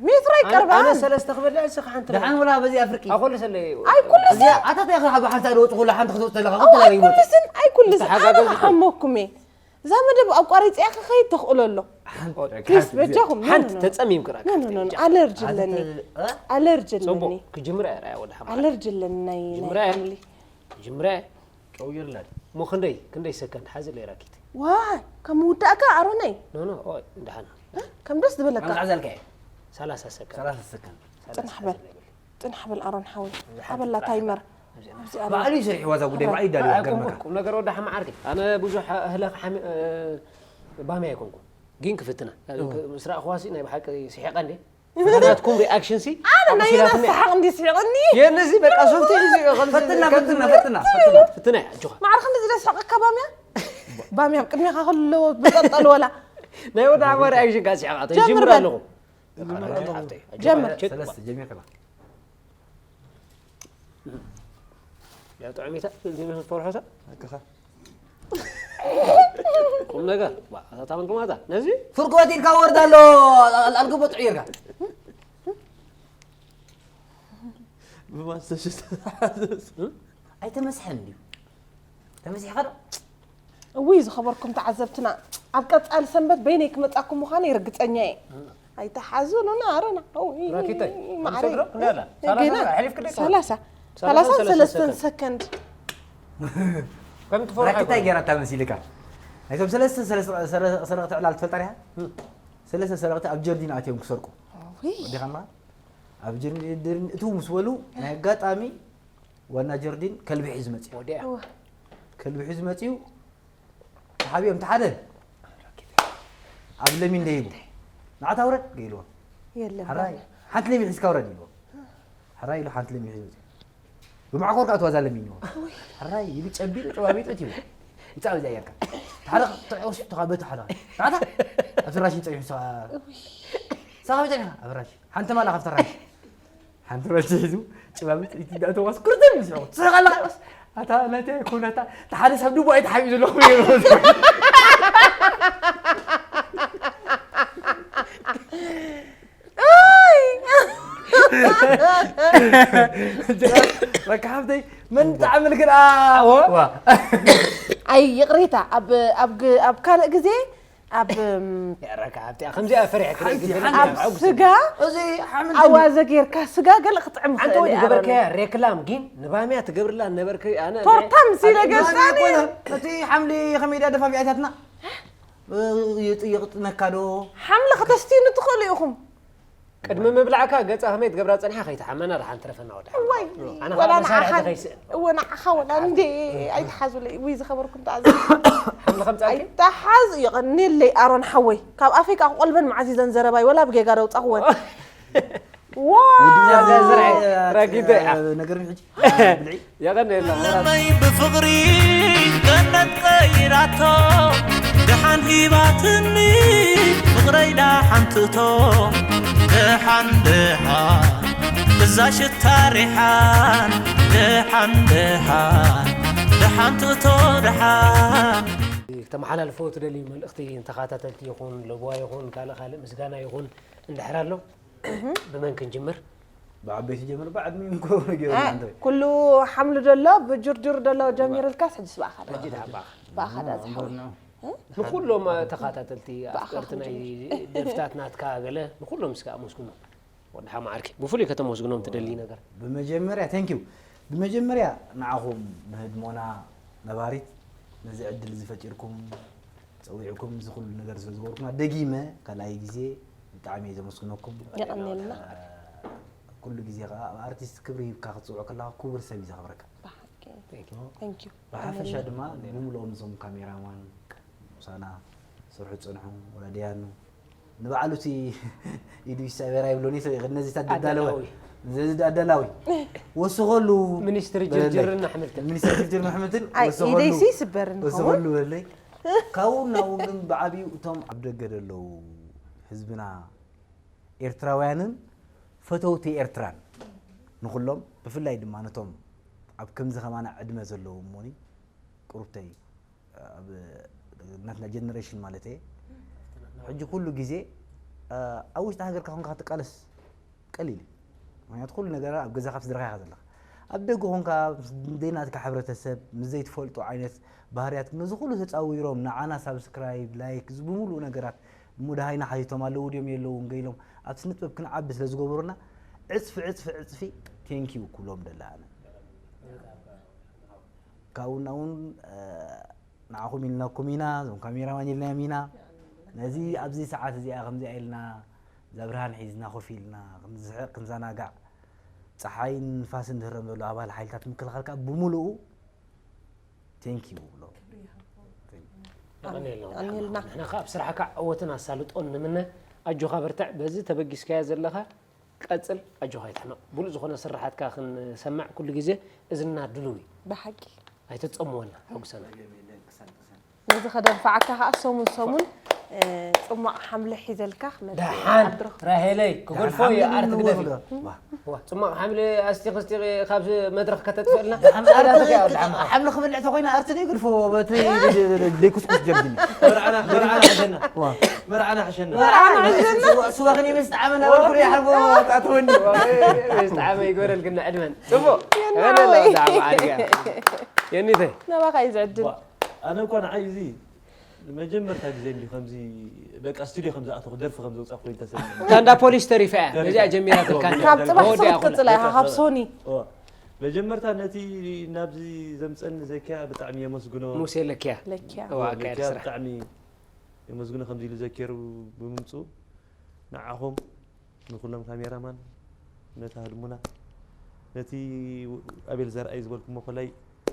ሜትሮ ኣነ- ኣነ ኣይቀርባን ሰለስተ ክበልዕ እስኻ ሓንቲ ደሓን ወላ በዚኣ ፍርቂ ኣኮልሰለይ ኣይኩልስ እዚኣ ኣታ እንታይ ኢኻ ብሓንሳ ዝወፅእ ኩሉ ሓንቲ ክትወፅእ ተለኻ ክልተ ነገር ይወፅእ ኣይኩልስን ኣይኩልስን ኣነ ተሓጋገዝኩ። ሓመኩም እየ እዛ መደብ ኣቋሪፅያ ክኸይድ ተኽእሎ ኣሎ ፕሊስ በጃኹም ሓንቲ ተፀሚምክ ራካ ኣለርጂ ኣለኒ ኣለርጂ ኣለኒ ፅቡቅ ክጅምራ እየ ራያ ወደ ሓማ ኣለርጂ ኣለኒ ናይ ናይ ጅምራ እየ። ሓምሊ ጅምራ እየ። ቀውይርላ እሞ ክንደይ ክንደይ ሰከንድ ሓዚ ለይ ራኪት ዋይ ካብ ምውዳእካ ኣሮነይ ኖ ኖ ኦይ እንደሓና ከም ደስ ዝበለካ ኣምዛዕዘልካ እየ ሰላሳ ሰከንድ ሰላሳ ሰከንድ ፅናሕ በል ፅናሕ በል ኣሮን ሓወይ ሓበላ ታይመር ኣብዚኣ ባዕሉ እዩ ስርሕዋ እዛ ጉዳይ ባዕሉ ይዳልዩ ገርመካ ቁም ነገር ወደ ሓማ ዓርከይ ኣነ ብዙሕ ህለኽ ሓሚ ባሚ ኣይኮንኩ ግን ክፍትና ምስ ረእኽዋሲ ናይ ብሓቂ ስሒቐ እንዴ ፈተናትኩም ሪኣክሽን ሲ ኣነ ናይ የና ሰሓቕ እንዲ ስሒቕኒ የነዚ በቃ ሶፍቲ ሒዙ እዩ ከም ፈትና ፈትና ፈትና ፈትና ፍትና እያ ኣጆኻ ማዕረ ክንዲ ዝደስሕቀካ ባምያ ባምያ ኣብ ቅድሜኻ ከሎ ብጠልጠል ወላ ናይ ወደ ሓማ ሪኣክሽን ካ ስሒቓቶ ጀምር ጅምር በል። ኣለኹ ጀምር ሰለስተ ጀሚርካ ያ ጥዑሚታ ዝመስል ፈርሖታ ኣከኻ ቁም ነገር ዋ፣ እታ ታመንኩማታ ነዚ ፍርቂ ወጢልካ ወርድ ኣሎ ኣልግቦ ጥዑይርካ ብማስተሽ ኣይተመስሐን ድዩ ተመሲሕካ ዶ እውይ ዝኸበርኩም ተዓዘብትና ኣብ ቀፃሊ ሰንበት በይነይ ክመፃኩም ምዃነይ ርግፀኛ እየ ኣይተሓዙኑና ኣረና ራኪተይ ማዕረይ ክንደይ ኣላ? ሰላሳ ገና ኣሕሊፍክ ደይ? ሰላሳ ሰላሳ ሰላሳ ሰለስተ ሰለስተን ሰከንድ ከም ትፈርሖ ራኪታይ ኣይኮነን። ገይራ እታ መሲልካ ናይቶም ሰለስተ ሰረቕቲ ዕላል ትፈልጣ ዲኻ ሰለስተ ሰረቕቲ ኣብ ጀርዲን ኣትዮም ክሰርቁ ውይ ወዲኻማ ኣብ ጀርዲን እትው ምስ በሉ ናይ ኣጋጣሚ ዋና ጀርዲን ከልቢ ሒዙ መፅኡ ወዲያ ከልቢ ሒዙ መፅኡ ተሓቢኦም ተሓደ ኣብ ለሚን ደይቡ ንዓታ ውረድ ገይልዎ የለን ሕራይ ሓንቲ ለሚን ሒዝካ ውረድ ኢልዎ ሕራይ ኢሉ ሓንቲ ለሚን ሒዙ መፅኡ ብማዕኮር ከዓ ተዋዛ ለሚንዎ ሕራይ ኢሉ ጨቢጡ ጨባቢጡ እትይዎ ውፃእ ብዚኣ ጌርካ ሓደ ተዕወስ ተኻበቱ ሓደ ናታ ኣብቲ ራሽን ፀኒሑ ሰኻበ ፀኒሕካ ኣብ ራሽ ሓንቲ ማላ ካብቲ ራሽ ሓንቲ ራሽ ሒዙ ጨባቢጡ እቲ እንዳእተዋስ ኩርትን ምስዑ ትስሕቕ ኣለኻ ይወስ ኣታ ናይቲ ኣይኮነ ኣታ እቲ ሓደ ሰብ ድቡ ኣይተሓቢኡ ዘለኹ በቃ ሓብተይ መን ጣዕሚ ልክልኣ ኣይ ይቕሬታ ኣብ ኣብ ግ- ኣብ ካልእ ግዜ ኣብ እም፣ ያረካ ኣብቲኣ ከምዚኣ ፈሪሐ ክርኢ ሓንቲ ግዜ ሓንቲ ኣብ ስጋ እዚ ሓምልቲ ኣዋዘ ጌርካ ስጋ ገለ ክጥዕም ሓንቲ ይኽእል ወይ እዩ ዝገበርካያ ኣሮን። ሬክላም ግን ንባምያ ትገብርላ ነበርክ ኣነ ቶርታ ምስ ኢለ ገዛኒ እቲ ሓምሊ ከመይ ድያ ደፋፊኣታትና ይጥነካ ዶ ሓምሊ ከተስትዩኒ ትኽእሉ ኢኹም ቅድሚ ምብላዕካ ገጻ ከመይ ትገብራ ጸኒሓ ከይተሓመና ደሓን ትረፈና ወደ እዋይ ኣነ ወላ ከዓ መሳርሒ ንዓኻ ተኸይስእ እወ ንዓኻ ወላ እንዴ ኣይትሓዙለይ ውይ ዝኸበርኩም ተኣዘ ሓምሊ ከምጻልኪ ኣይተሓዝ ይቐኒለይ ኣሮን ሓወይ ካብ ኣፈይ ከዓ ክቆልበን መዓዚዘን ዘረባይ ወላ ብጌጋ ደውፃኽወን ዋ ረጊደ እያ። ነገር ሕጂ ብልዒ የቐንየልና ዓለመይ ብፍቕሪ ገነት ቀይራቶ ደሓን ሂባትኒ ፍቕረይ ደሓን ትእቶ፣ ደሓን ደሓን እዛ ሽታ ሪሓን፣ ደሓን ደሓን ደሓን ትእቶ ደሓን። ተመሓላልፎ ትደልዩ መልእኽቲ ንተኸታተልቲ ይኹን ለብዋ ይኹን ካልእ ካልእ ምስጋና ይኹን እንድሕር ኣሎ ብመን ክንጅምር? ብዓበይቲ ጀምር ብዕድሚኡ እኮ ገይሩ ኣይ፣ እንተ ኩሉ ሓምሉ ደሎ ብጅርጅር ደሎ ጀሚርልካስ ሕጂ ስባእኻ ዳ ሕጂ ደኣ ብኣኻ። ብኣኻ ዳ ዝሓወይ ንኩሎም ተኸታተልቲ ኣፍቀርቲ ናይ ደርፍታት ናትካ ገለ ንኩሎም እስከ ኣመስግኖም። ወዲ ሓማዓርኪ ብፍሉይ ከተመስግኖም ትደሊ ነገር ብመጀመርያ thank you ብመጀመርያ ንዓኹም ንህድሞና ነባሪት ነዚ ዕድል ዝፈጢርኩም ጸዊዕኩም እዚ ኩሉ ነገር ስለ ዝገበርኩምና ደጊመ ካልኣይ ግዜ ብጣዕሚ እየ ዘመስግነኩም የቐንየልና። ኩሉ ግዜ ከዓ ኣብ ኣርቲስት ክብሪ ሂብካ ክትፅውዖ ከለካ ክቡር ሰብ እዩ ዘኽብረካ ብሓቂ Thank you። ብሓፈሻ ድማ ንምልኦም እዞም ካሜራማን ምሳና ዝሰርሑ ዝፀንሑ ወላድያኑ ንባዕሉ እቲ ኢዱ ይሳበራ ይብሎኒ ነዚ ተዳለወ ኣዳላዊ። ነዚ ኣዳላዊ ወስኸሉ ሚኒስትሪ በለለይ። ጅርጅርን ኣሕምልትን ሚኒስትሪ ጅርጅርን ኣሕምልትን ኣይ ወስኸሉ ኢደይሲ ይስበር እንኸውን ወስኸሉ በለለይ ካብኡ ናብኡ ግን ብዓብዩ እቶም ኣብ ደገ ዘለዉ ህዝብና ኤርትራውያንን ፈተውቲ ኤርትራን ንኹሎም ብፍላይ ድማ ነቶም ኣብ ከምዚ ከማና ዕድመ ዘለዎም እሞኒ ቅሩብተይ ኣብ ናትና ጀነሬሽን ማለት እየ ሕጂ ኩሉ ግዜ ኣብ ውሽጢ ሃገርካ ኮንካ ክትቃለስ ቀሊል እዩ ምክንያቱ ኩሉ ነገር ኣብ ገዛኻ ስድራኻ ኢኻ ዘለኻ ኣብ ደገ ኮንካ ዘይናትካ ሕብረተሰብ ምስ ዘይትፈልጦ ዓይነት ባህርያት ነዚ ኩሉ ተፃዊሮም ንዓና ሳብስክራይብ ላይክ እዚ ብምሉእ ነገራት እሞ ደሃይና ሓቲቶም ኣለዉ ድዮም የለውን ገ ኢሎም ኣብቲ ስነጥበብ ክንዓቢ ስለ ዝገበሩና ዕፅፊ ዕፅፊ ዕፅፊ ቴንኪዩ ክብሎም ደለ ኣነ ካብኡ እና እውን ንዓኹም ኢልናኩም ኢና እዞም ካሜራማን ኢልናዮም ኢና ነዚ ኣብዚ ሰዓት እዚኣ ከምዚኣ ኢልና እዛ ብርሃን ሒዝና ኮፍ ኢልና ክንዝሕቕ ክንዘናጋዕ ፀሓይን ንፋስን ዝህረም ዘሎ ኣባል ሓይልታት ምክልኻል ከዓ ብምሉኡ ቴንኪዩ ብሎ የቐንየልና የቐንየልና። ንሕና ከዓ ኣብ ስራሕካ ዕወትን ኣሳልጦን ንምነ ኣጆኻ በርትዕ በዚ ተበጊስካዮ ዘለኻ ቀፅል ኣጆኻ ኣይትሕመቕ ብሉፅ ዝኾነ ስራሓትካ ክንሰምዕ ኩሉ ግዜ እዝና ድልው እዩ ብሓቂ ኣይተፀምወና ሕጉሰና ነዚ ከደንፋዓካ ከዓ ሰሙን ሰሙን እ፣ ፅሟቕ ሓምሊ ሒዘልካ ክመፅእ ደሓን ኣድርኽ ራሄለይ ክገድፎ እዩ ኣርቲ ግደፊ ዋ ዋ፣ ፅሟቕ ሓምሊ ኣስቲኽ ኣስቲኽ ካብ መድረኽ ከተጥፍእልና ሓምሊ ክበልዕ ተኮይና ኣርቲ ዘይግድፎ በቲ ደይኩስኩስ ጀርጅኒ መርዓና መርዓና ሓሸና ዋ መርዓና ሓሸና ስዋ ክንይ ምስ ጣዕመ ነበርኩ ይሓልፎ ጣትወኒ ጣዕመ ይግበረልክና ዕድመን ጽቡቅ የኔተ ናባኻ እዩ ዝዕድል ኣነ እኳ ንዓይ እዚ ንመጀመርታ ግዜ እንዲ ከምዚ በቃ ስቱዲዮ ከም ዝኣተኹ ደርፊ ከም ዘውፃእ ኮይኑ ተሰሚዑ ታንዳ ፖሊስ ተሪፋ እያ ነዚኣ ጀሚራትልካ ካብ ጽባሕ ተወዲኣ ሱቕ ትጽላ ኢኻ ካብ ሶኒ መጀመርታ ነቲ ናብዚ ዘምፀኒ ዘኪያ ብጣዕሚ የመስግኖ ሙሴ ለኪያ ለኪያ እዋ ኣካየድ ለኪያ ስራሕ ብጣዕሚ የመስግኖ ከምዚ ኢሉ ዘኪሩ ብምምፁ ንዓኹም ንኩሎም ካሜራማን ነታ ህድሙና ነቲ ኣቤል ዘርኣይ ዝበልኩሞ ኮላይ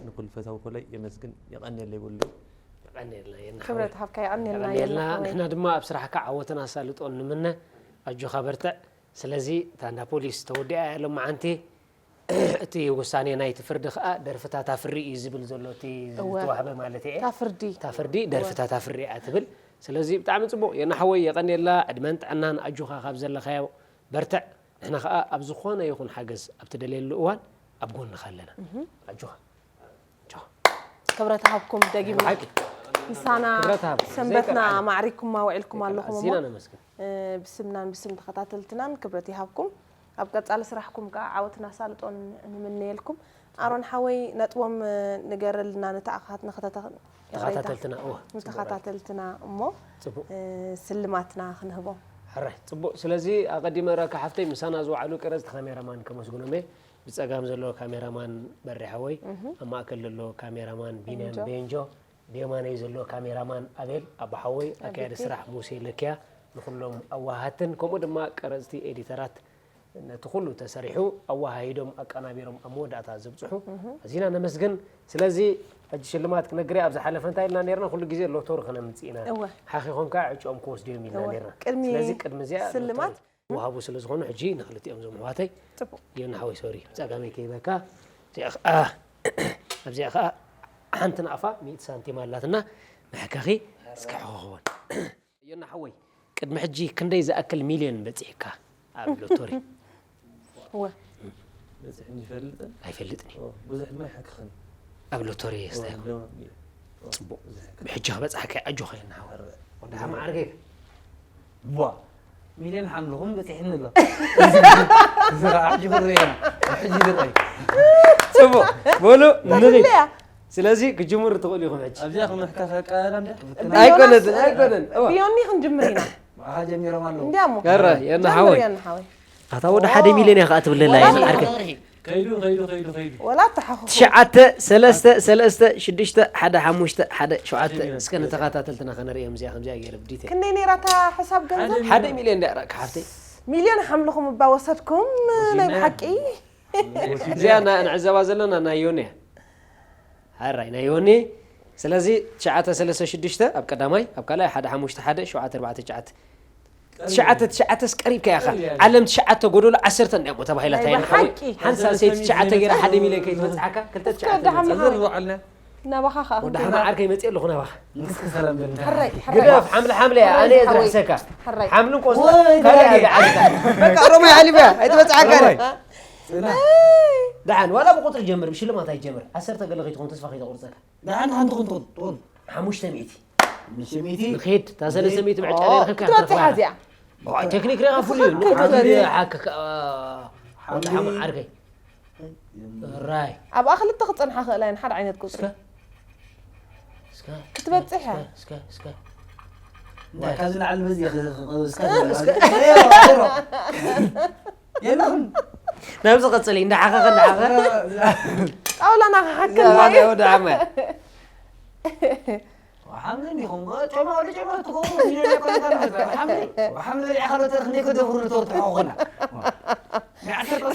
ንኩል ፈታዊ ኮላይ የመስግን የቐንየለይ በሉ የቐንየልና የናሓወይ። ክብረት ሃብካ የቐንየልና የቐንየልና የናሓወይ። ንሕና ድማ ኣብ ስራሕካ ዓወትን ኣሳልጦን ንምነ ኣጆኻ በርትዕ ስለዚ እታ እንዳ ፖሊስ ተወዲኣ እያ ሎመዓንቲ እቲ ውሳኔ ናይቲ ፍርዲ ከዓ ደርፍታት ኣፍሪ እዩ ዝብል ዘሎ እቲ እወ። ዝተዋህበ ማለት እየ እታ ፍርዲ እታ ፍርዲ ደርፍታት ኣፍሪ እያ ትብል ስለዚ ብጣዕሚ ፅቡቅ የናሓወይ የቐንየልና ዕድመን ጥዕናን ኣጆኻ ካብ ዘለኻዮ በርትዕ ንሕና ከዓ ኣብ ዝኾነ ይኹን ሓገዝ ኣብ ትደልየሉ እዋን ኣብ ጎንኻ ኣለና ኣጆኻ ኣጆኻ ክብረት ሃብኩም ደጊምና ሓቂ ምሳና ክብረት ሃብ ሰንበትና ዘይቀርዓና። ማዕሪግኩማ ውዒልኩም ኣለኹም እሞ ኣዚና ነመስግን እ፣ ብስምናን ብስም ተኸታተልትናን ክብረት ይሃብኩም ኣብ ቀጻሊ ስራሕኩም ከዓ ዓወትን ኣሳልጦን ንምነየልኩም ኣሮን ሓወይ ነጥቦም እ፣ ንገረልና ንተኣኻት ንኸተተ- ይቕሬታ። ተኸታተልትና እወ ንተኸታተልትና እሞ ፅቡቅ እ፣ ስልማትና ክንህቦም ሕራይ ፅቡቅ ስለዚ ኣቀዲመ ረካ ሓፍተይ ምሳና ዝወዓሉ ቀረፅቲ ካሜራማን ከመስግኖም እየ ብፀጋም ዘሎ ካሜራማን በሪ ሓወይ ኣብ ማእከል ዘሎ ካሜራማን ቢንያም ቤንጆ። ቤንጆ ብየማነይ ዘሎ ካሜራማን ኣቤል ኣቦሓወይ ኣካያዲ ኣቤቴ። ስራሕ ሙሴ ለኪያ ንኩሎም ኣዋሃትን ከምኡ ድማ ቀረፅቲ ኤዲተራት ነቲ ኩሉ ተሰሪሑ ኣወሃሂዶም ኣቀናቢሮም ኣብ መወዳእታ ዘብፅሑ ኣዚና ነመስግን ስለዚ ሕጂ ሽልማት ክነግር ኣብ ዝሓለፈ እንታይ ኢልና ነርና ኩሉ ግዜ ሎቶሪ ክነምፅእ ኢና እወ ሓኺኾም ከዓ ዕጭኦም ክወስዱ እዮም ኢልና እወ። ነርና ቅድሚ ስለዚ ቅድሚ እዚኣ ስልማት ሎቶሪ ወሃቡ ስለ ዝኾኑ ሕጂ ንክልቲኦም ዞም ኣሕዋተይ ፅቡቅ ዮና ሓወይ ሶሪ ብፀጋመይ ከይበካ እዚኣ ከዓ ኣብዚኣ ከዓ ሓንቲ ናቕፋ ሚእቲ ሳንቲም ኣላትና መሕከኺ እስኪ ሕኸኽወን። ዮና ሓወይ፣ ቅድሚ ሕጂ ክንደይ ዝኣክል ሚልዮን በጺሕካ ኣብ ሎቶሪ? እወ። በፂሕኒ ይፈልጥ? ኣይፈልጥን እዩ። ብዙሕ ድማ ይሓክኽን። ኣብ ሎቶሪ የስታይኮ። ጽቡቕ። ብሕጂ ክበጽሓካ ኣጆኻ ዮና ሓወይ። ወዲ ሓማ ዓርከይ። ቧ ሚልዮን ሓምልኹም በፂሕኒ ኣሎ። እዚ ከዓ ሕጂ ክርአ እዩ። ሕጂ ዝርአ እዩ። ጽቡቕ። በሉ ንኺድ። ተድልያ። ስለዚ ክጅምሩ ትኽእሉ ኢኹም ሕጂ። ኣብዚኣ ክምሕካ ከቃላ እንደ ኣይኮነትን ኣይኮነን። እዋ። ብዮኒ ክንጅምር ኢና። ብኣኻ ጀሚሮም ኣለዉ። እንዲያሞ። ገረ ዮና ጀምር ሓወይ። ዮኒ ሓወይ። ኣታ ወደ ሓደ ሚልዮን ኢኻ ክትብለላ ወላ ዮና ዓርከይ። ከይዱ ከይዱ ከይዱ ከይዱ። ወላ ተሓኹ። ትሽዓተ ሰለስተ ሰለስተ ሽዱሽተ ሓደ ሓሙሽተ ሓደ ሸውዓተ። እስከ ንተኸታተልትና ከነርእዮም እዚኣ ከምዚኣ ገይረ ብዲተ። ክንደይ ነይራ እታ ሕሳብ ገንዘብ? ሓደ ሚልዮን እንዲያ ራእካ ሓፍተይ። ሚልዮን ሓምልኹም እባ ወሰድኩም ናይ ብሓቂ። እዚኣ ና- ንዕዘባ ዘለና ናይ ዮኒ እያ። ሃራይ ናይ ዮኒ። ስለዚ ትሽዓተ ሰለስተ ሽዱሽተ ኣብ ቀዳማይ፣ ኣብ ካልኣይ ሓደ ሓሙሽተ ሓደ ሸውዓተ ኣርባዕተ ትሽዓተ። ትሽዓተ ትሽዓተስ ቀሪብካ ኢኻ። ዓለም ትሽዓተ ጎደሎ ዓሰርተ እንዲያ እሞ ተባሂላ ናይ እንታይ ብሓቂ። ሓንሳ ሰይቲ ትሽዓተ ገይራ ሓደ ሚልዮን ከይትበጽሓካ ክልተ እስከ ትሽዓተ ደሓን መጽእ። መሃር። ዝርዝሩ ዓልና ናባኻ ከዓ ወዲ ሓማ ዓርከይ መጽእ ኣለኹ ናባኻ። ንስኪ ሰላም በል። ሕራይ ሕራይ። ግደፍ ሓምለ ሓምለ እያ ኣነ እየ ዝሕሰካ። ሕራይ። ሓምልን ቆስሎ ወይ ካልእ ደጋጊ። እያ ዝዓግታ። በቃ ኦሮማይ ሓሊፋ ኣይትበጽሓካን። ኦሮማይ። ደሓን ዋላ ብቁፅሪ ጀምር ብሽልማት ኣይጀምር ዓሰርተ ገለ ከይትኾን ተስፋ ከይተቁርፀካ። ደሓን ሓንቲ ኹን ትኹን ትኹን። ሓሙሽተ ሚእቲ። ሓሙሽተ ሚእቲ። ንክድ እታ ሰለስተ ሚእቲ ምዕጫ ኦ፣ ናይ ረኸብካ ክትበጽሕ ትረኽባ እዚኣ። ኢኻ። ቴክኒክ ሪኻ ፍሉይ እዩ። ትኽክል ንቁሓት ክትበጽሕ። ሓካ ወዲ ሓማ ዓርከይ። ራይ። ኣብኣ ክልተ ክጸንሓ ክእላ እየን ሓደ ዓይነት ቁጽሪ። እስከ ክትበጽሕ እያ። እስከ እስከ ወይ ካብዚ ንዓል በዚ ኽ- ኽ- እስከ እስከ የለኹም። ናብዚ ቀጽሊ እንዳሓኸኸ እንዳሓኸ ጣውላና ክሓክል ዘባና ናይ ወዲ ሓማ። ሓምሊ እንዲኹም ጨማ ወዲ ጨማ ትኸውን ሚሊዮን ኣይኮነን። ሓምሊ ሓምሊ በሊዕካ ዶ ተርፍ እንደ ከደፍሩ ንተወጥሖ ኾና። ንዓሰርተ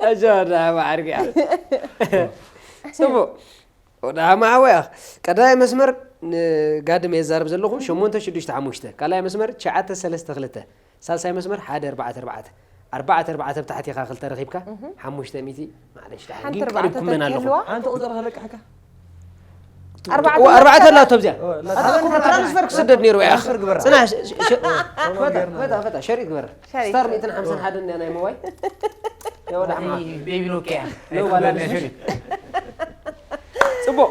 ኣጆ ወዲ ሓማ ዓርጊ። ጽቡቕ። ወዲ ሓማ ሓወይ ኣኽ ቀዳማይ መስመር ንጋድም የዛርብ ዘለኹ ሸሞንተ ሽዱሽተ ሓሙሽተ ካልኣይ መስመር ትሽዓተ ሰለስተ ክልተ ሳልሳይ መስመር ሓደ ኣርባዕተ ኣርባዕተ ኣርባዕተ ኣርባዕተ ብታሕቲ ኢኻ ክልተ ረኺብካ ሓሙሽተ ሚእቲ ማዕለሽ ደሓን ሓንቲ ግን ኣርባዕተ ቀሪብኩመን ኣለኹ ተልዋ ኣንቲ ቁፅሪ ከለቅሓካ። ኣርባዕተ ዋ- ኣርባዕተ ኣላቶ ኣብዚኣ ኦ፣ ላ- ኣታ እኮ ትራንስፈር ክስደድ ነይሩ እያ ትራንስፈር ግበራ። ጽናሕ ሽ- ሽ- ሽ- ፈታ ፈታ ሸሪጥ ግበራ ሸሪጥ። ስታር ሚእትን ሓምሳን ሓደን እያ ናይ ሞባይል የወዳ ሓማ ቤቢ ኖኪያ። ኖ ባላንስ። ጽቡቕ።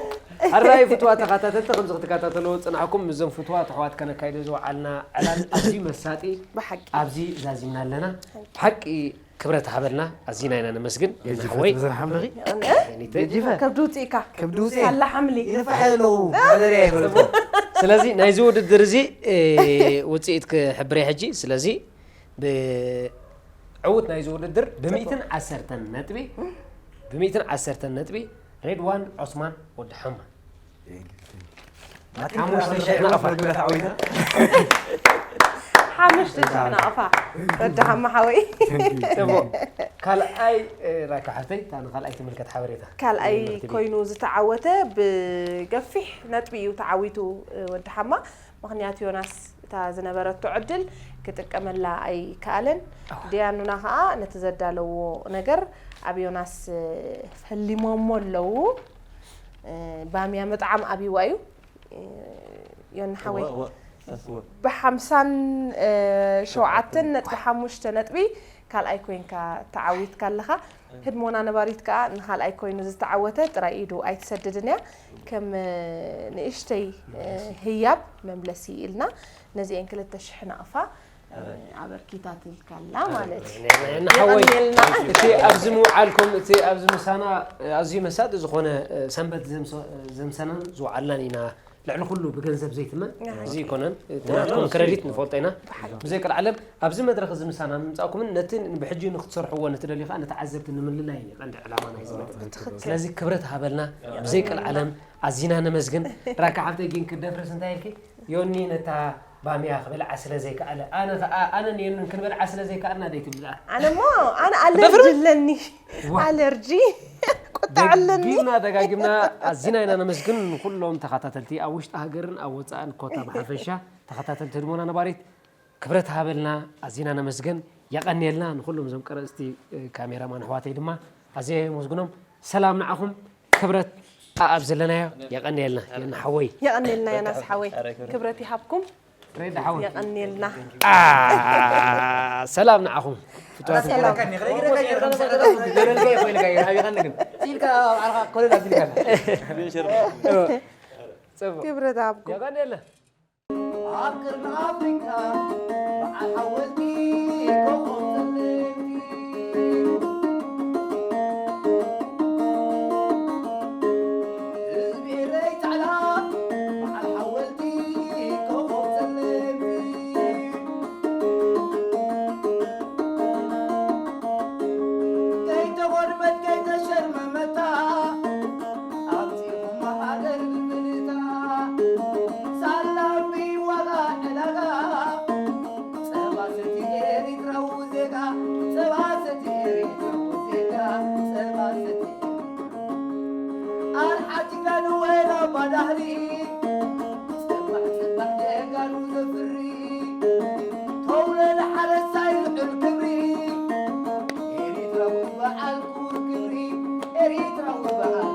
ሕራይ ፍትዋ ተኸታተልቲ ከምዚ ክትከታተልዎ ዝጽናሕኩም ምስዞም ፍትዋት ኣሕዋት ከነካይዶ ዝወዓልና ዕላል ኣዝዩ መሳጢ ብሓቂ ኣብዚ ዛዚምና ኣለና። ብሓቂ ክብረት ሃበልና ኣዚና ኢና ነመስግን። ሓወይ ዝረሓምልኺ ኒተይ ጀፈ ከብዲ ውፅኢካ ከብዲ ውፅኢ ሳላ ሓምሊ ይነፋሕ ኣለዉ ማደርያ ይፈልጡ። ስለዚ ናይዚ ውድድር እዚ እ፣ ውፅኢት ክሕብር እየ ሕጂ። ስለዚ ብዕውት ናይዚ ውድድር ብሚእትን ዓሰርተን ነጥቢ ብሚእትን ዓሰርተን ነጥቢ ሬድዋን ዑስማን ወዲ ሓማ ሓሙሽተ ሽሕ ናቕፋ። ሓሙሽተ ሽሕ ናቕፋ። ወዲ ሓማ ሓወይ ጽቡቕ። ካልኣይ እ፣ ራካ ሓፍተይ እታ ንካልኣይ ትምልከት ሓበሬታ ካልኣይ መርትቢ። ኮይኑ ዝተዓወተ ብገፊሕ ነጥቢ እዩ ተዓዊቱ። እ፣ ወዲ ሓማ ምኽንያቱ ዮናስ እታ ዝነበረቶ ዕድል ክጥቀመላ ኣይከኣለን። ዲያኑና ከዓ ነቲ ዘዳለዎ ነገር ኣብ ዮናስ እ፣ ፈሊሞሞ ኣለዉ። እ፣ ባምያ ምጥዓም ኣብይዋ እዩ። እ፣ ዮኒ ሓወይ ብሓምሳን እ፣ ሸውዓተን ነጥቢ ሓሙሽተ ነጥቢ ካልኣይ ኮይንካ ተዓዊትካ ኣለኻ። ህድሞና ነባሪት ከዓ ንኻልኣይ ኮይኑ ዝተዓወተ ጥራይ ኢዱ ኣይትሰድድን እያ። ከም እ፣ ንእሽተይ እ፣ ህያብ መምለሲ ኢልና ነዚአን ክልተ ሽሕ ናቕፋ እ፣ ኣበርኪታትልካላ ማለት እዩ። ንሓወይ የቐንየልና። እቲ ኣብዚ ምውዓልኩም እቲ ኣብዚ ምሳና ኣዝዩ መሳጢ ዝኾነ እ፣ ሰንበት ዘምሰ- ዘምሰናን ዝወዓልናን ኢና። ልዕሊ ኩሉ ብገንዘብ ዘይትመን እዚ ይኮነን። እቲ ናትኩም ክረዲት ንፈልጦ ኢና። ብዘይ ቀልዓለም ኣብዚ መድረኽ እዚ ምሳና ምምፃእኩምን ነቲ ብሕጂ ንክትሰርሕዎ ንትደልዩ ከዓ ንተዓዘብቲ ንምልላይ እዩ ቀንዲ ዕላማ ናይዚ መድረኽ። ስለዚ ክብረት ሃበልና። ብዘይ ቀልዓለም ኣዚና ነመስግን። ራካ ሓብተይ ግን ክደፍርስ እንታይ ኢልኪ? ዮኒ ነታ ባምያ ክበልዓ ስለ ዘይከኣለ ኣነ ከዓ ኣነን ዮንን ክንበልዓ ስለ ዘይከኣልና ደይ ትብልኣ። ኣነ ሞ ኣነ ኣለርጂ ኣለኒ። ዋ። ኣለርጂ ቁጣዕ ኣለኒ። ደጊምና ደጋጊምና ኣዚና ኢና ነመስግን ንኩሎም ተኸታተልቲ ኣብ ውሽጢ ሃገርን ኣብ ወፃእን ኮታ ብሓፈሻ ተኸታተልቲ ህድሞና ነባሪት ክብረት ሃበልና። ኣዚና ነመስግን። የቐንየልና። ንኩሎም እዞም ቀረፅቲ እ፣ ካሜራማን ኣሕዋተይ ድማ ኣዝየ የመስግኖም። ሰላም ንዓኹም። ክብረት ኣብ ዘለናዮ የቐንየልና ዮና ሓወይ። የቐንየልና ዮናስ ሓወይ፣ ክብረት ይሃብኩም። ሬዳ ሓወይ የቐንየልና። ሰላም ንዓኹም ፍትዋት ሰላም። ገለልካ ይኮይልካ ይራቢኻኒ ግን ኢልካ ባዕልኻ ኮለል ኣቢልካ ክብረት ይሃብኩም። የቐንየልና። ኣብ ቅርኒ ኣፍሪካ በዓል ሓወልቲ ኮኾብ ጸለምቲ ህዝቢ ኤረይ ጻዕዳ በዓል ሓወልቲ ኮኾብ ጸለምቲ ከይተኾርመት ከይተሸርመመታ ኣብዚኹም ሃገር ብምልእታ ሳላም ብዋጋ ዕዳጋ ጸባ ሰቲ ኤሪትራዊ ዜጋ ጸባ ሰቲ ኤሪትራዊ ዜጋ ጸባ ሰቲ ኣርሓቲና ንወላ ባዳህሪ ጽባሕ ጽባሕ ጀጋኑ ዘፍሪ ተውለድ ሓረስታይ ልዑል ክብሪ ኤሪትራዊ በዓል ክቡር ክብሪ ኤሪትራዊ በዓል